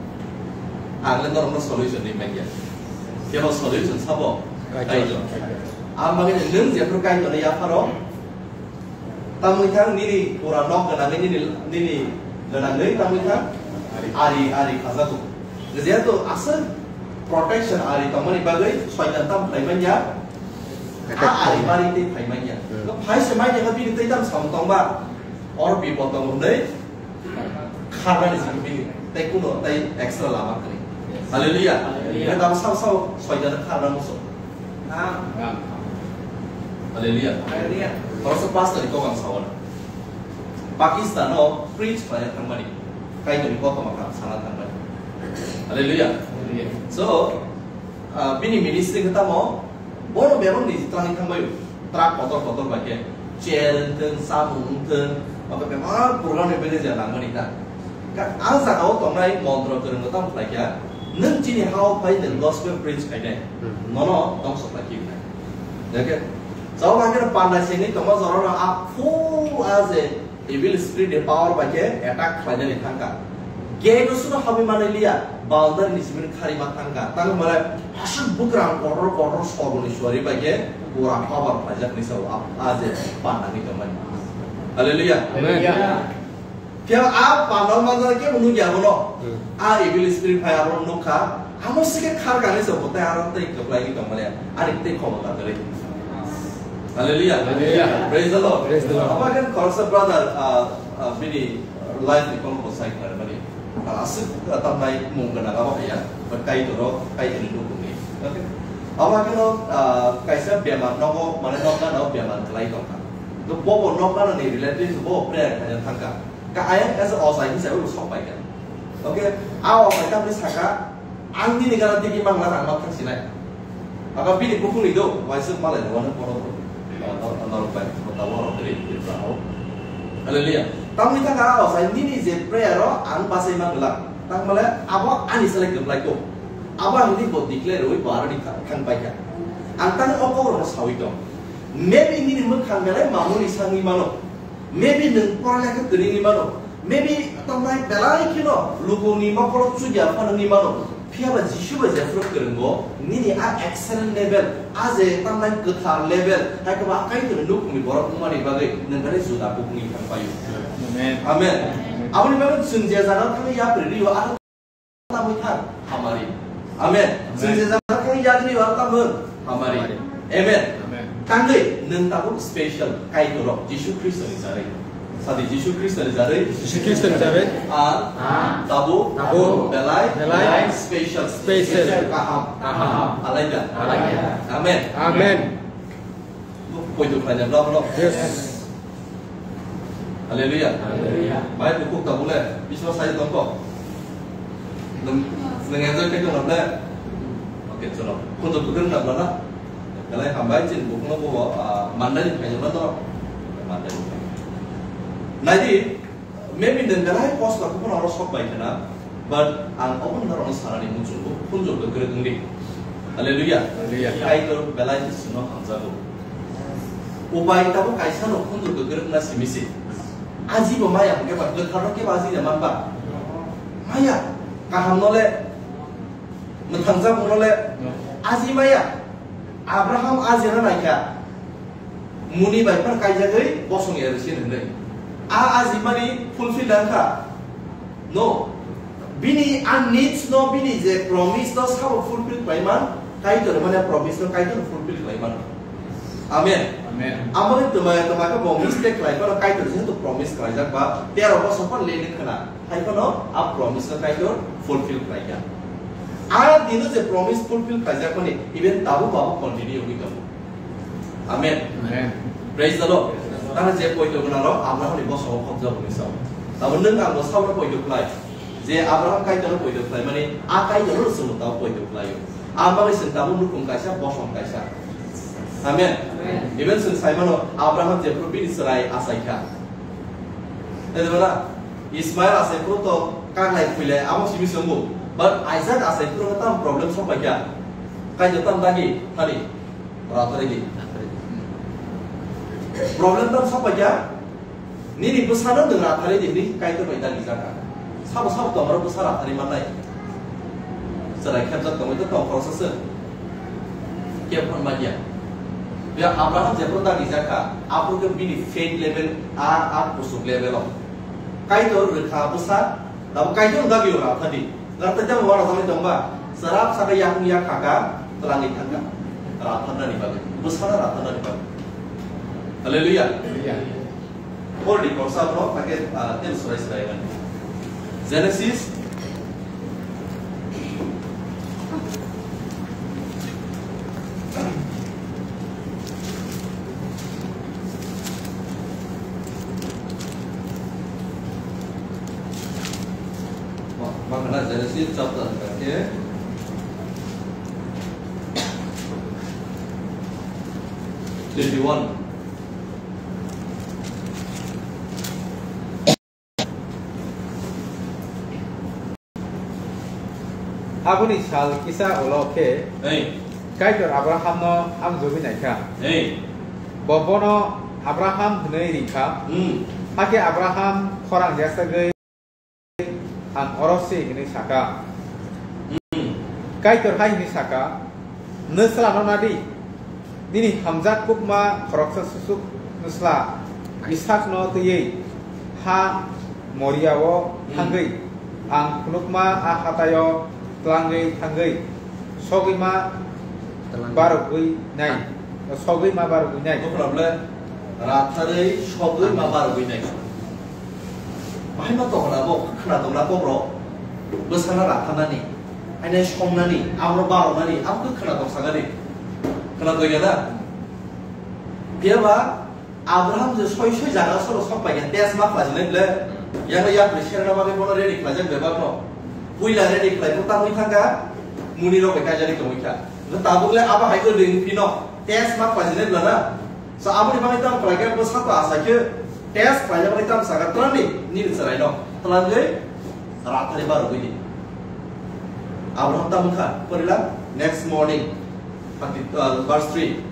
Ang le norokno solution ri manya. Kebo solution sabo? Kaitor. Kaitor. Ang bagwi nwng jephru Kaitorno yapharo. Tamwi thang nini pura nok gwnangwi nini, nini gwnangwi tamwi thang ari, ari khajago. Jehetu aswk protection ari tongmani bagwi Soitan tam khlai manya. A ari bari tei phai manya. Hmm. Phai se manya khe bini tei tam samung tongba. Or bipod tongo hwnwi Kharnani simi bini tei kuno tei extra lama kwrwi. Hallelujah. Hallelujah. Ino tamo sabo sabo soitan kharna muso. Hallelujah. Hallelujah. Khoroksa pastor ni kokang sawana. Pakistan no preach khlaina thangmani. Kaitorni kothoma kha sana thangmani. Hallelujah. Hallelujah. So, ah, bini ministry khe tamo, bono bebak ni twlangwi thangbaio. Truck kotor kotor bai khe, chair wngthwng, samung wngthwng, oto bebak program ni bagwi je nangmani ta. Ka-, ang jagao tongnai montro kwrwng no tamo khlai kha, nwng chini hao phai nwng gospel preach khainai, Hmm. nono tongso khlai khe wngnai. Jake, chao bai khe panda sengwi tongma jorano a full a je evil spirit ni power bai khe attack khlainani thangkha. Gate o suno habwi manwi liya, boundary ni simi khari ma thangkha. Tang male aswk bugrang kotor kotor sogoni suari bai khe pura power khlaijak ni sao a, a je panda ni tongmani. Hallelujah. Amen. Phiya a panda manjak khe nukya bono. Hmm. A evil spirit phai abo nukha. Amo sike khar kani se hote aro tei kwplai ni tongmani. Ani tei khomota kwrwi. Hallelujah. Hallelujah. Praise the Lord. Praise the Lord. Abo khe khoroksa brother, ah, ah, bini life ni kono bosai khlai mani. Ah, aswk, ah, tamnai mung gana abo ya. But Kaitor o, Kaitor ni nukung ni. Okay. Abo khe no, ah, kaisa bemar nogo, mane nokna no bemar khlai tongkha. To bobo nokna ni relatives bo prayer khaina thangkha. Ka ayang kaisa osai hisabe bo sok pai kha. Okay, a osai tamni saka, "Ang nini gana tigi mangla ang ma thang sinai." Aka bini bukhung ni do, waisa malai no wano kono. Norok bai, mata waro teri, teri brao. Hallelujah. Tamni thang a osai nini je prayer o ang basai mangla. Tang male abo ani select the black ko. Abo ang ni bo declare oi bo aroni thang pai kha. Ang tang o kokoro sawi tong. Maybe nini mwkhang belai mamuni sangwi mano. Maybe nwng poralekha kwrwngwi mano. Maybe tamnai belai kheno lukuni mokolo chujya phano wngwi mano. Phiya ba Jisu bai jephru kwrwngo, nini a excellent level, a je tamnai kwthar level, hai kwba Kaitorni nukhungni borok wngmani bagwi nwng belai juda bukhungni thang paio. Amen. Amen. Aboni bagwi chwng je jaga thangwi yapri rio, a Tamwi thang hamari. Amen. Amen. Chwng je jaga thang yagni wal tamung hamari. Amen. Amen. Tangwi nwng tabuk special Kaitorok Jisu Khristo ni jarwi. Sadi Jisu Khristo ni jarwi. Jisu Khristo ni jarwi. Ar tabuk. Tabuk. Belai. Belai. Special. Special. Kaham. Kaham. Alaida. Alaida. Amen. Amen. Poito khlaina bla bla. Yes. Hallelujah. Hallelujah. Bai bukhuk tabule, biswa sai tongko. Nung, nung enjoy kai tong ble. Okay, chalo. Khunju bukhuk na bla na. Kalai hambai chin bukhuk no bo, ah, mandai ni khai na to. Mandai ni khai. Naidi, Maybe nwng belai kosto khe phano oro sok bai khna, but ang obo norokno sanani muchungo, khunju kwkrwk wngdi. Hallelujah. Hallelujah. Kaitor belai sino hamjago. Upai tabuk kaisa no khunju kwkrwk na simi se. Aji bo maya hwnkhe ba, kwthar no kebo aji ya man ba? Maya. Kaham no le, mwthangjak no le, aji maya. Abraham aji no naikha. Muni bai phano kaijagwi bosong ya rwsin hwnwi. A ajimani fulfill wngkha. No. Bini a needs no, bini je promise no sabo fulfill khlai man, Kaitor mane promise no Kaitor fulfill khlai man. Amen. Amen. Amoni twmai twmai khe bo mistake khlai phano Kaitor jehetu promise khlaijak ba, tero bosong phano late khna. Hai phano a promise no Kaitor fulfill khlai kha. A dino je promise fulfill khlaijak mani, even tabuk bo abo continue wngwi tongo. Amen. Amen. Praise the Lord. Tamo je poito gwnang rok Abraham ni bosongo khopjak wngwi sao. Tamo nwng ang bo sao no poito khlai. Je Abraham Kaitor no poito khlai mani, a Kaitor no chwng bo tamo poito khlaio. A bagwi chwng tamo nukhung kaisa, bosong kaisa. Amen. Amen. Even chwng sai mano, Abraham jephru bini chwrai achai kha. Tei de bana, Ismail achai phuru to kanglai khuilai abo simi chwngbo. But Isaac achai phuru tam problem sok pai kha. Kaitor tam dagi thani. Rathari di. Problem tam sok pai kha. Nini bwsano nwng rathari di hwnwi Kaitor bai dagi jakha. Sabo sabo tongmaro bwsa rathari mannai. Chwrai khepjak tongwi to tong khoroksa se. Khe phano manya. Ya Abraham jephru dagi jakha, aphuru khe bini faith level a, a kusuk level o. Kaitor rwkha bwsa, tabo Kaitor dagi o rathari. Rathari tamo wara thangwi tongba, chwrap sakha yakung yak khaka, twlangwi thangkha. Ratharnani bagwi, bwsano ratharnani bagwi. Hallelujah. Hallelujah. Already konsa borok, hakhe, ah, ten swrai swrai mani. Genesis. Wah, makana Genesis chapter, okay. Twenty-one. Aboni sal kisa ulo khe Hey. Kaitor Abrahamno hamjogwi naikha. Hey. Bo bono Abraham hwnwi ringkha. Hmm. Hakhe Abraham khorang yachagwi, "Ang oro se," hwnwi sakha. Hmm. Kaitor hai hwnwi sakha, "Nwslano nadi, nini hamjak kukma khoroksa susuk nwsla Isakno twiwi ha Moria-o Hmm. thangwi, ang phunukma a hataio tlangwi thangwi, sogwima Tlangwi. barogwi nai, sogwima barogwi nai." Buphra bole ratharwi sogwima barogwi nai. Bahai ma tongna bo khna tongna kokrok bwsana ratharnani, aina songnani, abo baroknani, abo khe khna tong sakani. Khna tong ya da? Phiya ba Abraham je soi soi jaga soro sok pai kha, test ma khlai jani le. Yang ya pre sera na bagwi bono ready khlai jak bebak no. Puila ready khlai bo tangwi thangka, muni rok bai kaijani tongwi kha. Tabuk le abo hai ko ding phino, test ma khlai jani le na. So, aboni bagwi tamo khlai khe, bwsa to asa khe test khlaina bagwi tamo saka, "Twlangni nini chwraino, twlangwi rathari barogwi di." Abraham tamo kha, porila, next morning, thirty, uh, verse three.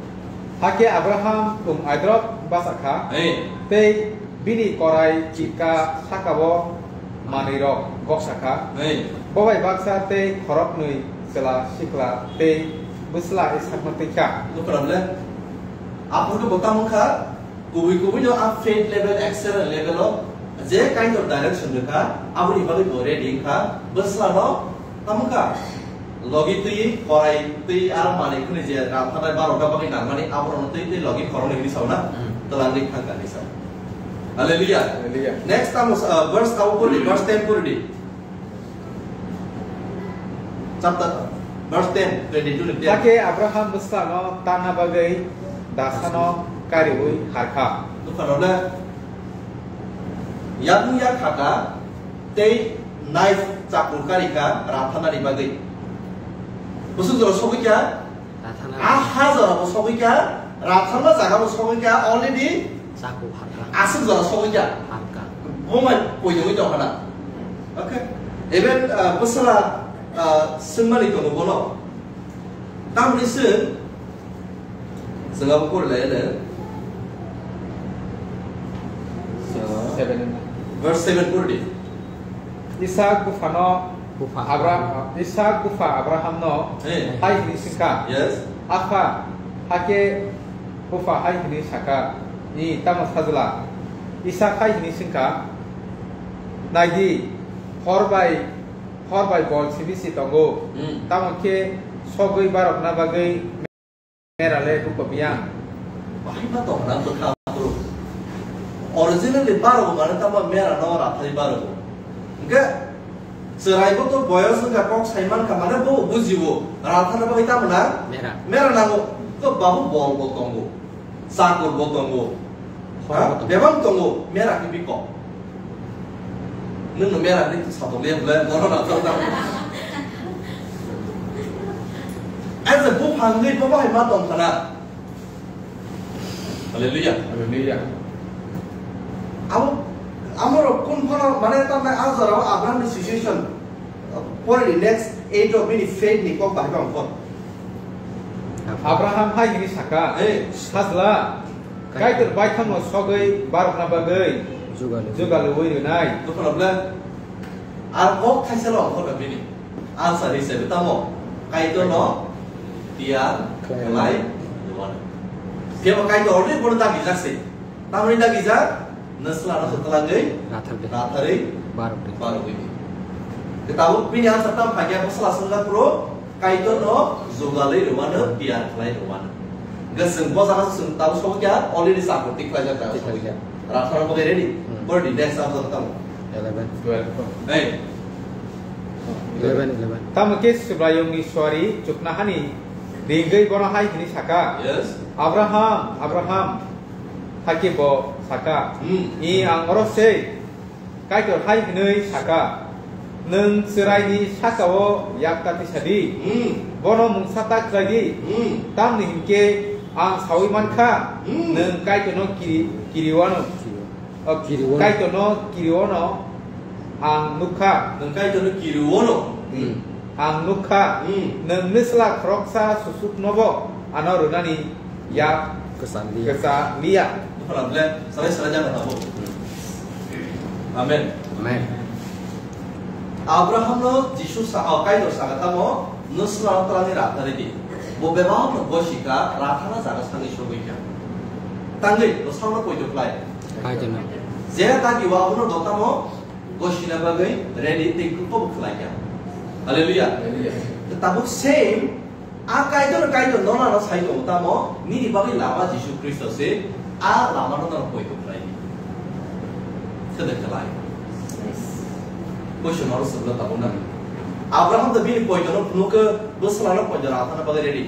Hakhe Abraham tum aidrop basa kha, Hey. tei bini korai chika sakao manwirok boksa kha. Hey. Bo bai baksa tei khoroknwi chwla sikla tei bwsla Isakno twi kha. Nukha le? Aphuru bo tamo kha, kubui kubui no a faith level, excellent level o je kind of direction rwkha, aboni bagwi bo ready wngkha, bwsla no tamo kha, logi twi, korai twi, aro manwi khwnwi je ratharnai barokta bagwi nangmani, aborokno twi twi logi khoroknwi hwnwi sao na, Hmm. twlangwi thangkha hwnwi sao. Hallelujah. Hallelujah. Next tamo, uh, verse tamo pori, verse ten pori di. Chapter, verse ten, twenty-two ni ten. Hakhe Abraham bwsano tanna bagwi dasano kariui harkha. Nukha role, yakung yak khaka, tei knife chakur karika ratharnani bagwi. Bwswk jora sogwi kha? Rathana. A ha jora bo sogwi kha, ratharma jaga bo sogwi kha, already Chaku harkha. Aswk jora sogwi kha. Harkha. Bo mai poiwi tong khana. Okay. Even, uh, bwsala, uh, swngmani tongo bono. Tamni swng Sengabo pori lai le. So, Seven. Verse seven pori di. Isak buphano Bupha. Abra-, Isak bupha Abrahamno Eh. hai hwnwi swngkha, Yes. "Apha, hakhe bupha hai hwnwi sakha, 'Ni tamo sajla?'" Isak hai hwnwi swngkha, "Nai di, hor bai, hor bai bol sibisi tongo, Hmm. tamo khe sogwi barokna bagwi mera le buko biyang." Bahai ma tong na bwkha bwrwi. Originally barogo mane tamo mera no rathai barogo. Hwnkhe chwrai bo to boyos wngkha, kok sai mankha, mane bo bujio. Rathana bagwi tamo na? Mera. Mera nango. To babu bol bo tongo. Chakur bo tongo. Khorok bo Ha? tongo. Bebak tongo. Mera khe bikok. Nwng no mera ni satok le bole, nono na tong tong. As a buphang ni baba hai ma tong khana. Hallelujah. Hallelujah. Amo, amo rok kun phano mane tamnai a jora o Abraham ni situation. Pore ni next eight o bini faith ni kok bahai bang phon. Abraham hai hini saka, Hey. Sajla, Kaitor baithangno sogwi barokna bagwi Jugal. Jugalwi rwnai. Dukha rok le, ar kok thaisa lo kok bini. Answer hisabe tamo, Kaitor no tiyar Khlai. Khlai rwano. Kebo Kaitor already bono dagi jakse. Tamoni dagi jak, nwsla no twlangwi Rathar de. Ratharwi Barok de. Barok de. Tabuk bini answer tam phai khe, bo sala swngjak phuru, Kaitor no jugalwi rwano, tiyar khlai rwano. Chwng bo jaga chwng tabuk sobo kya already chakor tik khlaijak jaga sobo kya. Rathana bagwi ready. Hmm. Bor di next up jagwi tamo. Eleven. Twelve. Hey. Eleven, eleven. Tamo khe Subraiyungni suari chuknahani ringwi bono hai hwnwi saka, Yes. "Abraham, Abraham." Hakhe bo saka, Hmm. "I ang oro se." Kaitor hai hwnwi saka, "Nwng chwraini saka-o yak ta tisa di, Hmm. bono mungsa ta khlai di, Hmm. tamni hwn khe ang saui man kha, Hmm. nwng Kaitorno kiri-, kiriwano, o, Kiriwano. Kaitorno kiriwano ang nuk kha." Nwng Kaitorno kiriwano. Hmm. Ang nuk kha, Hmm. nwng nwsla khoroksa susuknobo ano rwnani yak Kwcham liya. Kwcham liya. Buphang ble, sarai sarai jagwi tamo. Amen. Amen. Abraham no Jisu sa, o, Kaitor saka tamo, "Nwsla twlangwi rathana ridi." Bo bebak no gosika, rathana jaga sangwi sogwi kha. Tangwi, bo sakno poito khlai. Kaitor no. Je dagi o abono dotamo, gosina bagwi ready tei khupo khlai kha. Hallelujah. Hallelujah. Tabuk same, a Kaitor, Kaitor nono ano sai tongo tamo, nini bagwi lama Jisu Khristo se, a lama no nono poito khlai di. Khede khlai. Question oro swngna tabuk nang. Abraham to bini poito no phunuk khe, bwsla no poito rathana bagwi ready.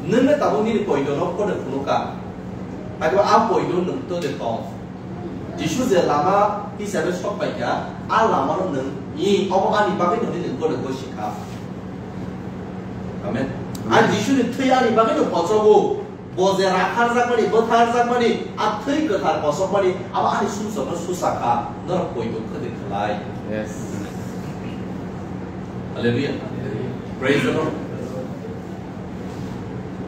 Nwng no tabuk nini poito no khode phunuk kha. Hakhe a poito nwng to de tong. Jisu je lama hisabe sok pai kha, a lama no nwng, i, obo ani bagwi no hinwi gole goi sikha. Amen. A Jisu ni thwi ani bagwi no pochogo, bo je rakharjakmani, bwtharjakmani, a thwi kwthar pochokmani, abo ani sumsok no susa kha, norok poito khwdwi khlai. Yes. Hallelujah. Praise the Lord.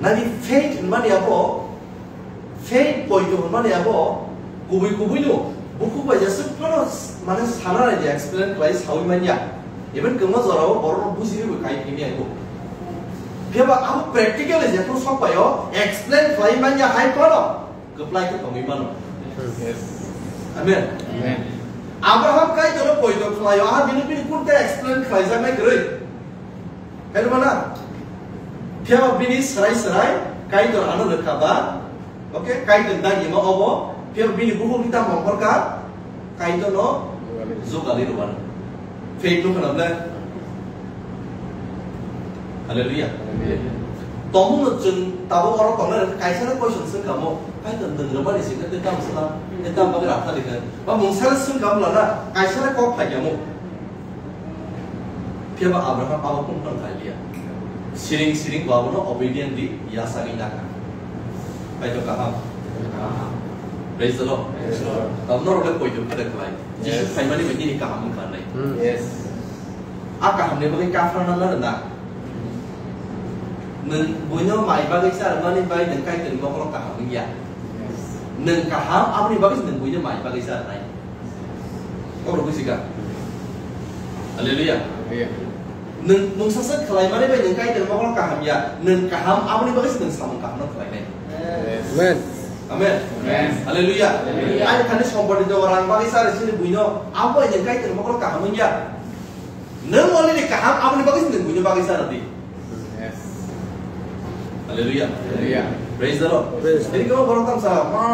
Nani faith hwnmani abo Faith poito hwnmani abo kubui kubui no bukhuk bai jeswk phano mane sana nai di explain khlai saui manya. Even kwbangma jorao borok no bujirwi bo kai phimya ibo. Phiya ba abo practical je phano sok paio explain khlai manya hai phano kwplai khe tongwi mano. Yes. Amen. Amen. Abraham Kaitor no poito khlaio, aha bini bini kunte explain khlai jaknai kwrwi. Kaitor mana? Phiya ba bini serai serai Kaitor ano rwkha ba, okay, Kaitor dagima obo, phiya ba bini bukhuk ni tamo hor kha, Kaitor no jugali rwmano. Faith no khna ble. Hallelujah. Hallelujah. Tomung no chwng tabuk oro tongnai rok kaisa no question swng kha mo, Kaitor nwng rwmani singkhe tei tamo sala, tei tamo bagwi rwkha di khe? Ba mungsa no swng kha mo lana, kaisa no kok phai kha mo. Phiya ba Abraham abo kung phano khlai liya. Siring siring bo abono obedient di yasagwi nakha. Kaitor kaham. Praise the Lord. Praise the Lord. Tamo norok le poito khe khlai. Jisu Yes. phaimani bai nini kaham wngkha nai. Hmm. Yes. A kaham ni bagwi kafra na na na. Nwng buino mai bagwi sa mani bai nwng Kaitor ni bokhorok kaham wngya. Yes. Nwng kaham aboni bagwi nwng buino mai bagwi sa nai. Kok rw buji kha. Hallelujah. Hallelujah. Nwng mungsa se khlai mani bai nwng Kaitor bokhorok kaham ya. Nwng kaham aboni bagwi se nwng samung kaham no khlai nai. Amen. Amen. Amen. Hallelujah. Hallelujah. Ani thani sompoti do rang bagwi sa sini buino abo bai nwng Kaitor bokhorok kaham wngya. Nwng already kaham aboni bagwi se nwng buino bagwi sa rw di. Yes. Hallelujah. Hallelujah. Praise the Lord. Praise the Lord. Ini kau borok tangsa ma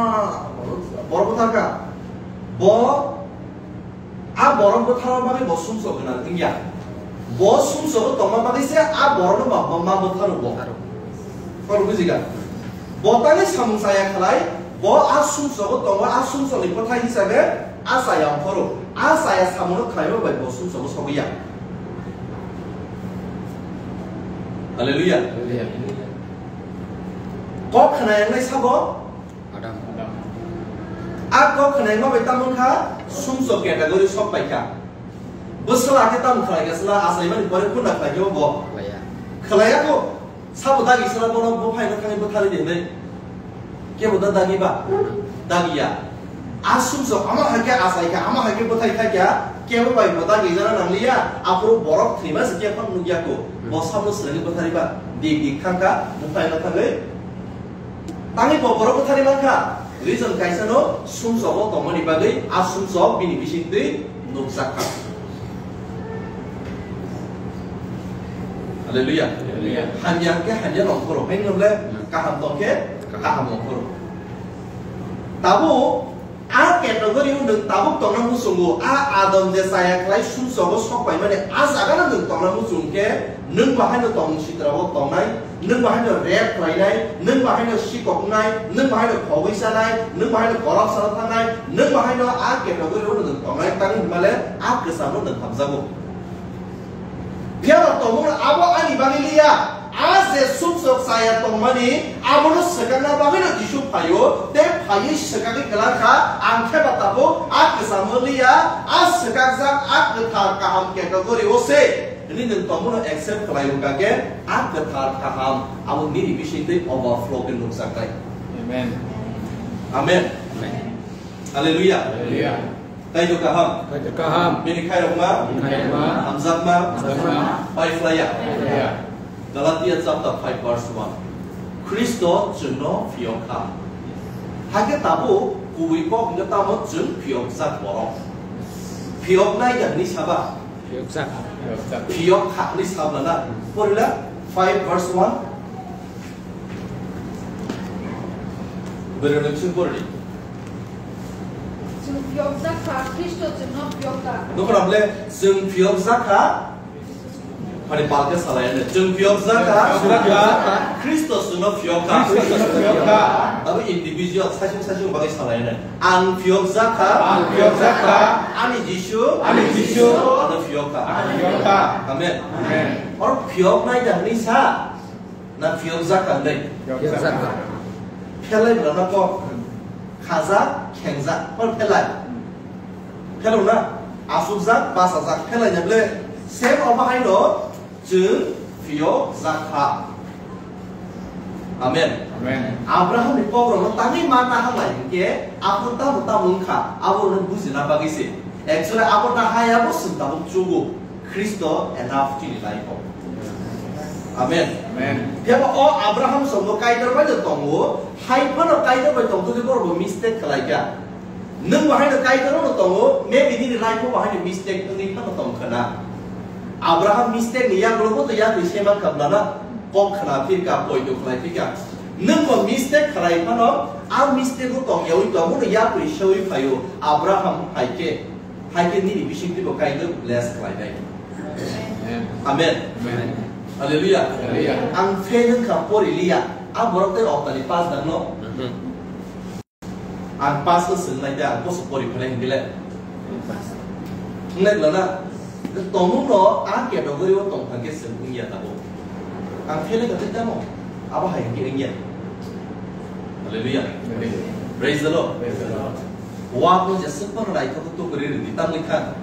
borok buthar kha. Bo a borok butharma bagwi bo sumsok gwnang wngya. Bo sumsogo tongma bagwi se a borokno ma, ma, ma butharo bo. Butharo. Kok rw buji kha? Bo tangwi samung chaya khlai, bo a sumsogo tongo, a sumsokni bwthai hisabe a chaya ongkhoro. A chaya samungno khlaima bai bo sumsogo sogwi ya. Hallelujah. Hallelujah. Kok khna yangnai sabo? Adam. A kok khna yangma bai tamo wngkha sumsok category sok pai kha. Bwsla khe tamo khlai kha, sla achaimani pore kunda khlai khe bo? Khlaiya. Khlaiya kho. Sabo dagi sala bono bo phaino thangwi bwtharwi di hwnwi. Kebo da dagi ba? Dagiya. A sumsok ama hai khe achai kha, ama hai khe bwthai khai kha, kebo bai bo dagi jana nangliya, aphuru borok thwima se kebo nukya kho. Bo sabo swrwngwi bwtharwi ba? Dik dik thang kha, bwthaino thangwi. Tangwi bo borok bwtharwi man kha. Reason kaisa no sumsogo tongmani bagwi a sumsok bini bisingtwi nukjak kha. Hallelujah. Hallelujah. Hamya hwnkhe hamya nongkhoro. Haino le kaham tongkhe Kaham ongkhoro. Tabuk a category o nwng tabuk tongna muchungo, a Adam je chaya khlai sumsogo sok paimani a jaga no nwng tongna muchung khe nwng bahaino tong sitra o tongnai, nwng bahaino rape khlainai, nwng bahaino sikok wngnai, nwng bahaino khogwi chanai, nwng bahaino korok sano thangnai, nwng bahaino a category o nwng tongnai, tang hinmale a kwcham no nwng hamjago. Phiya ba tongmung abo ani bagwi liya. A je sumsok chaya tongmani, abono swkakna bagwino Jisu phaio, tei phaiwi swkagwi kwlangkha, ang khe ba tabuk a kwchamo liya, a swkakjak a kwthar kaham category o se hwnwi nwng tongmano accept khlai wngkha khe, a kwthar kaham abo nini bisingtwi overflow khe nukjaknai. Amen. Amen. Amen. Hallelujah. Hallelujah. Kaitor kaham. Kaitor kaham. Bini khairokma. Bini khairokma. Hamjakma. Hamjakma. Paiphlaiya. Paiphlaiya. Galatia chapter five verse one. Khristo chwngno phiyok kha. Hakhe tabuk kubui kok hwnkhe tamo chwng phiyokjak borok. Phiyoknai da hwnwi saba? Phiyokjak. Phiyokjak. Phiyok kha hwnwi sabla na? Porila five verse one. Bwrwi rok chwng pordi. Chwng phiyokjak kha, Khristo chwngno phiyok kha. Nukho na bole, chwng phiyokjak kha. Phani palke salai ane. Chwng phiyokjak kha. Phiyokjak kha. Khristo chwngno phiyok kha. Khristo chwngno phiyok kha. Abo individual, saichung saichung bagwi salai ane. Ang phiyokjak kha. Ang phiyokjak kha. Ani Jisu. Ani Jisu. Ano phiyok kha. Ano phiyok kha. Amen. Amen. Oro phiyoknai da hwnwi sa. Na phiyokjak kha hwnwi? Phiyokjak kha. Phelai bwla no kok khajak, khengjak, hor phelai. Phelo na, asukjak, bachajak, phelai na bole, same omo haino chwng phiyokjak kha. Amen. Amen. Abraham ni kok rok no tangwi ma ta halai hinkhe, aphuru tamo tamo wngkha, abo rok no bujina bagwi se. Actually, abo ta haya bo chwng tabuk chugo. Khristo enough chini life o. Amen. Amen. Phiya ba o Abraham songbo Kaitor bai no tongo, hai phano Kaitor bai tongtwtwi borok bo mistake khlai kha. Nwng bo haino Kaitor no tongo, maybe nini life o bo haino mistake wngwi phano tong khna. Abraham mistake ni yagulo bo to yakni sema kha bwlana, kok khna phir kha, poito khlai phir kha. Nwng bo mistake khlai phano, a mistake o tong yaui tong, bono yapri seui phaio, Abraham hai khe. Hai khe nini bisingtwi bo Kaitor bless khlainai. Amen. Amen. Amen. Hallelujah. Hallelujah. Ang fail wngkha pori liya. A borok tei oktani pass dang no. Mhm. Ang pass no swng nai da, ang boso pori phalai hingkhe le. Wngnai bwla na? Tongmung no a category o tong thang khe swng wngya tabuk. Ang fail wngkha tei tamo. Abo hai hingkhe wngya. Hallelujah. Amen. Praise the Lord. Praise the Lord. Wak no jeswk phano naithok khe tukwrwi rwdi, tamni kha.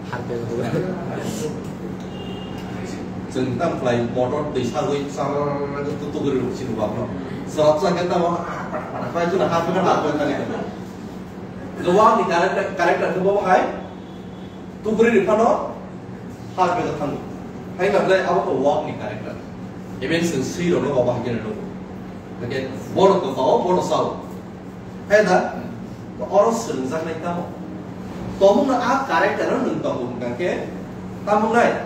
Chwng tamo khlai, motor twi sarwi sar khe tukwrwi rw sini wak no. Swrapsa khe tamo, ah, pada, pada, pada, pada, pada, pada, pada, pada. Wak ni character, character khe bo hai tukwrwi rw phano, ha khe thango. Hai na belai abo khe wak ni character. Even chwng swi rok no abo hai khe rw. Hake bono kwpao, bono sao. Hai da? Oro swrwngjaknai tamo? Tongmungno a character-o nwng tongo hwnkha khe, tamo wngnai?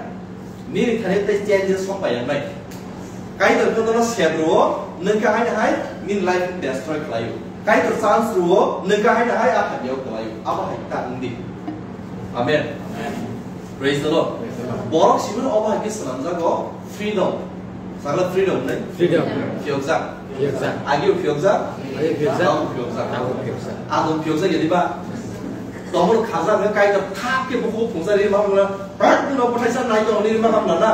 Nini thani tei change sok pai wngnai. Kaitor khe nono sep rwo, nwng khe haino hai nini life destroy khlaio. Kaitor chance rwo, nwng khe haino hai a hamyao kwlaio. Abo hai ta wng di. Amen. Amen. Praise the Lord. Praise the Lord. Borok simi no obo hai khe swnamjago freedom. Sakla freedom nai? Freedom. Phiyokjak. Phiyokjak. Agio phiyokjak? Agio phiyokjak. Tabuk phiyokjak. Tabuk phiyokjak. Adon phiyokjak ya diba? Tomor khajak nai Kaitor thap khe bukhuk phungsa ri ma hamla. Prak no bwthaisa nai tong ni ma hamla na.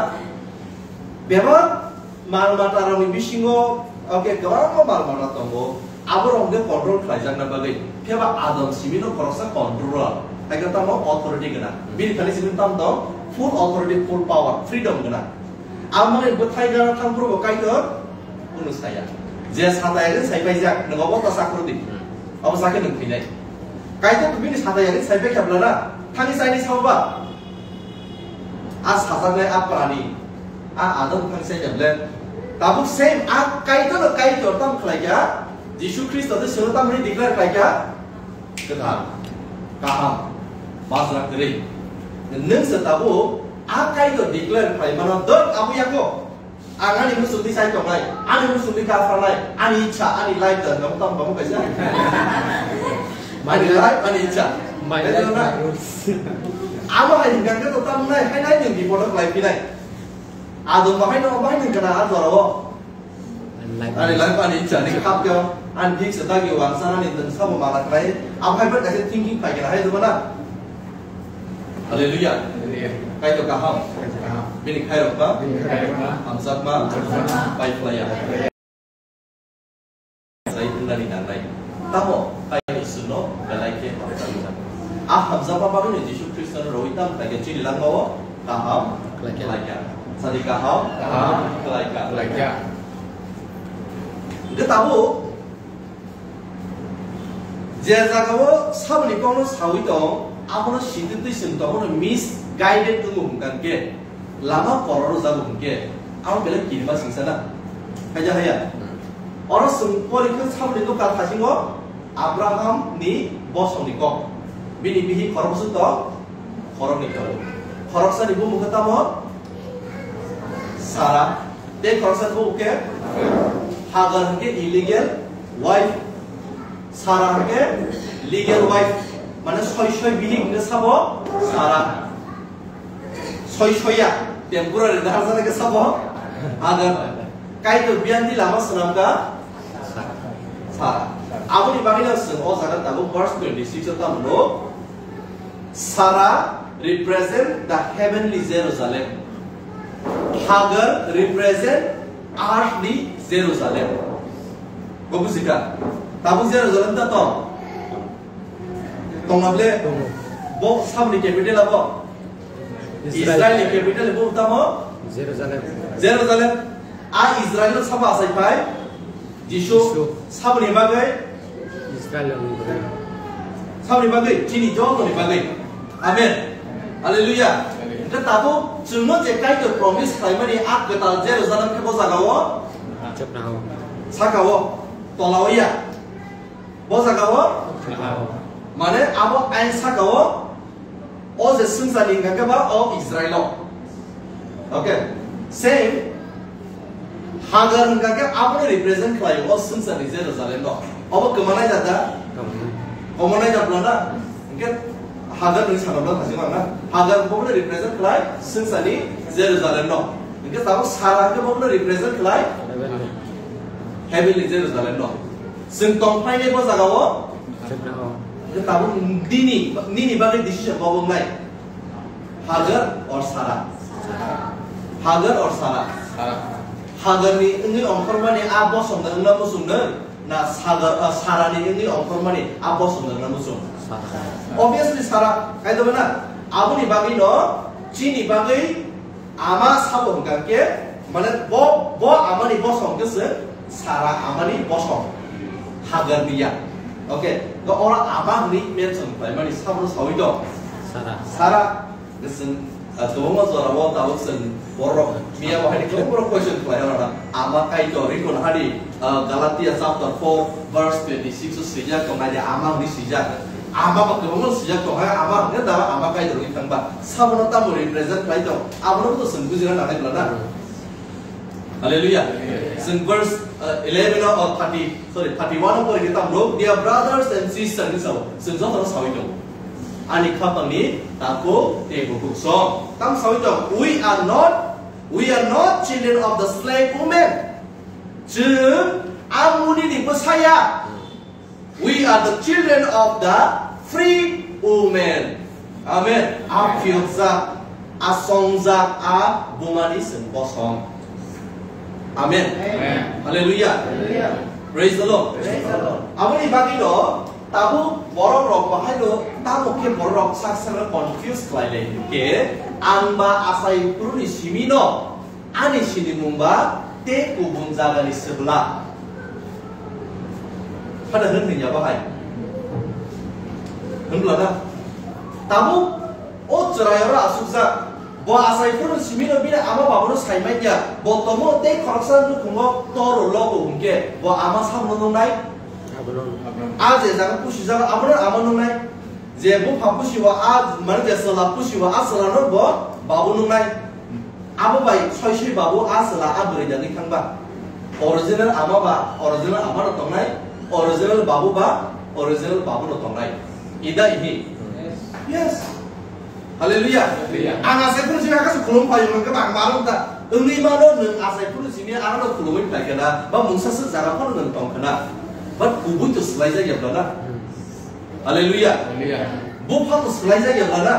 Bebak mal mata rokni bisingo, okay, kwbangma mal mata tongo. Aborok hwnkhe control khlaijakna bagwi. Phiya ba Adam simi no khoroksa controller. Hai khe tamo authority gwnang. Bini thani simi tamo tong full authority, full power, freedom gwnang. Amoni bwthai gana thangphuru bo Kaitor kunu saya. Je satayagwi saipaijak, nwng obo ta chakrwdi. Obo sakhe nwng thwinai. Kaitor bini satayagwi saipai kha bwlana, thangwi chaini sao ba? A sajaknai a prani, a Adam thangwi chaini bwle. Tabuk same a Kaitor no Kaitor tam khlai kha, Jisu Khristo tei swngno tam hwnwi declare khlai kha, kwthar, kaham, bajra kwrwi. Nwng se tabuk a Kaitor declare khlai mano, dot abo yago. Ang ani muchungni sai tongnai, ani muchungni kapharnai, ani ichha, ani life da, nang tam kamu kaisa. Ani life, ani ichha. My life, my rules. Amo hai hingkang khe to tam nai, hai nai nwng bipodo khlai phinai. Adon bahai no, bahai nwng kana a jorao. Ani life, ani ichha ni khap khe, ani fix ta gi wangsa ani nwng sabo mala khlai. Amo hai bar kaisa thinking phai khe hai do na. Hallelujah. Hallelujah. Kaitor kaham. Kaitor kaham. Bini khairokma. Bini khairokma. Hamjakma. Hamjakma. Pai phlaiya. Sai tunani nangnai. Tamo, pai Isurno belai khe hamjakma. A hamjakma bagwino Jisu Khristono rwi tam khlai khe chini langmao kaham khlai kha. Khlai kha. Sadi kaham. Kaham. Khlai kha. Khlai kha. Hwnkhe tabuk je jagao saboni kokno saui tong, abono sitwi twi chwng tongmano misguided wngo hwnkha khe, lama kororo jago hwnkhe, abo belai kirima singsa na. Haja haya. Oro chwng porikha saboni nokha thasingo Abraham ni bosongni kok. Bini bihi khoroksa tong, khoroknwi tongo. Khoroksani bumung khe tamo? Sara. Tei khoroksa bumung khe Hagar hwnkhe illegal wife. Sara hwnkhe legal wife. Mane soi soi bihik hwnkhe sabo Sara. Soi soiya temporary daharjana khe sabo Hagar. Kaitor biyanti lama swnamkha Sara. Aboni bagwino chwng o jaga tabuk verse twenty six o tamo no? Sarah represent the heavenly Jerusalem. Hagar represent earthly Jerusalem. Bo bujikha? Tabuk Jerusalem ta tong? Tongna ble? Tongo. Bo saboni capital abo? Israel. Israel ni capital bo tamo? Jerusalem. Jerusalem. A Israel no sabo achai phai? Jisu. Jisu. Saboni bagwi? Israel ni bagwi. Saboni bagwi? Chini jotoni bagwi. Amen. Hallelujah. Hallelujah. Hwnkhe tabuk chwngno je Kaitor promise khlaimani a kwtal Jerusalem khe bo jagao? Chepnao. Sakao. Tolao ya. Bo jagao? Chepnao. Mane abo ain sakao? O je swngcharni hwnkha khe ba o Israel o. Okay. Same Hagar hwnkha khe abono represent khlaio o swngcharni Jerusalem no. Obo kwmanai jat da? Kwmanai. Kwmanai jat bla na? Hwnkhe Hagar ni sana bla thasi bang na? Hagar bono represent khlai swngcharni Jerusalem no. Hwnkhe tabuk Sara hwnkhe bono represent khlai heavenly Jerusalem no. Chwng tong phainai bo jagao? Chepnao. Hwnkhe tabuk nini, nini bagwi decision bo wngnai. Hagar or Sarah? Hagar or Sarah? Sarah. Hagar ni wngwi ongkhormani a bosong da wngna muchung nung? Na Sagar, ah, Sarah ni wngwi ongkhormani a bosong da wngna muchung? Sarah. Obviously Sarah, kaitor na? Aboni bagwi no, chini bagwi ama sabo hwnkha khe, mane bo, bo amani bosong khe se Sarah amani bosong. Hagar ni ya. Okay, to oro ama hwnwi mention khlaimani sabo sawi do. Sarah. Sarah. Chwng, ah, kwbangma jorao tabuk chwng borok miya bo haini kwbangma borok question khlai rw na. Ama Kaitor, ri kono hani, ah, Galatia chapter four verse twenty six o swijak tong nai de, ama hwnwi swijak. Ama bo kwbangma swijak tong hai, ama hwnkhe da ama Kaitor hwnwi thang ba. Sabono tamo represent khlai tong, abono bo chwng buji rw na nai bla na. Hallelujah. Chwng verse, uh, eleven o, or thirty, sorry, thirty-one o pore khe tamo, "Dear brothers and sisters," hinwi sao. Chwng jotono sawi tongo. Ani khapangni takhuk tei bukhuk song. Tam sawi tong, "We are not, we are not children of the slave woman." Chwng a munini bwsaya. We are the children of the free woman. Amen. A phiyokjak, a songjak, a bumani chwng bosong. Amen. Amen. Hallelujah. Hallelujah. Praise the Lord. Praise the Lord. Aboni bagwi no tabuk borok rok bahai no tamo khe borok rok sak sak confuse khlai lai khe ang ba asai phuruni simi no Ani sinimung ba tei kubun jagani swbla. Phano hwn thwngya bahai. Hwnbla da? Tabuk o chwrai oro asukjak. Bo asai phuru simino bini ama babuno sai manya. Bo tomo tei khoroksa nukhungo toro logo hwnkhe bo ama sabono nungnai? Abono. A je jaga pusijago abono ama nungnai. Je bupha pusiwa a, mane je chwla pusiwa a chwlano bo babu nungnai. Abo bai soi soi babu a chwla a bwrwi dagwi thangba. Original ama ba original ama no tongnai, original babu ba original babu no tongnai. Idai hi? Yes. Hallelujah. Hallelujah. Ang asai phuru simi hakhe khulum phaio hwnkhe bang marok da. Wngwi mano nwng asai phuru simi ano khulumwi phaikhe na ba mungsa swk jaga phano nwng tongkhe na. But kubui to swlaijak ya bla na. Hallelujah. Hallelujah. Bupha to swlaijak ya bla na.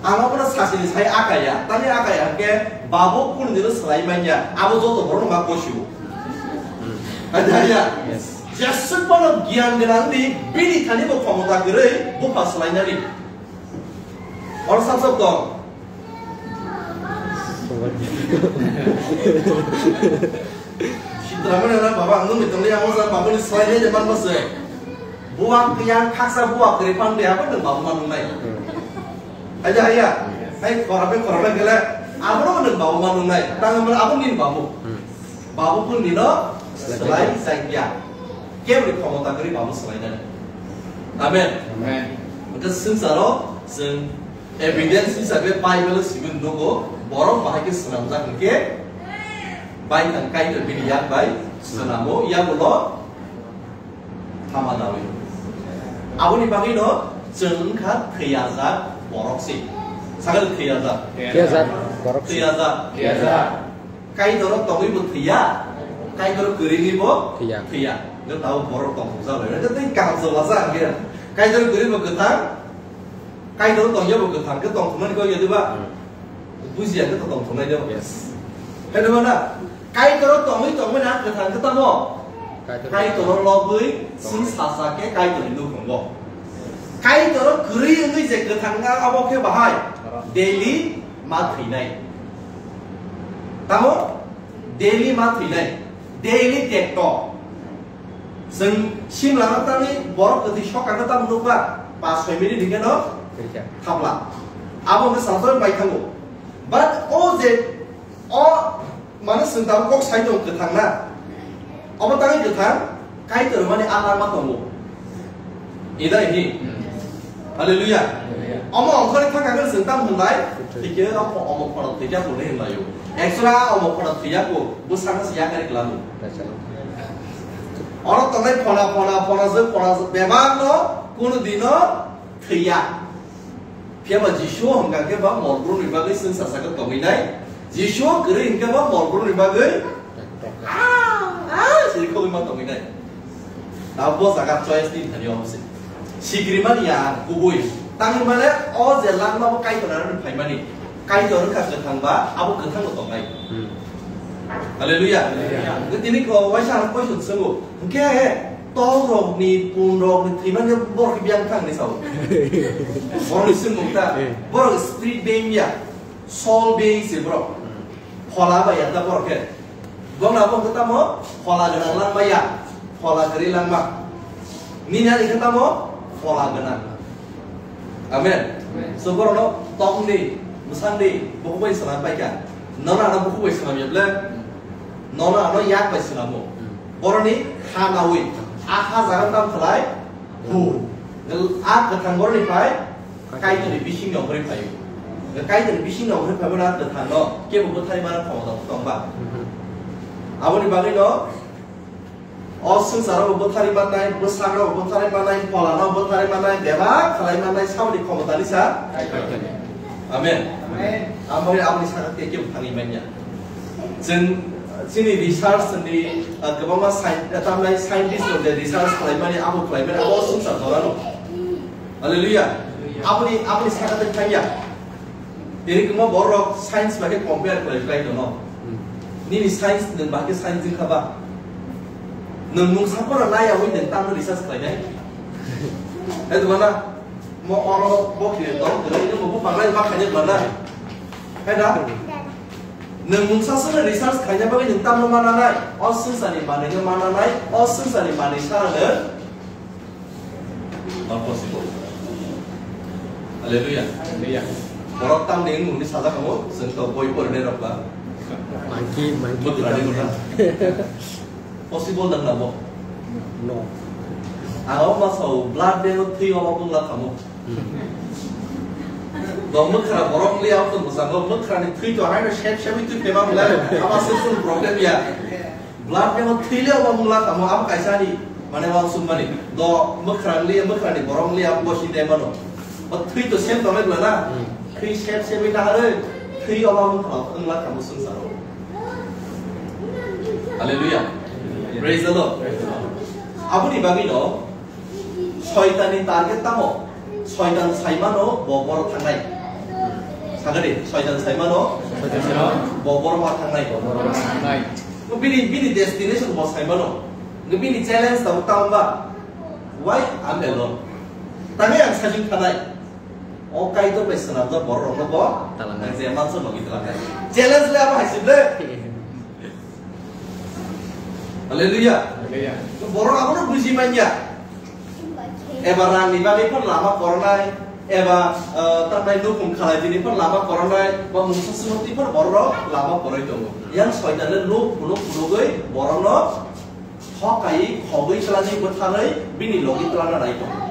Ang abono sasini sai akaya, tani akaya hwnkhe babu kunu dino swlai manya, abo joto borokno ma kosio. Haya, haya. Yes. Jesuk bono giyan gwnang di, bini thani bo khomota kwrwi, bupha swlainani. Oro sap sap tong. Sitra mane na baba, ang nungni tongli, ang sa babu ni swlai de man bose. Buang kiyang khaksa buang kri pang de, apa nang babu man nai. Aja, aja. Hai, khorap, khorap gele. Abo no nang babu man nai. Tang man abo ni babu. Hmm. Babu pun ni no swlai jagya. Kebri khomota kri babu swlai nai. Amen. Amen. Maka sung saro, sung evidence hisabe Bible sibin nugo, borok bahai ke swnamjak hwnkhe, bai thang Kaitor bini yak bai swnamo, yagulo thama dawi. Aboni bagwi no chwng wngkha thwiyajak borok se. Sakal thwiyajak. Thwiyajak borok se. Thwiyajak. Thwiyajak. Kaitor tongwi bo thwiya, Kaitor kwrwini bo thwiya. Thwiya. Nang tabo borok tong thokjak lai. Nang tei kaham se wasa ang khe. Kaitor kwrwi bo kwthang, Kaitor tongya bo kwthang khe tong thokmani kok ya diba? Hmm. Bujiya khe to tong thoknai diba? Yes. Hai diba na? Kaitor tongwi tongmani ang kwthang khe tamo? Kaitor. Kaitor lobwi sung sasa khe Kaitor ni nukhungo. Kaitor kwrwi wngwi je kwthang na abo khe bahai? Daily ma thwinai. Tamo? Daily ma thwinai. Daily tekto. Chwng simlano tangwi borok kwthwi sokangno tamo nukba? Pas soi minute hwnkhe no thapla. Abo hwnkhe salsa bai thango. But o je o mane chwng tamo kok sai tongo kwthang na. Obo tangwi kwthang. Kaitor mani a langma tongo. Ida ini. Hmm. Hallelujah. Hallelujah. Omo ongkhorni thangkha khe chwng tamo hwnlai? Thwikhe omo, omo khorok thwikhe bo hinlaio. Extra omo khorok thwiya ko, bwsakno se yakari khlamu. Oro tongnai phona, phona, phona jwk, phona jwk bebakno kunu dino thwiya. Phiya ba Jisu hwnkha khe ba molbrumni bagwi chwng sasakhe tongwi nai. Jisu kwrwi hwnkhe ba molbrumni bagwi, ah, ah, siri khogwi ma tongwi nai. Tabuk bo jaga choice ni thani omo se. Sikri mani ya kubui. Tangwi mane o je langma bo Kaitor aroni phaimani. Kaitor wngkha kwthang ba abo kwthang bo tongnai. Hmm. Hallelujah. Hallelujah. Tini ko waisa ang question swngo. Hwnkhe he, tong rok ni, pun rok ni thwimani borok khe biyang thang ni sao. Borok ni swngmung ta, eh, borok spirit being ya, soul being se borok. Hmm. Phola bai ya ta borok khe. Bong na bong ta mo, phola gwnang lang bai ya, phola kwrwi lang ma. Nini ani khe ta mo, phola gwnang. Amen. Amen. So borok no tong di, bwsang di, buku bai swnam pai kha. Nono ano buku bai swnam ya ble. Nono ano yak bai swnamo. Hmm. Boroni ha nawi, a ha jaga tam khlai, hu. A kwthang boroni phai, Kaitorni bising nongkhorwi phaio. Kaitorni bising nongkhorwi phaibo na kwthang no, kebo bwthari mana khomota tongba. Hmm. Aboni bagwi no, o swngcharno bo bwthari mannai, bwsakno bo bwthari mannai, pholano bo bwthari mannai, bebak khlai mannai, saboni khomotani sa. Amen. Amen. Amoni, amoni sakha tei kebo thangwi manya. Chwng, chini research ni, uh, kwbangma sci-, uh, tamnai scientist rok je research khlaimani, abo khlaimani, abo swngchar jorano. Hallelujah. Aboni, aboni sakha tei thangya. Tini kwma borok science bai khe compare khlai khlai tono. Hmm. Nini science nwng bai khe science wngkha ba? Nwng mungsa phano naiyawi nwng tamo research khlainai? Hai dwmana, mo oro bo khe dol kwrwi, nwng bo phanglai ma khainai dwmana? Hai da? Nwng mungsa sano research khaina bagwi nwng tamo mananai? O swngcharni manwino mananai, o swngcharni manwi sano nwng Not possible. Hallelujah. Hallelujah. Borok tamni wngmungni sajak tongo, chwng to boi porinai rok ba. Monkey, monkey. Butrani mona. Possible nang nabo? No. Ang o ma sao, blood bank o thwi omo bwngla thamo. Hmm. Do mwkhra borok liya o tong bwskango, mwkhrani thwi to haino sep sepwi twi phema bwlai, abo se chwng problem ya. Blood ni thwi le obo mungla tamo, abo kaisa ni mane wansuk mani. Do mwkhra liya, mwkhrani borok liya abo bosi de mano. O thwi to sep tong lai bwla na? Hmm. Thwi sep sepwi na harwi, thwi obo mungla tamo swngcharo. Hallelujah. Praise the Lord. Aboni bagwi no, Soitanni target tamo? Soitan saimano bo boro thangnai. Sagadi, Soitan saimano? Soitan saimano? Bo boro ma thangnai. Bo boro ma thangnai. Bini, bini destination bo saimano. Bini challenge tamo tamo ba? Why I'm alone? Tangwi ang sajwk thanai. O Kaitor bai swnamjak borok rokno bo talangnai. Ang je mansa logi talangnai. Challenge le abo hai se ble. Hallelujah. Hallelujah. Borok abono buji manya. Eba rangni bagwi phano lama koronai, eba, eh, tamnai nukhung khalai tini phano lama koronai, ba mungsa sumukti phano borok lama koroi tongo. Yang Soitan le nuk phunuk phunugwi borokno thokai, khogwi, chwlani bwtharwi bini logi twlangna nai tongo.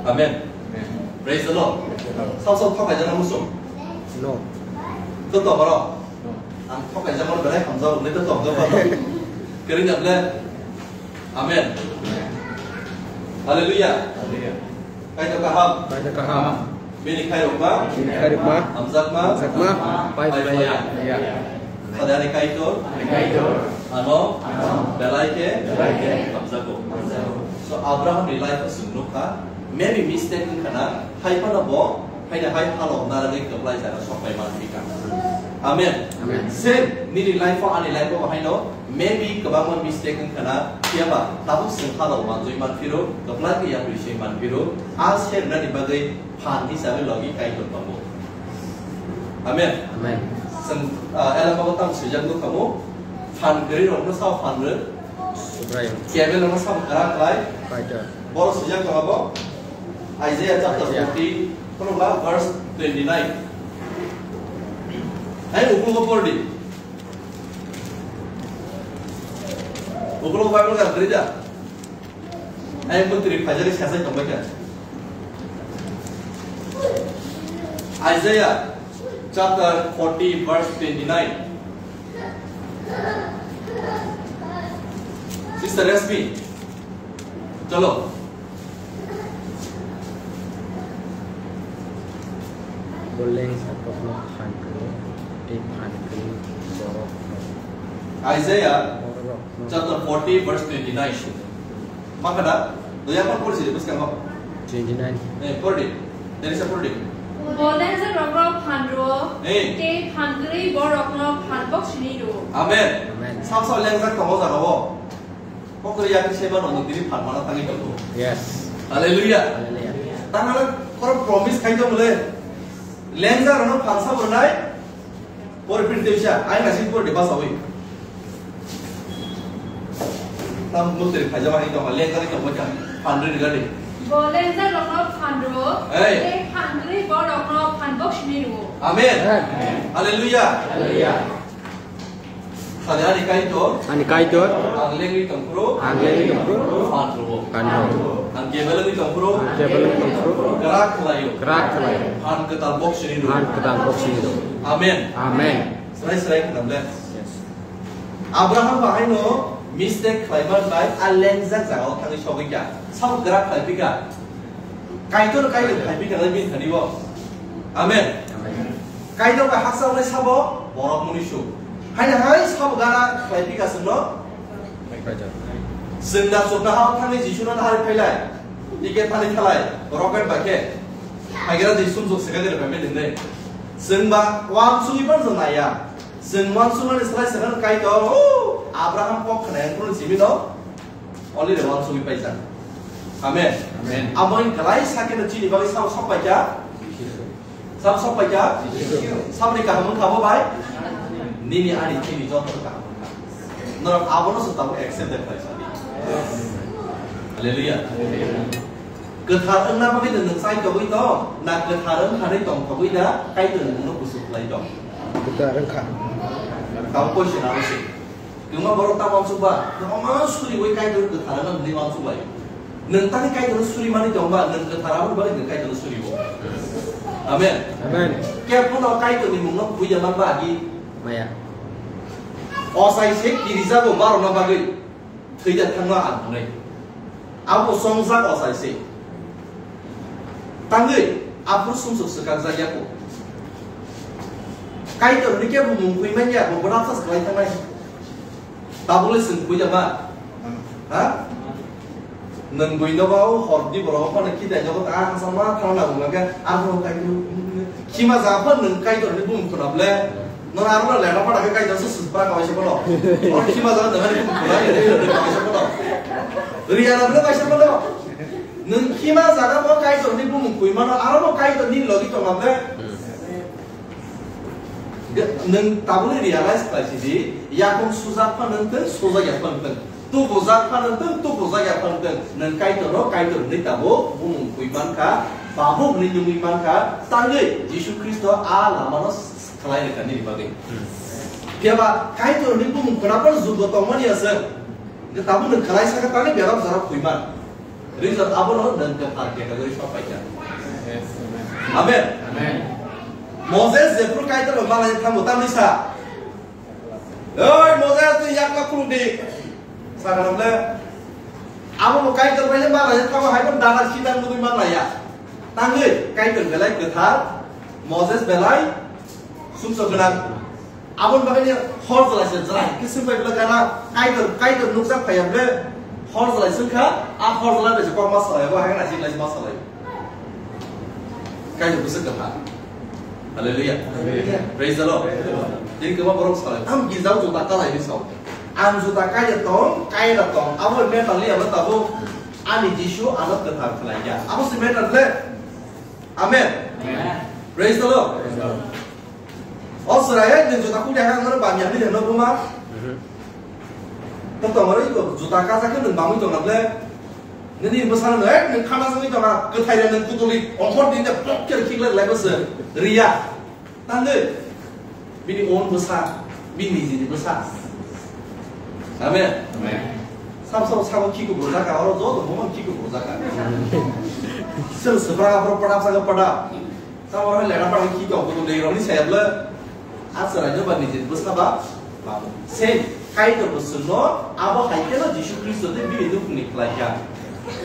Amen. Amen. Praise the Lord. Praise the Lord. Sao sao thokai jana muchung? No. Joto borok? No. Ang thokai jana belai hamjao, nito tong joto. Kering jable. Amen. Hallelujah. Hallelujah. Kaitor kaham. Kaitor kaham. Bini khairokma. Bini khairokma. Hamjakma. Hamjakma. Pai pai ya. Ya. Sadani Kaitor. Kaitor. Ano. Ano. Belai khe. Belai khe. Hamjago. Hamjago. So Abraham ni life o chwng nukha. Maybe mistake wngkha na. Hai phano bo. Haino hai halok narwgwi kwplai jaga sok pai man phi kha. Amen. Amen. Same nini life o ani life o haino maybe kwbangma mistake wngkha na, phiyaba tabuk chwng halok manjui man phiro, kwplai khe yapri se man phiro, a se rwnani bagwi phan hisabe logi Kaitor tongo. Amen. Amen. Chwng, ah, elama o tamo swijak nukha mo, phan kwrwi rokno sao phan rw, Subraiyung. Kebel rokno sao kwrak khlai. Kaitor. Borok swijak tongo bo Isaiah chapter Isaiah. forty, khulumba verse twenty-nine. Hai ukulogo pordi. Ukulogo Bible ga kwrwi da. Hai mantri phajari sasai tongbai kha. Isaiah chapter forty verse twenty-nine. Sister Resmi. Chalo. Boleng satok no phan kri, tei phan kri borok no. Isaiah borok no. Chapter forty verse twenty-nine. Makada, doya pon pori sini bus kamo. Twenty-nine. Eh, pori. Dari sa pori. Boleng satok no phan ro. Eh. Tei phan kri borok no phan bok sini ro. Amen. Amen. Sab sab leng sak tomo jana bo. Kokori yakni seba no nukdiri phan mana tangwi tongo. Yes. Hallelujah. Hallelujah. Tangala koro promise khai tongo le. Lengjak rano phan sabo rwnai. Por pin te bisa, ai nasi por de basa wi. Tam mutri khaja ma hai tongo, lengjak tongo cha. Phan ri gadi. Bo lengjak rano phan ro. Hey. Tei phan ri borok no phan bok sini ro. Amen. Amen. Hallelujah. Hallelujah. Sadi ani Kaitor. Ani Kaitor. Ang lengwi tongphuru. Ang lengwi tongphuru. Phan rwo. Phan rwo. Ang kebel wngwi tongphuru. Ang kebel wngwi tongphuru. Kwrak khlaio. Kwrak khlaio. Phan kwtal bok sini rwo. Phan kwtal bok sini rwo. Amen. Amen. Srai srai khwnam le. Yes. Abraham bahaino mistake khlaiman bai a lengjak jagao thangwi sogwi kha. Sabo kwrak khlai phika. Kaitor, Kaitor khai pi khalai bini thani bo. Amen. Amen. Kaitor bai haksa wngwi sabo borok muni su. Haino hai sabo gana khlai pi ka chwngno. Kaitor. Chwng da chwngno ha thani Jisu no hari phailai. Ticket thani khalai. Rocket bai khe. Haigra di sumjok sega de bai mede ne. Chwng ba wansugwi ban jong naya. Chwng wansugmani slai sega Kaitor. Oh, Abraham kok khna yang pun simi no. Only the one who paisa. Amen. Amen. Amo in kalai sakhe no chini bagwi sao sok paikha. Sao sok paikha. Sao ni kaham wngkha bo bai. Nini ani chini joto kaham wngkha. Norok abono se tamo accept de paisa. Hallelujah. Kwthar wngna bagwi no nwng chai togwi tong, na kwthar wngkha de tong togwi da, Kaitor nwngno kusu khlai tong. Kwthar wngkha. Tamo question abo se. Kwma borok ta wansuk ba, kwbangma suriwi Kaitor kwthar wngna hwnwi wansuk lai. Nwng tani Kaitorno suri mani tong ba, nwng kwthar aboni bagwi nwng Kaitorno suri bo. Amen. Amen. Khe phano Kaitorni mungno khuiya manba agi. Maya. Osai se kirijago barona bagwi thwida thangma ang hwnwi. Abo songjak osai se. Tangwi aphuru sumsok swkakjak yaku. Kaitor hwnwi khe bumung khuimanya bo bwrapsa swlai thangnai. Tabukle chwng khuida ma? Ha? Nwng buino ba o hor di borok phano khitai nogo ta, ah, hachal ma thang na wngkha khe, ah, bo Kaitor, khima ja phan nwng Kaitor ni bumung khuna ble. Nwng aro na lera pada khe Kaitor se sut pra kaisa bono. Or khima ja nwng ani bumung khuna ni Kaitor ni kaisa bono. Riya na ble kaisa bono. Nwng khima ja na bo Kaitor ni bumung khui mano, aro bo Kaitor ni logi tong na ble. Nwng tabukni realize khlai sidi, yakung sujak pha nwng tong, sujak ya pha nwng tong, tubujak pha nwng tong, tubujak ya pha nwng tong, nwng Kaitorno Kaitor hwnwi tabuk bumung khui mankha, Babuk hwnwi nungwi mankha, tangwi Jisu Khristo a lamano khlai rwkha nini bagwi. Phiya ba Kaitor hwnwi bumung khuna phano jugo tongmani aswk, hwnkhe tabuk nwng khlai sakha tangwi berok jorok khui man. Reason abono nwng kwthar category sok paikha. Amen. Amen. Moses jephru Kaitor bai malai thango tamni sa. Oi Moses, twi yakla khuluk di. Sakha nokle. Abo bo Kaitor bai malai thango, hai bo dana sidang mudui malaiya. Tangwi Kaitor belai kwthar, Moses belai sumsok gwnang. Aboni bagwi ni hor jalai se jalai khe swngbai bwla gana Kaitor, Kaitor nukjak phaiya ble hor jalai swngkha, a hor jalai bai se kok ma salai bo, hai nai se lai ma salai. Kaitor bwswk kwthar. Hallelujah. Hallelujah. Praise the Lord. Praise the Lord. Tini kwma borok salai. Am girjao juta kalai ni sao. Ang juta kaiya tong, kaira tong. Abo mental ni abo tabo ani Jisu ano kwthar khlai ya. Abo se mental le. Amen. Amen. Praise the Lord. Praise the Lord. O chwrai hai nwng juta kudi hai nwng bamya hinwi hwno buma. Mhm. To tongmani iko juta kajak khe nwng bamwi tongna ble. Nini bwsano nwng, eh, nwng khana songwi tongna, kwthai re nwng kutuli ongkhor din de pok khe khiklai lai bwswk. Riya. Tangwi. Bini own bwsa, bini nijini bwsa. Amen. Amen. Sab sab sabo khiku burjaka, oro joto bumang khiku burjaka. Sir sebra apro pada saga pada. Tamo oro lera pada khiku kutu dei roni saya bla. Asara joba nijini bwsa ba. Same, Kaitor bo chwngno abo hai kheno Jisu Khristo tei bini nukhungni khlaikha.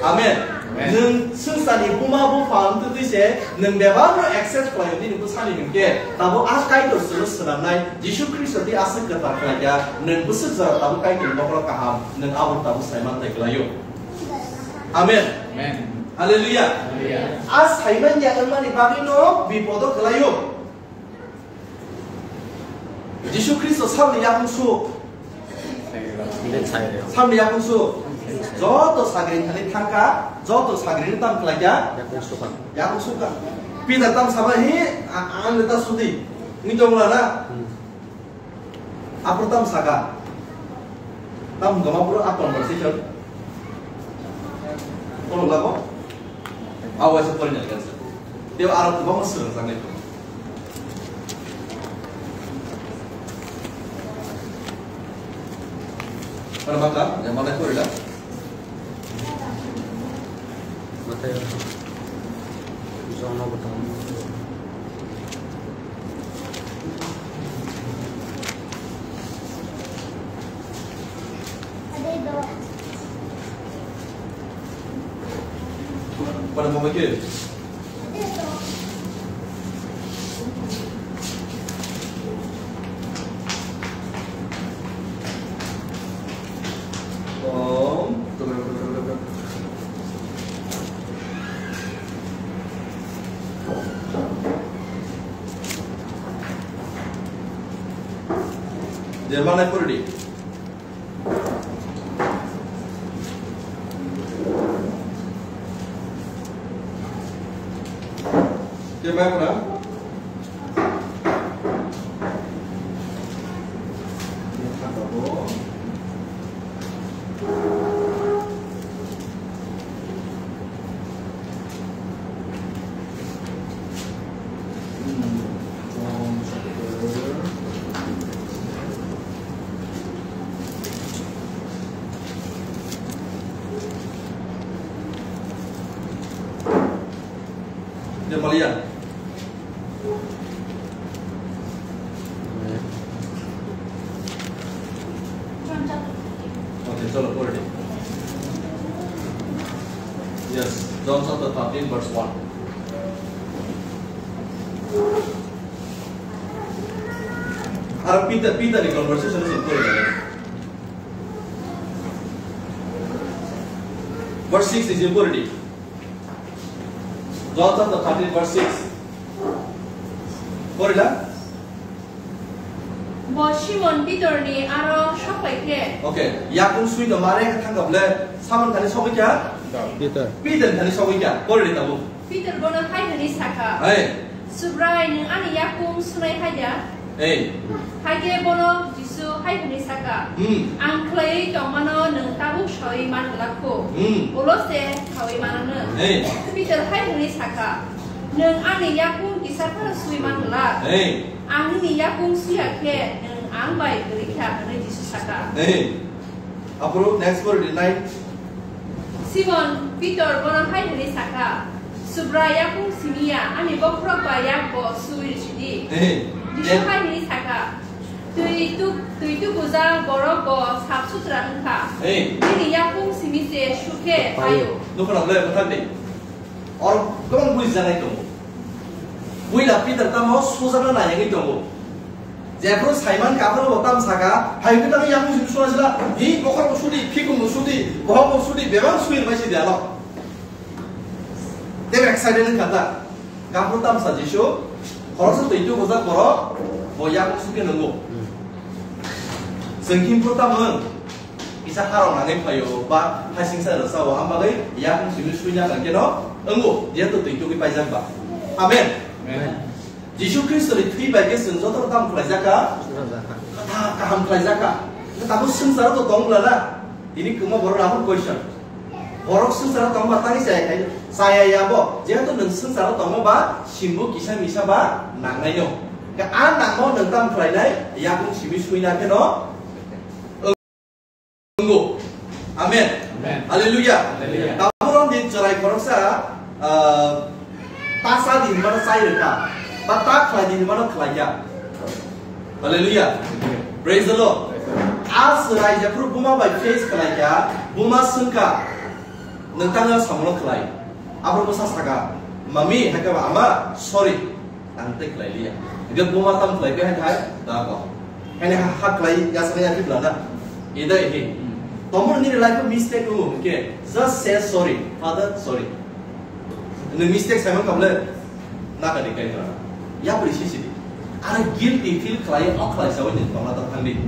Amen. Amen. Nwng swngcharni buma bupha wngtwi twi se nwng bebakno accept khlaio nini bwsani hwnkhe, tabuk a Kaitor chwngno swnamnai Jisu Khristo tei aswk kwthar khlaikha, nwng bwswk jora tabuk Kaitorni nokolo kaham, nwng abo tabuk sai manthai khlaio. Amen. Amen. Hallelujah. Hallelujah. A sai manya wngmani bagwino bipodo khlaio. Jisu Khristo salni yakung su. Salni yakung su. Joto sagri thani thangka, joto sagri ni tam khlaikya. Yakung suka. Yakung suka. Peter tam sama hi, a-, ang ta sudi. Ni tong la na. Hmm. Apro tam saka. Tam gama puro a conversation. Kono lago. Awaisa porinani kansa. Tei aro kwbangma swrwngjaknai tongo. Ano baka, ya, malai porila. Mateo. Jono bwtang. Pada mama ke? Om. Jerman ai pori di. Jerman pura. Dia malian. Yes, John chapter thirteen, verse one. Aro Peter, Peter ni conversation is important. Verse six is important. John chapter thirteen, verse six. Pori la? Bo Simon Pitorni aro soklai khe. Okay, yakung sui no mare khe thang kable, samon thani sogwi kya? Peter. Peter thani sogwi kya? Pori ri tabuk. Pitor bono hai hwnwi sakha, Hey. Subrai, nwng ani yakung sunai hai da? Hey. Hai khe bono Jisu hai hwnwi sakha, Hmm. Ang khlaiwi tongmano nwng tabuk saui man glak kho. Hmm. Ulo se saui mananw. Hey. Pitor hai hwnwi sakha, Nwng ani yakung kisa phano sui man glak. Hey. Ang nini yakung suya khe nwng ang bai kwrwi kha, hwnwi Jisu sakha. Hey. Aphuru next word in nine. Simon Pitor bono hai hwnwi sakha, Subra, yakung simi ya, ani bokhorok bai yak bo sui rw sidi. Hey. Jisu Hey. hai hwnwi sakha, Twi tuk, twi tukujak borok bo sap sutra wng kha. Hey. Nini yakung simi se sukhe Payo. paio. Nukho na le, mwthang di. Or kwbang bui janai tongo. Puila Peter tamo sujakna nayagwi tongo. Jephru Simon kaphuru bo tam saka, hai khe tamo yakung simi suna sila, hi bokhorok bo sudi, phikum bo sudi, bohok bo sudi, bebak sui rwbai sidi ano. Tei excited wngkha ta. Kaphuru tamsa Jisu, khoroksa twi tukujak borok, bo yakung sukhe nungo. Chwng khe phuru tamo wng? Kisa harok nangwi phaio, ba hai singsa rwsao, ang bagwi yakung simi suina kang kheno wngo, jehetu twi tugwi paijak ba. Amen. Amen. Jisu Khristoni thwi bai khe chwng jotono tamo khlaijak kha? Kha-, kaham khlaijak kha. Tabuk swngcharo to tong bla na? Tini kwma borok rabo question. Borok swngcharo tongma tangwi chaya khai, chaya ya bo. Jehetu nwng swngcharo tongma ba simbo kisa misa ba nangnai no. Khe a nangma nwng tamo khlainai? Yakung simi suina kheno wngo. Amen. Amen. Hallelujah. Hallelujah. Tabuk ni chwrai khoroksa, ah, ta sa di hinmano chai rwkha, ba ta khlai di hinmano khlai kha. Hallelujah. Praise the Lord. A chwrai jephru buma bai face khlai kha, buma swngkha, "Nwng tangwi samungo khlai?" Aphuru bwsa sakha, "Mami," hai khe ba, "Ama, sorry." Ang tei khlai liya. Hingke buma tam khlai khe hai thai, da ko. Haini ha, ha khlai ya sa ya kibla na. Ida ihi. Tomor nini life o mistake wngo hingke, just say sorry, "Father, sorry." Nwng mistake saimang kable, na ka dikai kra. Ya pri sisi di. Are guilty feel khlai, o khlai sawi ni tongna ta thangdi.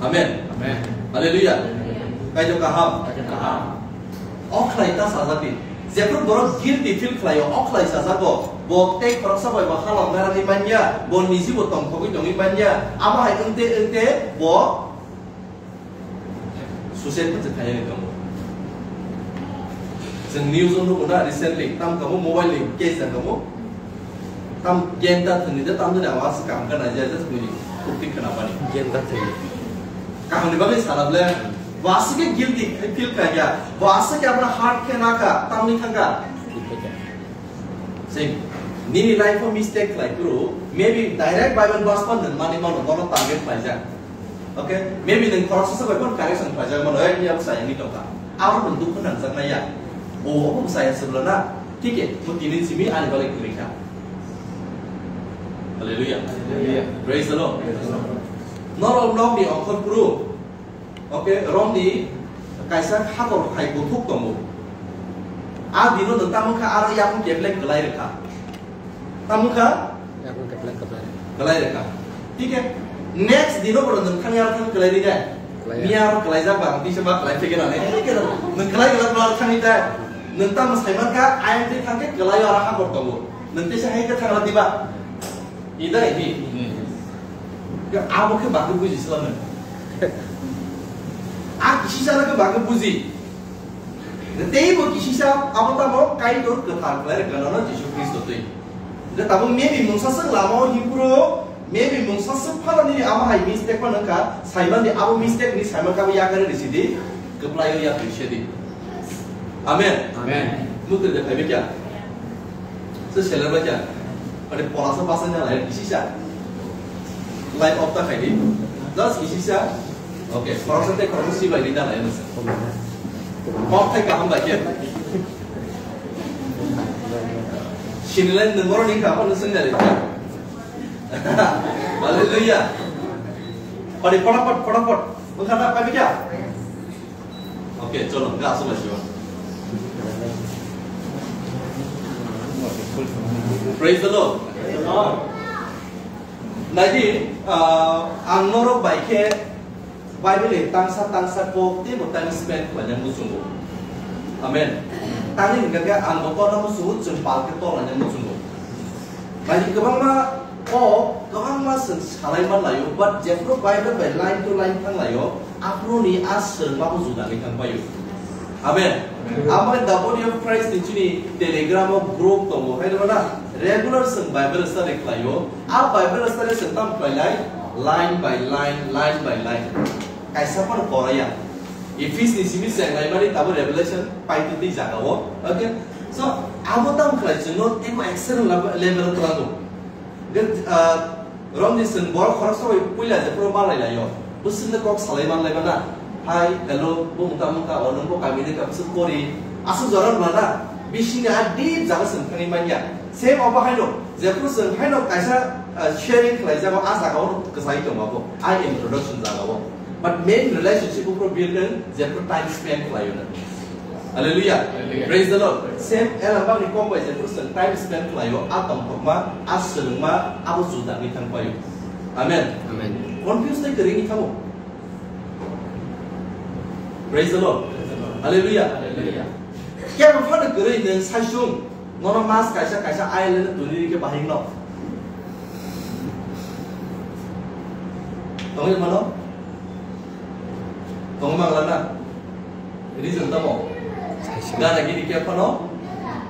Amen. Amen. Hallelujah. Hallelujah. Kaijo kaham. Kaijo kaham. O khlai ta sajak di. Jephru borok guilty feel khlaio, o khlai sajago. Bo tei khoroksa bai bo halok narani manya, bo niji bo tongthogwi tongwi manya. Abo hai wngte wngte bo suicide pha se khaiyani tongo. Chwng news o nugo na recently, tam kamo mobile ni case jang kamo. Tam game ta thwngni de tam dini awas kaham kha naija just bini khukti khna bani. Game ta thwngni. Kaham ni bagwi sana ble, bo aswk khe guilty feel khlai ya, bo aswk khe abra hurt khe na kha, tamni thang kha. Same. Nini life o mistake khlai kuru, maybe direct Bible verse phan nwng mani mano, bono target khlaijak. Okay? Maybe nwng khoroksa sa bai phano correction khlaijak mano, "Ei, ni abo saya ni tongkha." Abo nwng dukhu nangjak nai ya. O, obo saya sebla na. Thik e, bo tini simi ani bagwi kwrwi kha. Hallelujah. Hallelujah. Praise the Lord. Praise the Lord. Norok nok ni okhor kuru. Okay, romni kaisa hakor hai buthuk tongo. A dino nwng tamo kha aro yakung kepleng kwlai rwkha. Tamo kha? Yakung kepleng kwlai. Kwlai rwkha. Thik e, next dino bo nwng thang yar thang kwlai ri dai. Kwlai. Miya aro kwlaijak ba, tisa ba kwlai phege na nai. Nwng kwlai kwlai kwlai thang ri dai. Nwng tamo saiman kha, ayang twi thang khe kwlai aro hakor tongo. Nwng tisa hai khe thang ra diba? Idai hi. Hmm. Ke abo khe bagwi buji sala nang. A kisisa khe bagwi buji. Tei bo kisisa abo tamo Kaitor kwthar khlai rwkha nono Jisu Khristo twi. Ke tamo maybe mungsa swk lama o himpuro, maybe mungsa swk phano nini amo hai mistake phano wngkha, saiman di abo mistake ni saiman khe abo yakari risi di, kwplai o ya twi se di. Amen. Amen. Mukti de phaibe kya? Se seller ba kya? Ade pola sa basa na lai kisisa. Light off ta khai di. Just kisisa. Okay, pola sa te khorok si bai di na lai na sa. Kok thai kaham bai khe. Sinilai nwng borok ni kaham no swngnai. Hallelujah. Pari, photophot, photophot. Wngkha na, paibai kha? Okay, cholo, ga asuk lai siwa. Praise the Lord. Naidi, ah, ang norok bai khe Bible ni tangsa tangsa kok teibo time spend khlaina muchungo. Amen. Tangni hwnkha khe ang bo torna muchungo, chwng pal khe torlaina muchungo. Naidi kwbangma kok, kwbangma chwng salai man laio, but jephru Bible bai line to line thang laio, aphuru ni a swrwngma bo juda ni thang paio. Amen. Amen. Amo the body of Christ ni chini Telegram o group tongo, hai na? Regular chwng Bible study khlaio. A Bible study chwng tam khlailai, line by line, line by line. Kaisa phano koraya. Ephis ni simi chenglaimani tabo Revelation paitwi twi jagao. Okay? So, abo tam khlai chwngno teibo external level o twlango. Hwnkhe, ah, romni chwng borok khoroksa bai puila jephuru malai laio. Bwswkno kok salai man lai mano. Hi, hello, bo mungta mungta, o nwng bo kamini ka bwswk pori. Aswk jora wngmano. Bisingni a deep jaga chwng thangwi manya. Same obo haino, jephuru chwng haino kaisa, ah, sharing khlai jago, a jagao kwchai tongo abo. A introduction jagao. But main relationship buphuru build wng jephru time spend khlaio na. Hallelujah. Hallelujah. Praise the Lord. Same elabang ni kok bai jephru chwng time spend khlaio, a tongthokma, a swrwngma, abo juda wngwi thang paio. Amen. Amen. Confuse tei kwrwi wngwi thango. Praise the Lord. Praise the Lord. Hallelujah. Hallelujah. Kebo phano kwrwi nwng saisung. Nono mas kaisa kaisa ayeleno tuni rikhe bahai no. Tongwi mano? Tongwi mangla na? Reason tamo? Saisung. Gana gini khe phano?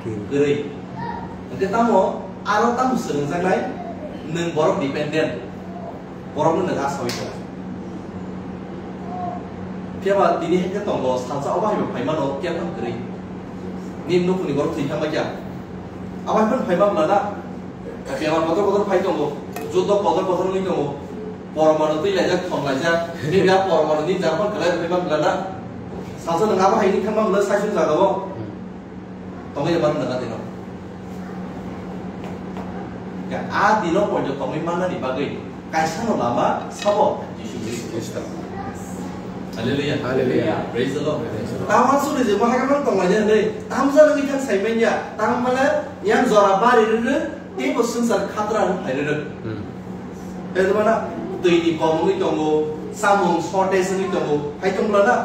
Kwrwi. Kwrwi. Hwnkhe tamo? Aro tamo swrwngjaknai? Nwng borok dependent. Borokno nwng asaui tongo. Phiya ba tini hai khe tongo, salsa obo hai bo phai mano, khe phano kwrwi. Nini nukhungni borok thwi thangma kya? Abo hai phano phai ma bwla na? Bemar kotor kotor phai tongo, juddo kotor kotor wngwi tongo. Pormano twi laijak, thom laijak. Phiya pormano nini jaga phano kwlai phai ma bwla na? Salsa nwng abo hai wngwi thangma bwla saisung jagao. Tongwi rwmani nangna dino. Ya, a dino poito tongwi mannani bagwi kaisa no lama sabo Jisu Khristo. Hallelujah. Hallelujah. Praise the Lord. Praise the Lord. Tama suri je mahakamang tonglaina hwnwi tamsa nangwi thang saimanya. Tang mane yang jora bari rwrw, teibo swngchar khatra rw phai rwrw. Hmm. Tei mana twi ni kom wngwi tongo, samung shortage wngwi tongo, hai tong bwla na?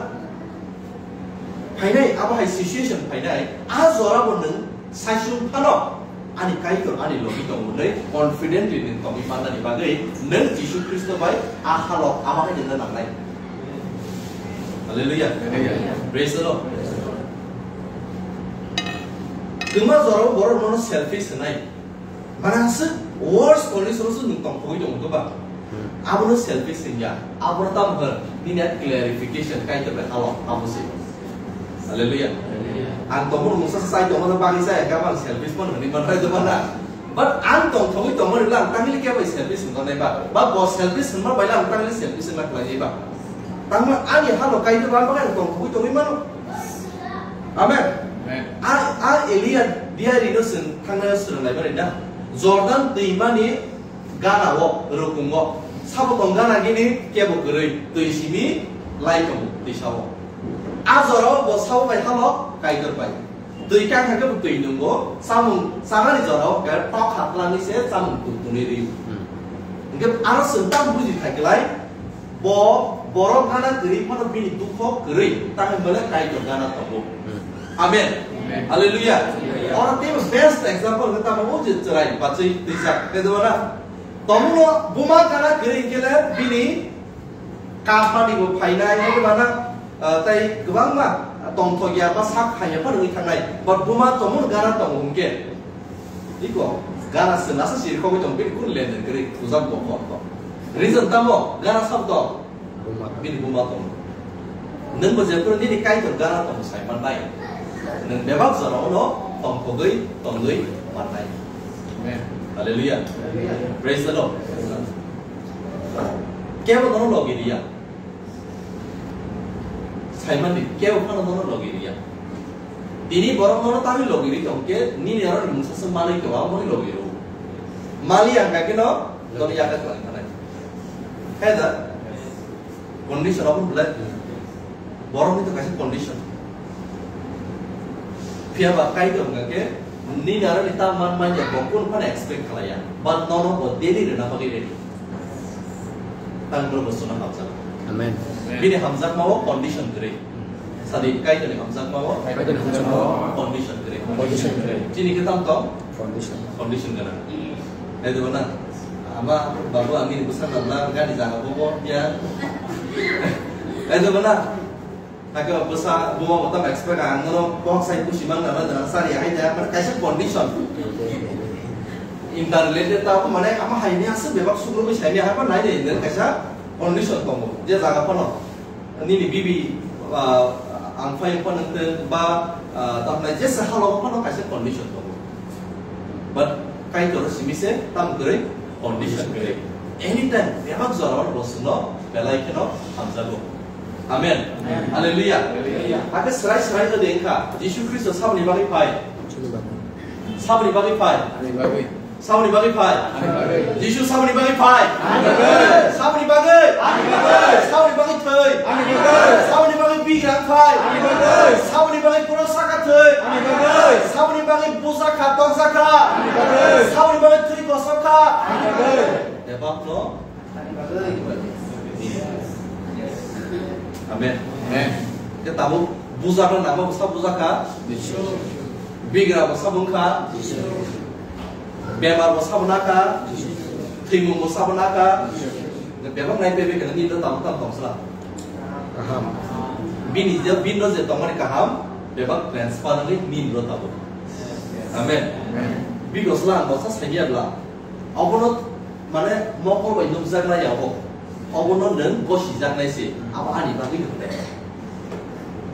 Phainai, abo hai situation phainai, a jora bo nwng saisung phano, ani Kaitor ani logi tongo hwnwi confidently nwng tongwi mannani bagwi nwng Jisu Khristo bai a halok abo hai nwngna nangnai. Hallelujah. Hallelujah. Praise the Lord. Kwma jorao borok nono selfish hwnai. Mana aswk worst condition o nwng tongthogwi tongo ba? Hmm. Abono selfish hwnya. Abono tamo hwn, nini a clarification Kaitor bai halo, abo se. Hallelujah. Hallelujah. Ang tongmani mungsa sai tongmani bagwi sai, ang selfish man hwnwi man rai doba na. But ang tongthogwi tongmani bwla ang tangli khe bai selfish hwnna nai ba? Ba bo selfish hwnma bai ang tangli selfish hwnna khlai nai ba? Tangma ani halo Kaitor bai ang tongthogwi tongwi mano. Amen. Amen. A, a Elia diary no chwng thangna swrwng lai mani na. Jordan twimani gana o, rukung o. Sabo tong gana gini kebo kwrwi twi simi lai tongo twi sao. A jora o bo sabo bai halo Kaitor bai. Twi kang kha kebo twi nungo, samung sanani jora o khe tok hatlani se samung tu tunwi ri. Hmm. Hingke aro chwng tam buji thai klai, Bo borok gana kwrwi phano bini dukho kwrwi, tamni hwnba le Kaitor gana tongo. Hmm. Amen. Amen. Hallelujah. Hallelujah. Oro teibo best example hwnka tamo o je chwrai bachwi twijak. Tei dobo na? Tomono buma gana kwrwi hwnkhe le bini kapani bo phainai, hwnkhe bana, ah, tei kwbangma tongthok ya ba sak hai ya phano wngwi thangnai. But buma tomono gana tongo hwnkhe. Iko, gana se nasa siri kogwi tong, bini kun lenden kwrwi, kujak bo kon ko. Reason tamo, gana sab tong? Buma. Bini buma tong. Nwng bo jephuru nini Kaitor gana tong sai mannai. Nwng bebak jora ono tongthogwi tongwi mannai. Amen. Hallelujah. Hallelujah. Praise the Lord. Kebo nono logi riya. Saimani, kebo phano nono logi riya. Tini borok nono tamni logi ri tong khe, nini aro ni mungsa se manwi tong, abo ni logi ro. Mali ang kake no, nono yakat lang khanai. Hai da? Condition abo belai. Borok ni to kaisa condition. Phiya ba Kaitor hwnkha khe, nini aro ni ta man manya, bo kunu phano expect khlaiya. But nono bo daily rwna bagwi ready. Tang borok bo suna hamjak. Amen. Bini hamjakma o condition kwrwi. Sadi Kaitor ni hamjakma o Kaitor ni hamjakma o condition kwrwi. Condition kwrwi. Chini khe tam tong? Condition. Condition gana. Hai da na? Ama babu ang nini bwsa na gani jaga bo bo ya. Hai da na? Hakhe bwsa buma bo tam expect ang nono kok sai pusi mang nana jana sari hai da, mane kaisa condition. Interrelated ta mane ama hai ni aswk bebak sugro bai sai ni apa nai de, kaisa condition tongo. Je jaga phano nini bibi, ah, ang phai phano te ba, ah, tam nai je sa halo phano kaisa condition tongo. But Kaitor simi se tam kwrwi condition kwrwi. Anytime bebak jora o bo sino belai kheno hamjago. Amen. Amen. Hallelujah. Hallelujah. Hakhe srai srai ode wngkha, Jisu Khristo saboni bagwi phai? Saboni bagwi phai? Ani bagwi. Saboni bagwi phai? Ani bagwi. Jisu saboni bagwi phai? Ani bagwi. Saboni bagwi? Ani bagwi. Saboni bagwi thwi? Ani bagwi. Saboni bagwi bigrang phai? Ani bagwi. Saboni bagwi khorok saka thwi? Ani bagwi. Saboni bagwi buja kha, toksa kha? Ani bagwi. Saboni bagwi thwi kosok kha? Ani bagwi. Bebak no Amen. Amen. Ke tabuk bujakna nangma bwsa bujak kha? Bigra bwsa bwng kha? Bemar bwsa bwna kha? Thwimung bwsa bwna kha? Bebak nai bebak khe nini tabuk tam tong sla. Kaham. Bini je, bini je tongmani kaham, bebak transparently nini tabuk. Amen. Amen. Bigo sla ang bwsa saimya bla. Obono mane mokol bai nukjaknai ya obo. Obono nwng gosijaknai se. Abo ani bagwi nuknai.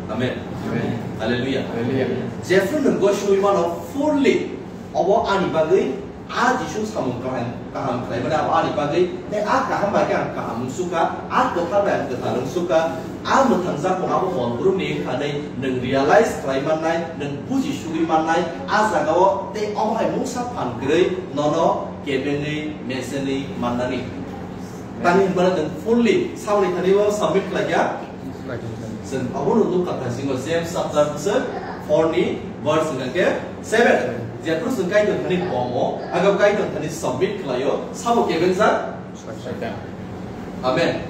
Amen. Amen. Hallelujah. Hallelujah. Jephru nwng gosiwi mano fully. Obo ani bagwi a Jisu samung kaham, kaham khlai mani abo ani bagwi. Tei a kaham bai khe ang kaham wng sukha. A kwthar bai ang kwthar wng sukha. A mwthang jakmung abo mol brumni wngkha hwnwi nwng realize khlai mannai, nwng buji sugwi mannai, a jagao tei omo hai mungsa phan kwrwi nono kebengwi, mesenwi mannani. Tani hwnba nwng fully saboni thani o submit khlai kha. Chwng abono nuk kha thasingo James chapter four ni verse hwnkha khe seven. Jephru chwng Kaitor thani bomo, agam Kaitor thani submit khlaio, sabo kebengjak? Amen.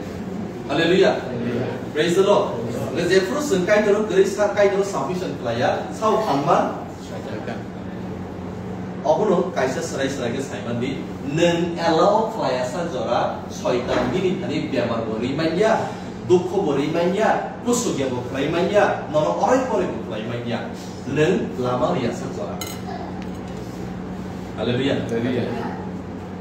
Hallelujah. Praise the Lord. Hwnkhe jephru chwng Kaitor kwrwi sa, Kaitor submission khlaiya, sao phanma? Obono kaisa srai srai khe saiman di, nwng allow khlaiya sa jora, soitan nini thani bemar bo rwi manya, dukho bo rwi manya, kusugya bo khlai manya, nono orai porai bo khlai manya. Nwng lama riyasa jora. Hallelujah. Hallelujah.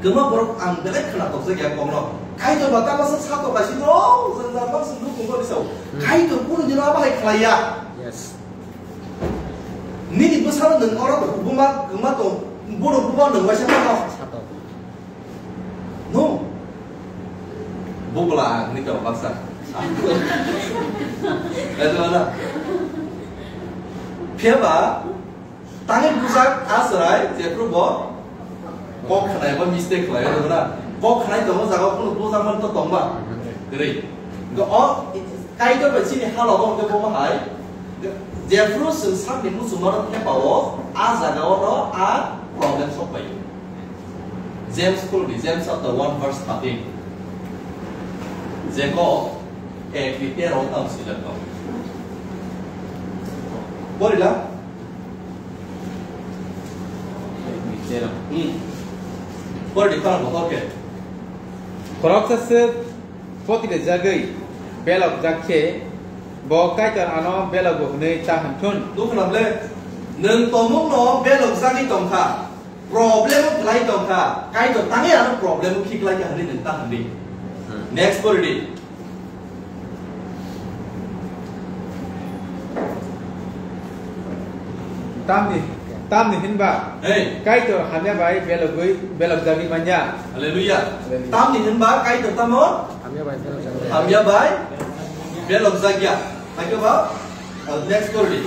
Kwma borok ang belai khna tokjak ya kokno. Kaitor ba tamo sa sato kaisi no, jang jang bang sung dukung ko disao. Hmm. Kaitor kunu dino abo hai khlaiya. Yes. Nini bwsano nwng oro buma, kwma tong, bono buma nwng waisa tamo. Sato. No. Bubula ang ni tong baksa. Edo na. Phiya ba, tangwi bujak a chwrai, jephru bo kok khnai ba mistake khlai, edo na. Kok khnai tongo jaga kunu bujak man to tong ba. Kwrwi. Go o, Kaitor bai chini halo bo hwnkhe bo hai. Jephru chwng sakni muchungmano thepao, a jagao no a problem sok bai. James khuldi, James chapter one verse thirteen. Jacob, ek ni tero tam sila kau. Porila? Hmm. Pordi khana botor ke. Khoroksa se poti de jagwi belok jak khe bo Kaitor ano belok bo hwnwi ta hwn thun. Nukho na ble, nwng tomung no belok jagwi tongkha. Problem o kwlai tongkha, Kaitor tangwi ano problem o khiklai kha hwnwi nwng ta hwn di. Hmm. Next pori di. Tamni, tamni hinba, hey, Kaitor hamya bai belogwi, belok jagwi manya. Hallelujah. Hallelujah. Tamni hinba Kaitor tamo? Hamya bai belok jagwi. Hamya bai belok jagya. Haikhe ba, uh, next story.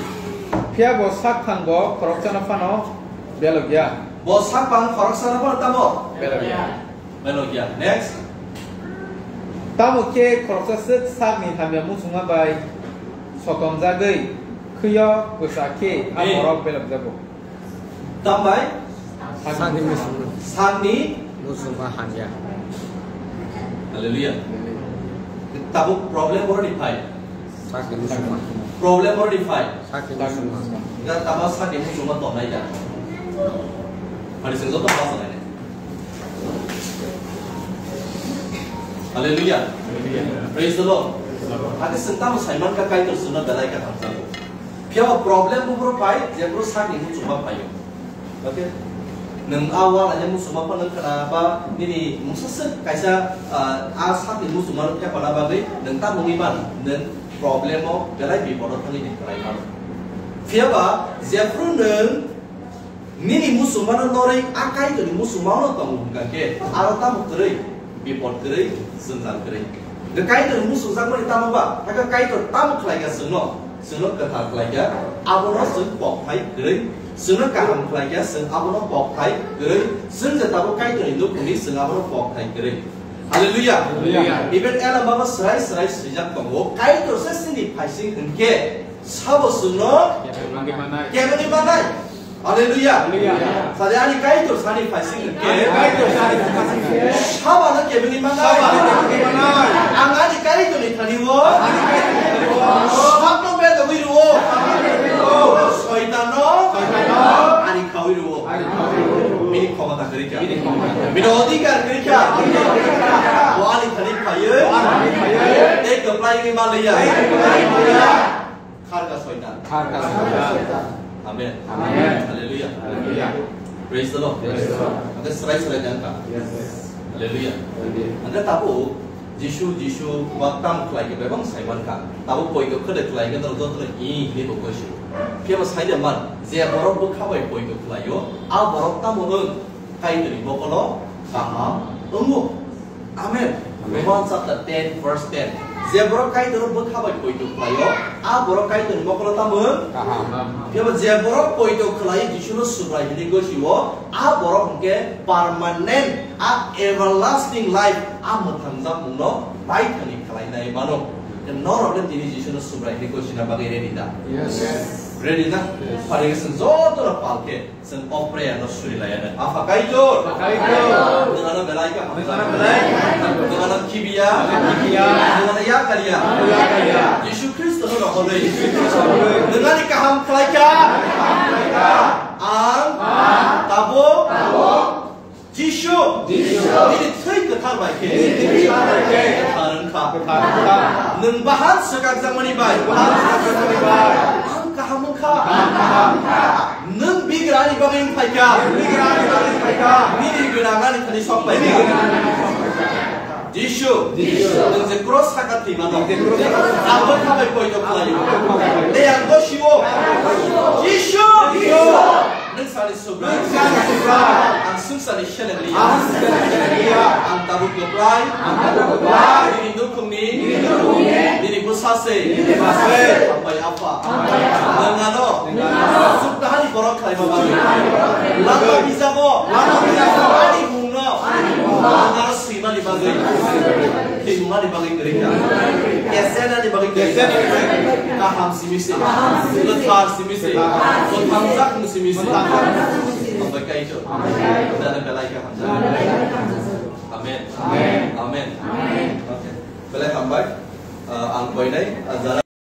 Phiya bo sak phango khoroksano phano belokya. Bo sak phango khoroksano phano tamo? Belokya. Belokya. Next. Tamo khe khoroksa swk sakni hamya muchungma bai sokomjagwi khwiyo kwsa khe a borok belokjago. Tambai? Sakni muchungma. Sakni muchungma hamya. Hallelujah. Tabuk problem boroni phai. Sakni muchungma. Problem boroni phai. Sakni muchungma. Ga tama sakni muchungma tongnai da. Hari sing joto pasanai. Hallelujah. Praise the Lord. Ake sing tamo saiman ka Kaitor suna belai ka hamjago. Phiya ba problem bubro phai, je bro sakni muchungma phaio. Okay? Nwng a wal ani muchungma phano khna ba nini mungsa swk kaisa, ah, a sakni muchungma no thepana bagwi nwng tamungni man, nwng problem o belai bipod o thangwi ni kwlai mano. Phiya ba jephru nwng nini muchungma no norwi a Kaitorni muchungma no tongo hwnkha khe aro tamo kwrwi bipod kwrwi, jwngjal kwrwi. Hwnkhe Kaitor muchungjakmani tamo ba? Hakhe Kaitor tamo khlaikha chwngno? Chwngno kwthar khlaikha, abono chwng kokthai kwrwi. Chwngno kaham khlaikha, chwng abono kokthai kwrwi. Chwng je tabuk Kaitorni nukhungni, chwng abono kokthai kwrwi. Hallelujah. Hallelujah. Even Ela Baba swrai swrai swijak tongo, Kaitor se chini phaising hwnkhe sabo chwngno kebengwi manai. Kebengwi manai. Hallelujah. Hallelujah. Sadi ani Kaitor sani phaising hwnkhe. Ani Kaitor sani phaising hwnkhe. Sabano kebengwi manai. Sabano kebengwi manai. Ang ani Kaitorni thani o. Ani Kaitorni thani o. Sabno bedogwi rwo. Sabno bedogwi rwo. Soitanno. Soitanno. Ani khawi rwo. Ani khawi rwo. Bini khomota kwrwi kha. Bini khomota. Bini odhikar kwrwi kha. Bini odhikar kwrwi kha. Bo ani thani phaiwi. Bo ani thani phaiwi. Tei kwplaiwi manliya. Tei kwplaiwi manliya. Kharka Soitan. Kharka Soitan. Amen. Amen. Hallelujah. Hallelujah. Praise the Lord. Praise the Lord. Ate serai serai jangka. Yes, yes. Hallelujah. Hallelujah. Ate tabo Jisu, Jisu ba tam khlai khe bebang saiman ka. Tabo poito khede khlai khe doro joto i ni bo koisu. Khe bo saide man, je borok bwkha bai poito khlaio, a borok tamo wng Kaitorni bokolo kaham wngo. Amen. Amen. Romans chapter ten verse ten. Je borok Kaitorno bwkha bai poito khlaio, a borok Kaitorni mokolo tamo? Kaham. Phiya ba je borok poito khlai Jisuno Subrai hwnwi gosio, a borok hwnkhe permanent, a everlasting life, a mwthangjak mungno baithani khlainai mano. Norok le tini Jisuno Subrai hwnwi gosina bagwi ready da? Yes. Ready na? Yes. Phari khe chwng joto no pal khe. Chwng o prayer no suri lai ano. Apha Kaitor. Apha Kaitor. Nwng ano belai ka hamjak. Nwng ano belai ka hamjak. Nwng ano khibiya. Nwng ano khibiya. Nwng ano yakariya. Nwng ano yakariya. Jisu Khristo no rohorwi. Jisu Khristo no rohorwi. Nwng ani kaham khlai kha. Kaham khlai kha. Ang. Ang. Tabuk. Tabuk. Jisu. Jisu. Nini thwi kwthar bai khe. Nini thwi kwthar bai khe. Kwthar wng kha. Kwthar wng kha. Nwng bahan swkakjakmani bai. Bahan swkakjakmani bai. Ang kaham wng kha. Ang kaham wng kha. Nwng bigrani bagwi wng phai kha. Nwng bigrani bagwi wng phai kha. Nini gwnang ani thani sok phai kha. Nini gwnang ani thani sok phai kha. Jisu. Jisu. Nwng je cross saka thwi mano. Nwng je cross saka thwi mano. Ang bwkha bai poito khlaio. Ang bwkha bai poito khlaio. Tei ang gosio. Ang gosio. Jisu. Jisu. Nwng sani Subrai. Nwng sani Subrai. Ang swngcharni seleng liya. Ang swngcharni seleng liya. Ang tabuk kwplai. Ang tabuk kwplai. Nini nukhungni. Nini nukhungni. Nini bwsa se. Nini bwsa se. Hambai Apha. Hambai Apha. Nwng ano. Nwng ano. Chuknohani borok khlaima bagwi. Chuknohani borok khlaima bagwi. Lama bijago. Lama bijago. Ani mungno. Ani mungno. Nwng ano swimani bagwi. Thwimungmani bagwi kwrwi kha. Kesenani bagwi kwrwi kha. Kaham simi se. Kwthar simi se. Mwthangjak simi se. Hambai Kaitor. Nana belai kha hamjak. Amen. Amen. Amen. Okay. Belai hambai. Ah, ang koinai, ah, jara